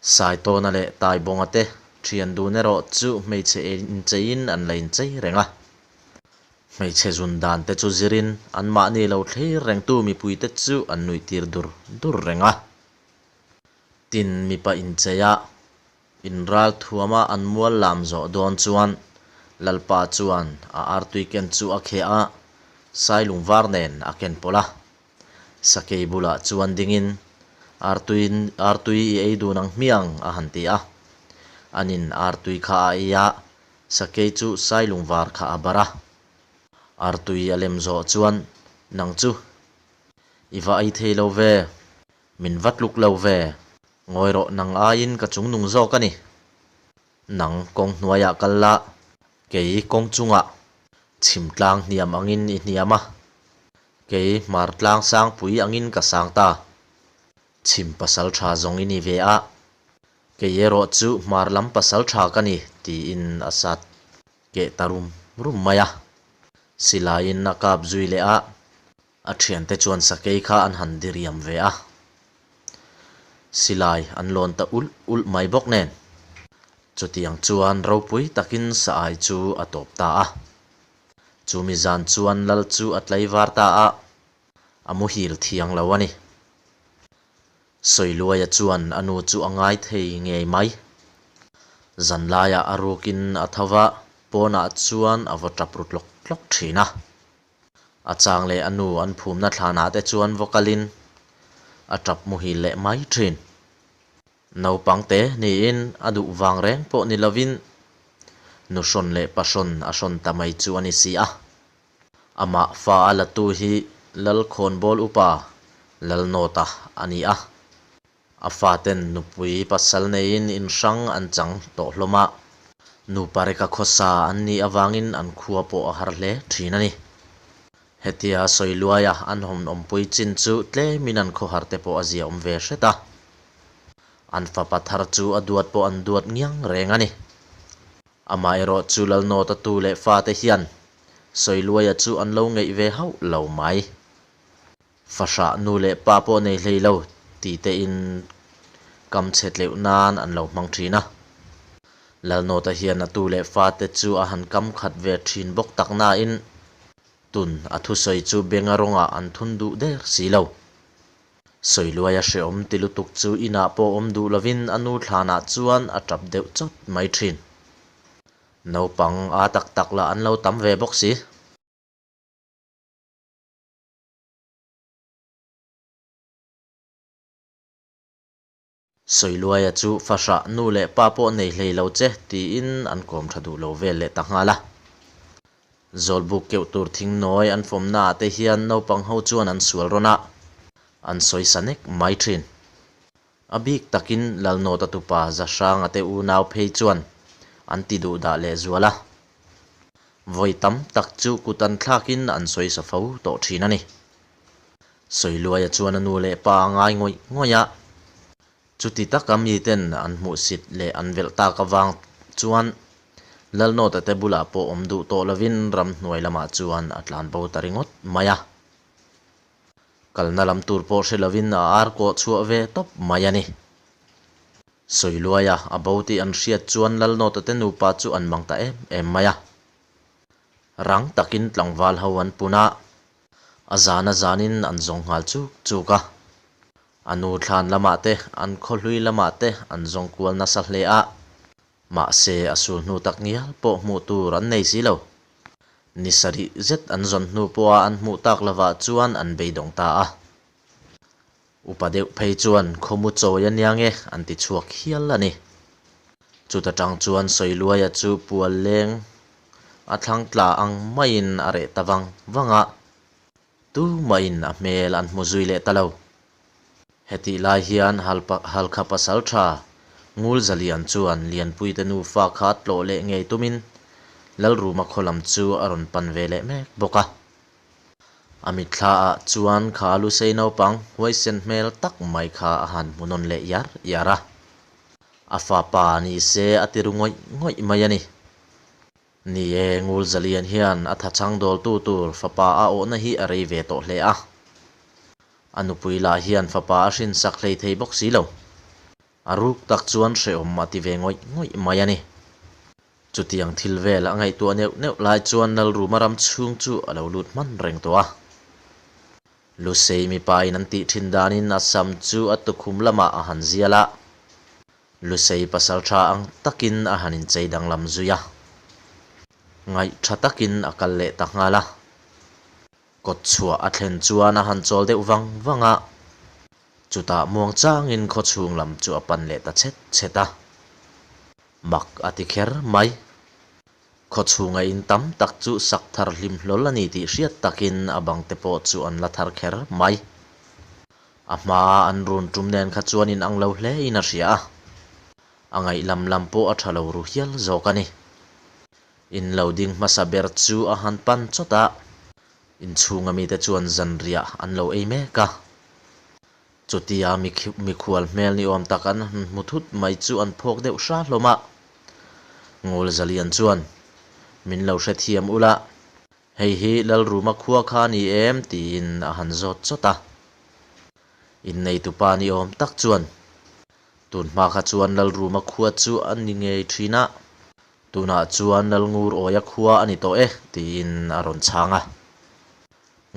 Saitawna leh Taibawnga te thian dun erawh chu hmeichhe incheiin an la inchei reng a. Hmeichhe zun dan te chu zirin anmahni lo thlir rengtu mipuite chu an nuihtir dur dur reng a. Tin, mipa incheia inral thuama an mual lam zawh dawn chuan Lalpa chuan a artui ken chu a kheh a, sailung var nen a ken pawlh a. Sakei bulah chuan dingin, Artui artui i ei dun ang hmiang a han ti a. Anin artui kha a ei a, sakei chu sailung var kha a barh a. Artui a lem zawh chuan, Nang chu i va ei thei lo ve. Min va tluk lo ve. Ngawi rawh nang aiin ka chungnung zawk a ni. Nang kawng hnuaiah kal la, kei kawng chungah chhim tlang hniam angin i hniam a, kei hmar tlang sangpui angin ka sang ta. Chhim pasal tha zawng i ni ve a, kei erawh chu hmar lam pasal tha ka ni, tiin a sat keh ta rum rum mai a. Silaiin a kap zui leh a. A thiante chuan sakei kha an han diriam ve a, silai an lawn ta ulh ulh mai bawk nen. Chutiang chuan ropui takin sa ai chu a tawp ta a. Chumi zan chuan lal chu a tlaivar ta a, a muhil thiang lo a ni. Sawiluaia chuan a nu chu a ngai thei ngei mai. Zanlaiah a rukin a tho va, pawnah chuan a vaw tap ru tlawk tlawk thin a. A chang leh a nu an phumna thlanah te chuan vaw kalin a tap muhil leh mai thin. Naupang te niin a duh vang reng pawh ni lovin nu hrawn leh pa hrawn a hrawn ta mai chu a ni si a. Amah fa a latu hi Lalkhawnbawl upa Lalnawta a ni a. A faten nupui pasal neiin in hrang an chang tawh hlawm a, nupa reka khawsa an nih avangin an khua pawh a har hle thin a ni. Hetia sawi luaia an hawn awmpui chin chu tlemin an khawhar te pawh a zia awm ve hret a. An fapa thar chu a duat pawh an duat ngiang reng a ni. Amaherawh chu Lalnawta tu leh fate hian sawi luaia chu an lo ngeih ve hauh lo mai. Fahrah nu leh pa pawh nei hlei lo ti tein kam chhe tleuh nan an lo hmang thin a. Lalnawta hian a tu leh fate chu a han kam khat ve thin bawk tak nain tun a thusawi chu benga rawngah an thun duh der si lo. Sawiluaia hrehawm ti lutuk chu inah pawh awm duh lovin a nu thlanah chuan a tap deuh chawt mai thin. Naupang a tak tak lah an lo tam ve bawk si. Sawiluaia chu fahrah nu leh pa pawh nei hlei lo che tiin an kawm tha duh lo vel leh ta nghal a. Zawlbuk keuh tur thing nawi an fawmnaah te hian naupang ho chuan an sual rawn a, an sawisa nek mai thin. A bik takin Lalnawta tupa Zahranga te unau phei chuan an ti duh dah leh zual a. Vawi tam tak chu kut an thlakin an sawisa fo tawh thin a ni. Sawiluaia chuan a nu leh pa a ngai ngawih ngawih a, chuti taka miten an hmuhsit leh an velh tak avang chuan Lalnawta te bulah pawh awm duh tawh lovin ramhnuai lamah chuan a tlan bo ta ringawt mai a. Kalna lam tur pawh hre lovin a ar kawh chhuah ve tawp mai a ni. Sawiluaia a bo tih an hriat chuan Lalnawta te nupa chu an mang ta em em mai a. Rang takin tlangval ho an pun a, a zan a zanin an zawng nghal chuk chuk a. A nu thlan lamah te, an khawhlui lamah te an zawng kual nasa hle a. Mahse, a sul hnu tak ngial pawh hmuh tur an nei si lo. Ni sarih zet an zawn hnu pawha an hmuh tak lovah chuan an beidawng ta a. Upa deuh phei chuan khawmu chawi a nia nge an ti chhuak hial a ni. Chuta tang chuan Sawiluaia chu pual leng a thlang tla ang maiin a reh ta vang vang a, tumahin a hmel an hmu zui leh ta lo. Hetih lai hian Halkha pasal tha Ngulzalian chuan Lianpuite nufa kha tlawh leh ngei tumin Lalruma khaw lam chu a rawn pan ve leh mek bawk a. A mitthla ah chuan kha lusei naupang huaisen hmel tak mai kha a han hmu nawn leh iar iar a. A fapa ni se a ti ru ngawih ngawih mai a ni. Ni e, Ngulzalian hian a thachhang dawltu tur fapa a awhna hi a rei ve tawh hle a. A nupui lah hian fapa a hrinsak hlei thei bawk si lo. A ruk tak chuan hrehawm a ti ve ngawih ngawih mai a ni. Chutiang thil vel a ngaihtuah neuh neuh lai chuan Lalruma ram chhung chu a lo lut hman reng tawh a. Lusei mipain an tih thin danin a sam chu a tukhum lamah a han zial a. Lusei pasal tha ang takin a han inchei danglam zui a. Ngaih tha takin a kal leh ta nghal a. Kawt chhuah a thlen chuan a han chawl deuh vang vang a. Chutah muang changin khaw chhung lam chu a pan leh ta chhet chhet a. Mak a ti kher mai. Khaw chhunga in tam tak chu sak thar hlim hlawl a ni tih hriat takin a bang te pawh chu an la thar kher mai. A hmaa an run tum nen kha chuan in ang lo hle in a hria a. A ngaih lam lam pawh a tha lo ru hial zawk a ni. In lo ding hmasa ber chu a han pan chawt a. Inchhunga mite chuan zanriah an lo ei mek a. Chutia mikhual hmel ni awm tak an han hmu thut mai chu an phawk deuh hra hlawm a. Ngulzalian chuan, Min lo hrethiam ula, hei hi Lalruma khua kha a ni em? tiin a han zawt chawt a. Inneitupa ni awm tak chuan, Tun hma kha chuan Lalruma khua chu a ni ngei thin a, tunah chuan Lalngur Awia khua a ni tawh e, tiin a rawn chhang a.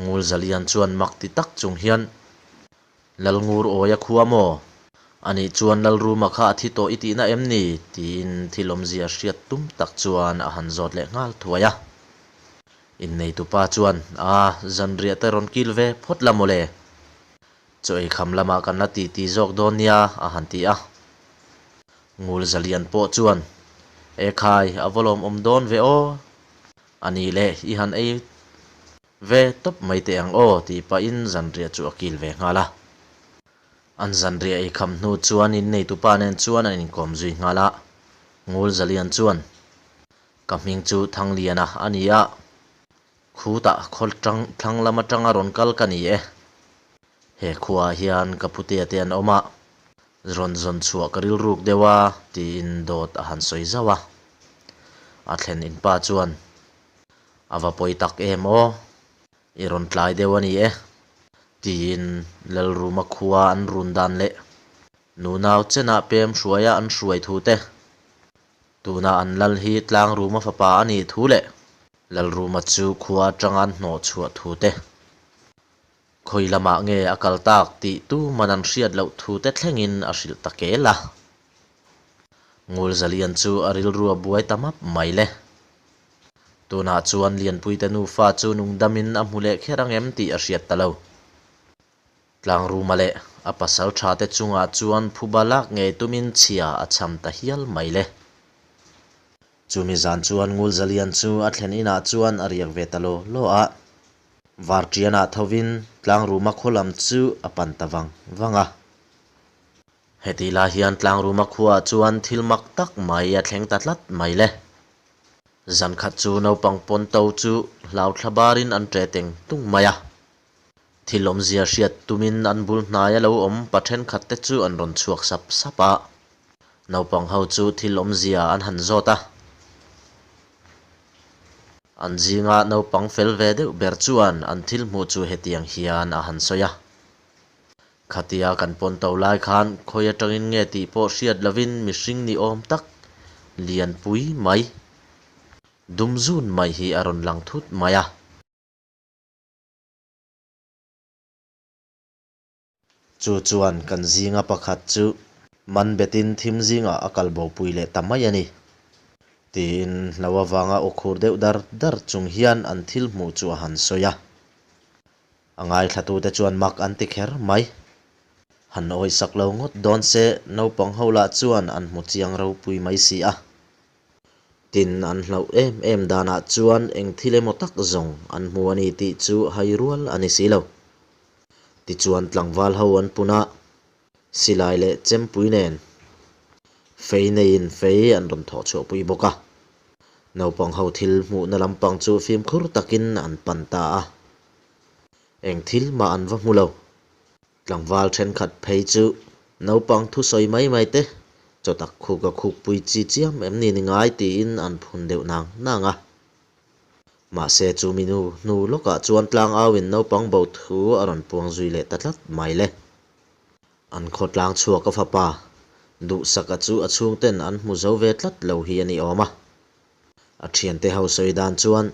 Ngulzalian chuan mak ti tak chung hian, Lalngur Awia khua maw? Anih chuan Lalruma kha a thi tawh i tihna em ni? tiin thil awmzia hriat tum tak chuan a han zawt leh nghal thuai a. Inneitupa chuan, A, zanriah te rawn kil ve phawt la mawle. Chaw ei kham lamah kan la titi zawk dawn nia, a han ti a. Ngulzalian pawh chuan, Ekhai, a va lawmawm dawn ve aw. A ni le, i han ei ve tawp mai teh ang aw tih pahin zanriah chu a kil ve nghal a. An zanriah ei kham hnu chuan inneitupa nen chuan an inkawm zui nghal a. Ngulzalian chuan, Ka hming chu Thangliana a ni a, khutah khaw tang thlang lam atanga rawn kal ka ni e. He khuaah hian ka putea te an awm a, rawn zawn chhuah ka rilruk deuh a, tiin dawt a han sawi zauh a. A thlen in pa chuan, A va pawi tak em aw, i rawn tlai deuh a ni e, tiin Lalruma khua an run dan leh nunau chenah pem hruaia an hruai thu te, tuna an lal hi Tlangruma fapa a nih thu leh Lalruma chu khua atanga an hnawh chhuah thu te. Khawi lamah nge a kal tak tih tu man an hriat loh thu te thlengin a hrilh ta kel a. Ngulzalian chu a rilru a buai ta map mai le. Tunah chuan Lianpuite nufa chu nungdamin a hmu leh kher ang em tih a hriat ta lo. Tlangruma leh a pasal tha te chungah chuan phuba lak ngei tumin chhia a cham ta hial mai le. Chumi zan chuan Ngulzalian chu a thlen inah chuan a riak ve ta law law a. Varṭianah thovin Tlangruma khaw lam chu a pan ta vang vang a. Hetih lai hian Tlangruma khuaah chuan thil mak tak mai a thleng ta tlat mai le. Zan khat chu naupang pawn to chu hlau thla barin an ṭe teng tung mai a. Thil awmzia hriat tumin an bul hnaia lo awm pa thenkhat te chu an rawn chhuak sap sap a. Naupang ho chu thil awmzia an han zawt a. An zinga naupang fel ve deuh ber chuan an thil hmuh chu hetiang hian a han sawi a. Khatia kan pawn to lai khan khawi atangin nge tih pawh hriat lovin mihring ni awm tak lianpui mai dum zun mai hi a rawn lang thut mai a. Chu chuan kan zinga pakhat chu man betin thim zingah a kal bopui leh ta mai a ni, tiin hlo avanga aw khur deuh dar dar chung hian an thil hmuh chu a han sawi a. A ngaithlatute chuan mak an ti kher mai. Han awisak lo ngawt dawn se naupang ho lah chuan an hmu chiang ropui mai si a. Tin, an hlauh em em danah chuan eng thil emaw tak zawng an hmu a ni tih chu hai rual a ni si lo. Tichuan tlangval ho an pun a, silai leh chempui nen fei neiin fei an rawn thawh chhuahpui bawk a. Naupang ho thil hmuhna lampang chu fimkhur takin an pan ta a. Eng thil mah an va hmu lo. Tlangval thenkhat phei chu naupang thusawi mai mai te, Chawtak khuka khukpui chi chiam em ni ni ngai tiin an phun deuh nang nang a. Mahse chu mi nu hnu lawkah chuan tlangauin naupang bo thu a rawn puang zui leh ta tlat mai le. An khawtlang chhuak a fapa Duhsaka chu a chhungten an hmu zo ve tlat lo hi a ni awm a. A thiante ho sawi dan chuan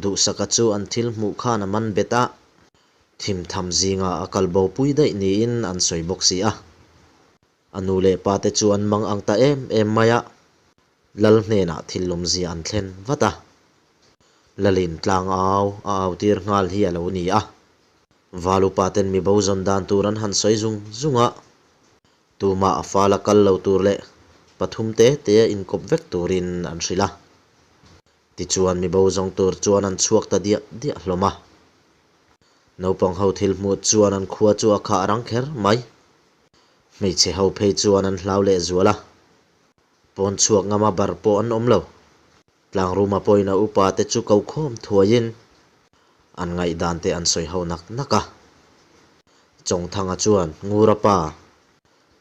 Duhsaka chu an thil hmuh khan a man bet a, thimtham zingah a kal bo pui daih niin an sawi bawk si a. A nu leh pa te chu an mang ang ta em em mai a, Lal hnenah thil lawmzia an thlen vat a. Lalin tlang au a au tir nghal hi a lo ni a. Val upa ten mi bo zawn dan tur an han sawi zung zung a, tumah a fal a kal lo tur leh pathum te te a inkawp vek turin an hrilh a. Tichuan mi bo zawng tur chuan an chhuak ta diah diah hlawm a. Naupang ho thil hmuh chuan an khua chu a khah rang kher mai. Hmeichhe ho phei chuan an hlau leh zual a. Pawn chhuak ngama bar pawh an awm lo. Tlangruma pawhin a upa te chu ko khawm thuaiin an ngaihdan te an sawi ho nak nak a. Chawngthanga chuan Ngura pa,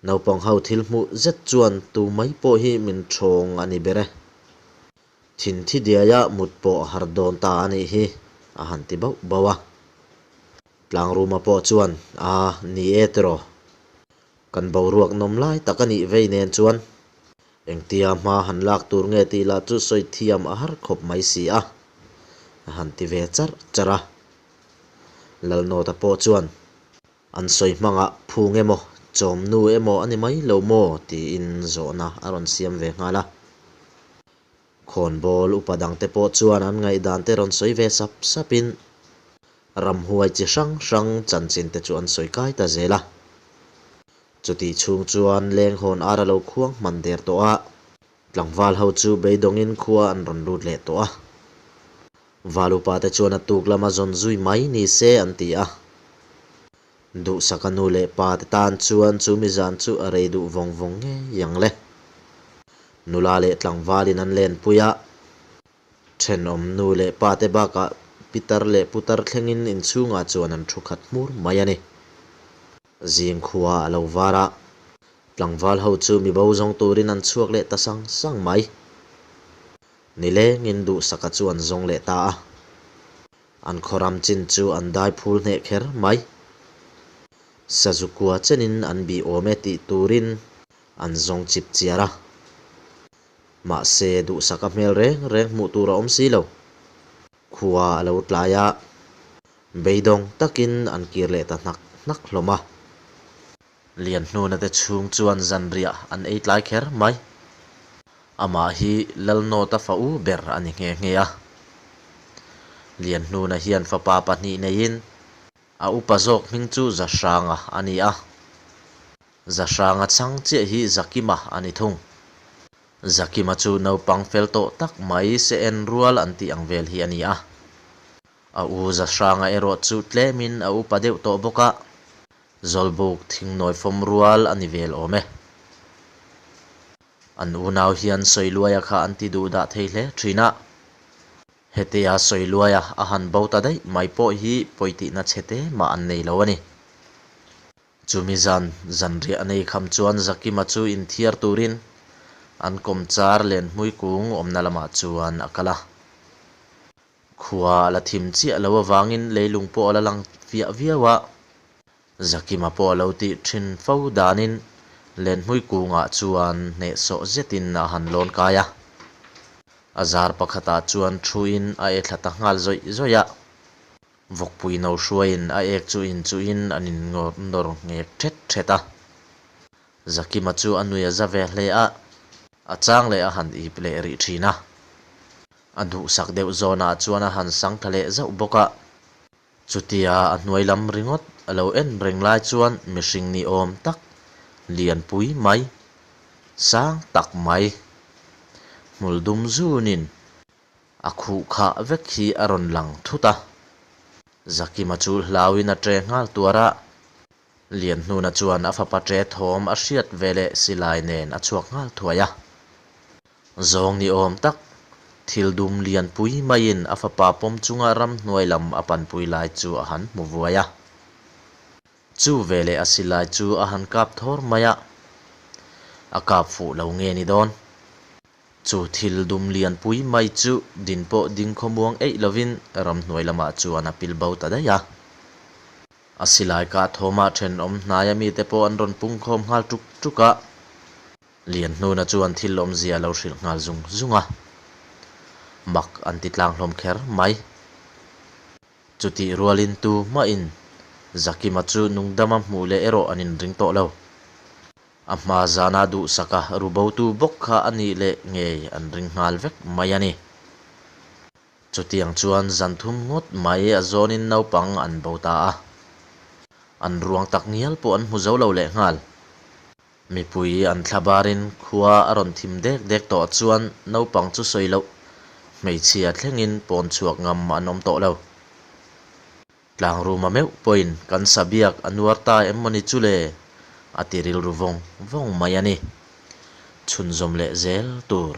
naupang ho thil hmuh zet chuan tu mai pawh hi min thawng a ni ber e. Thinthi diaia mut pawh a har dawn ta a nih hi, a han ti bauh bauh a. Tlangruma pawh chuan, A, ni e tiraw. Kan boruak nawm lai tak a nih vei nen chuan engtia hma han lak tur nge tih lah chu sawi thiam a har khawp mai si a, a han ti ve charh charh a. Lalnawta pawh chuan, An sawi hmangah phung emaw, chawmnu emaw a ni mai lo maw? tiin zawhna a rawn siam ve nghal a. Khawnbawl upa dangte pawh chuan an ngaihdan te rawn sawi ve sap sapin ramhuai chi hrang hrang chanchin te chu an sawi kai ta zel a. Chutih chhung chuan lenghawn ar a lo khuang hman der tawh a, tlangval ho chu beidawngin khua an rawn lut leh tawh a. Val upa te chuan a tuk lama zawn zui mai ni se an ti a. Duhsaka nu leh pa te tan chuan chu mizan chu a rei duh vawng vawng ngei ang le. Nula leh tlangvalin an lenpui a, thenawm nu leh pa te bakah pitar leh putar thlengin inchhungah chuan an thu khat hmur mai a ni. Zing khua a lo var a, tlangval ho chu mibo zawng turin an chhuak leh ta sang sang mai. Nilengin Duhsaka chu an zawng leh ta a. An khawram chin chu an dai phul hneh kher mai. Sazu kua chenin an bih awm e tih turin an zawng chip chiar a. Mahse, duhsaka hmel reng reng hmuh tur a awm si lo. Khua a lo tlai a, beidawng takin an kir leh ta hnak hnak hlawm a. Lianhnuna te chhung chuan zanriah an ei tlai kher mai. Amah hi Lalnawta fa u ber a ni nghe nghe a. Lianhnuna hian fapa pahnih neiin a upa zawk hming chu Zahranga a ni a. Zahranga chhang chiah hi Zakima a ni thung. Zakima chu naupang fel tawh tak mai se en rual an tih ang vel hi a ni a. A u Zahranga erawh chu tlemin a upa deuh tawh bawk a. Zawlbuk thingnawi fawm rual a ni vel awm e. An unau hian Sawiluaia kha an ti duh dah thei hle thin a. Hetia Sawiluaia a han bo ta daih mai pawh hi pawitihna chhe te mah an nei lo a ni. Chumi zan zanriah a nei kham chuan Zakima chu inthiar turin an kawmchar lenhmui kung awmna lamah chuan a kal a. Khua a la thim chiah lo avangin leilung pawh a la lang fiah viau a, Zakima pawh a lo tih thin fo danin lenhmui kungah chuan hnehsawh zetin a han lawn kai a. A zar pakhatah chuan thuin a e thla ta nghal zawih zawih a, vawkpui no hruaiin a ek chu inchuhin an inngawr nawr nghek thet thet a. Zakima chu a nui a za ve hle a, a chang leh a han ip leh rih thin a. A duhsak deuh zawnah chuan a han sang tha leh zauh bawk a. Chutia a hnuai lam ringawt a lo en reng lai chuan mihring ni awm tak, lianpui mai, sang tak mai, hmul dum zunin a khuh khah vek hi a rawn lang thut a. Zakima chu hlauin a ṭe nghal tuar a. Lianhnuna chuan a fapa ṭe thawm a hriat veleh silai nen a chhuak nghal thuai a. Zawng ni awm tak, thil dum lianpui maiin a fapa pawm chunga ramhnuai lam a panpui lai chu a han hmu vuai a. Chu veleh a silai chu a han kap thawr mai a. A kap fuh lo nge ni dawn? Chu thil dum lian pui mai chu din pawh ding khawmuang eih lovin ramhnuai lamah chuan a pil bo ta daih a. A silai kah thawmah thenawm hnaia mite pawh an rawn pungkhawm nghal tuk tuk a. Lianhnuna chuan thil awmzia a lo hrilh nghal zung zung a, mak an ti tlang hlawm kher mai. Chutih rualin tu hmain Zakima chu nungdama hmuh leh erawh an inring tawh lo. A hma zana duhsaka rubotu bawk kha a nih leh ngei an ring nghal vek mai a ni. Chutiang chuan zan thum ngawt mai a zawnin naupang an bo ta a, an ruang tak ngial pawh an hmu zo lo lehnghal. Mipui an thla barin khua a rawn thim dek dek tawh chuan naupang chu sawi loh, hmeichhia thlengin pawn chhuak ngam an awm tawh lo. Tlangruma meuh pawhin kan sabiak a nuar ta em mawni chu le? a ti rilru vawng vawng mai a ni. Chhunzawm leh zel tur.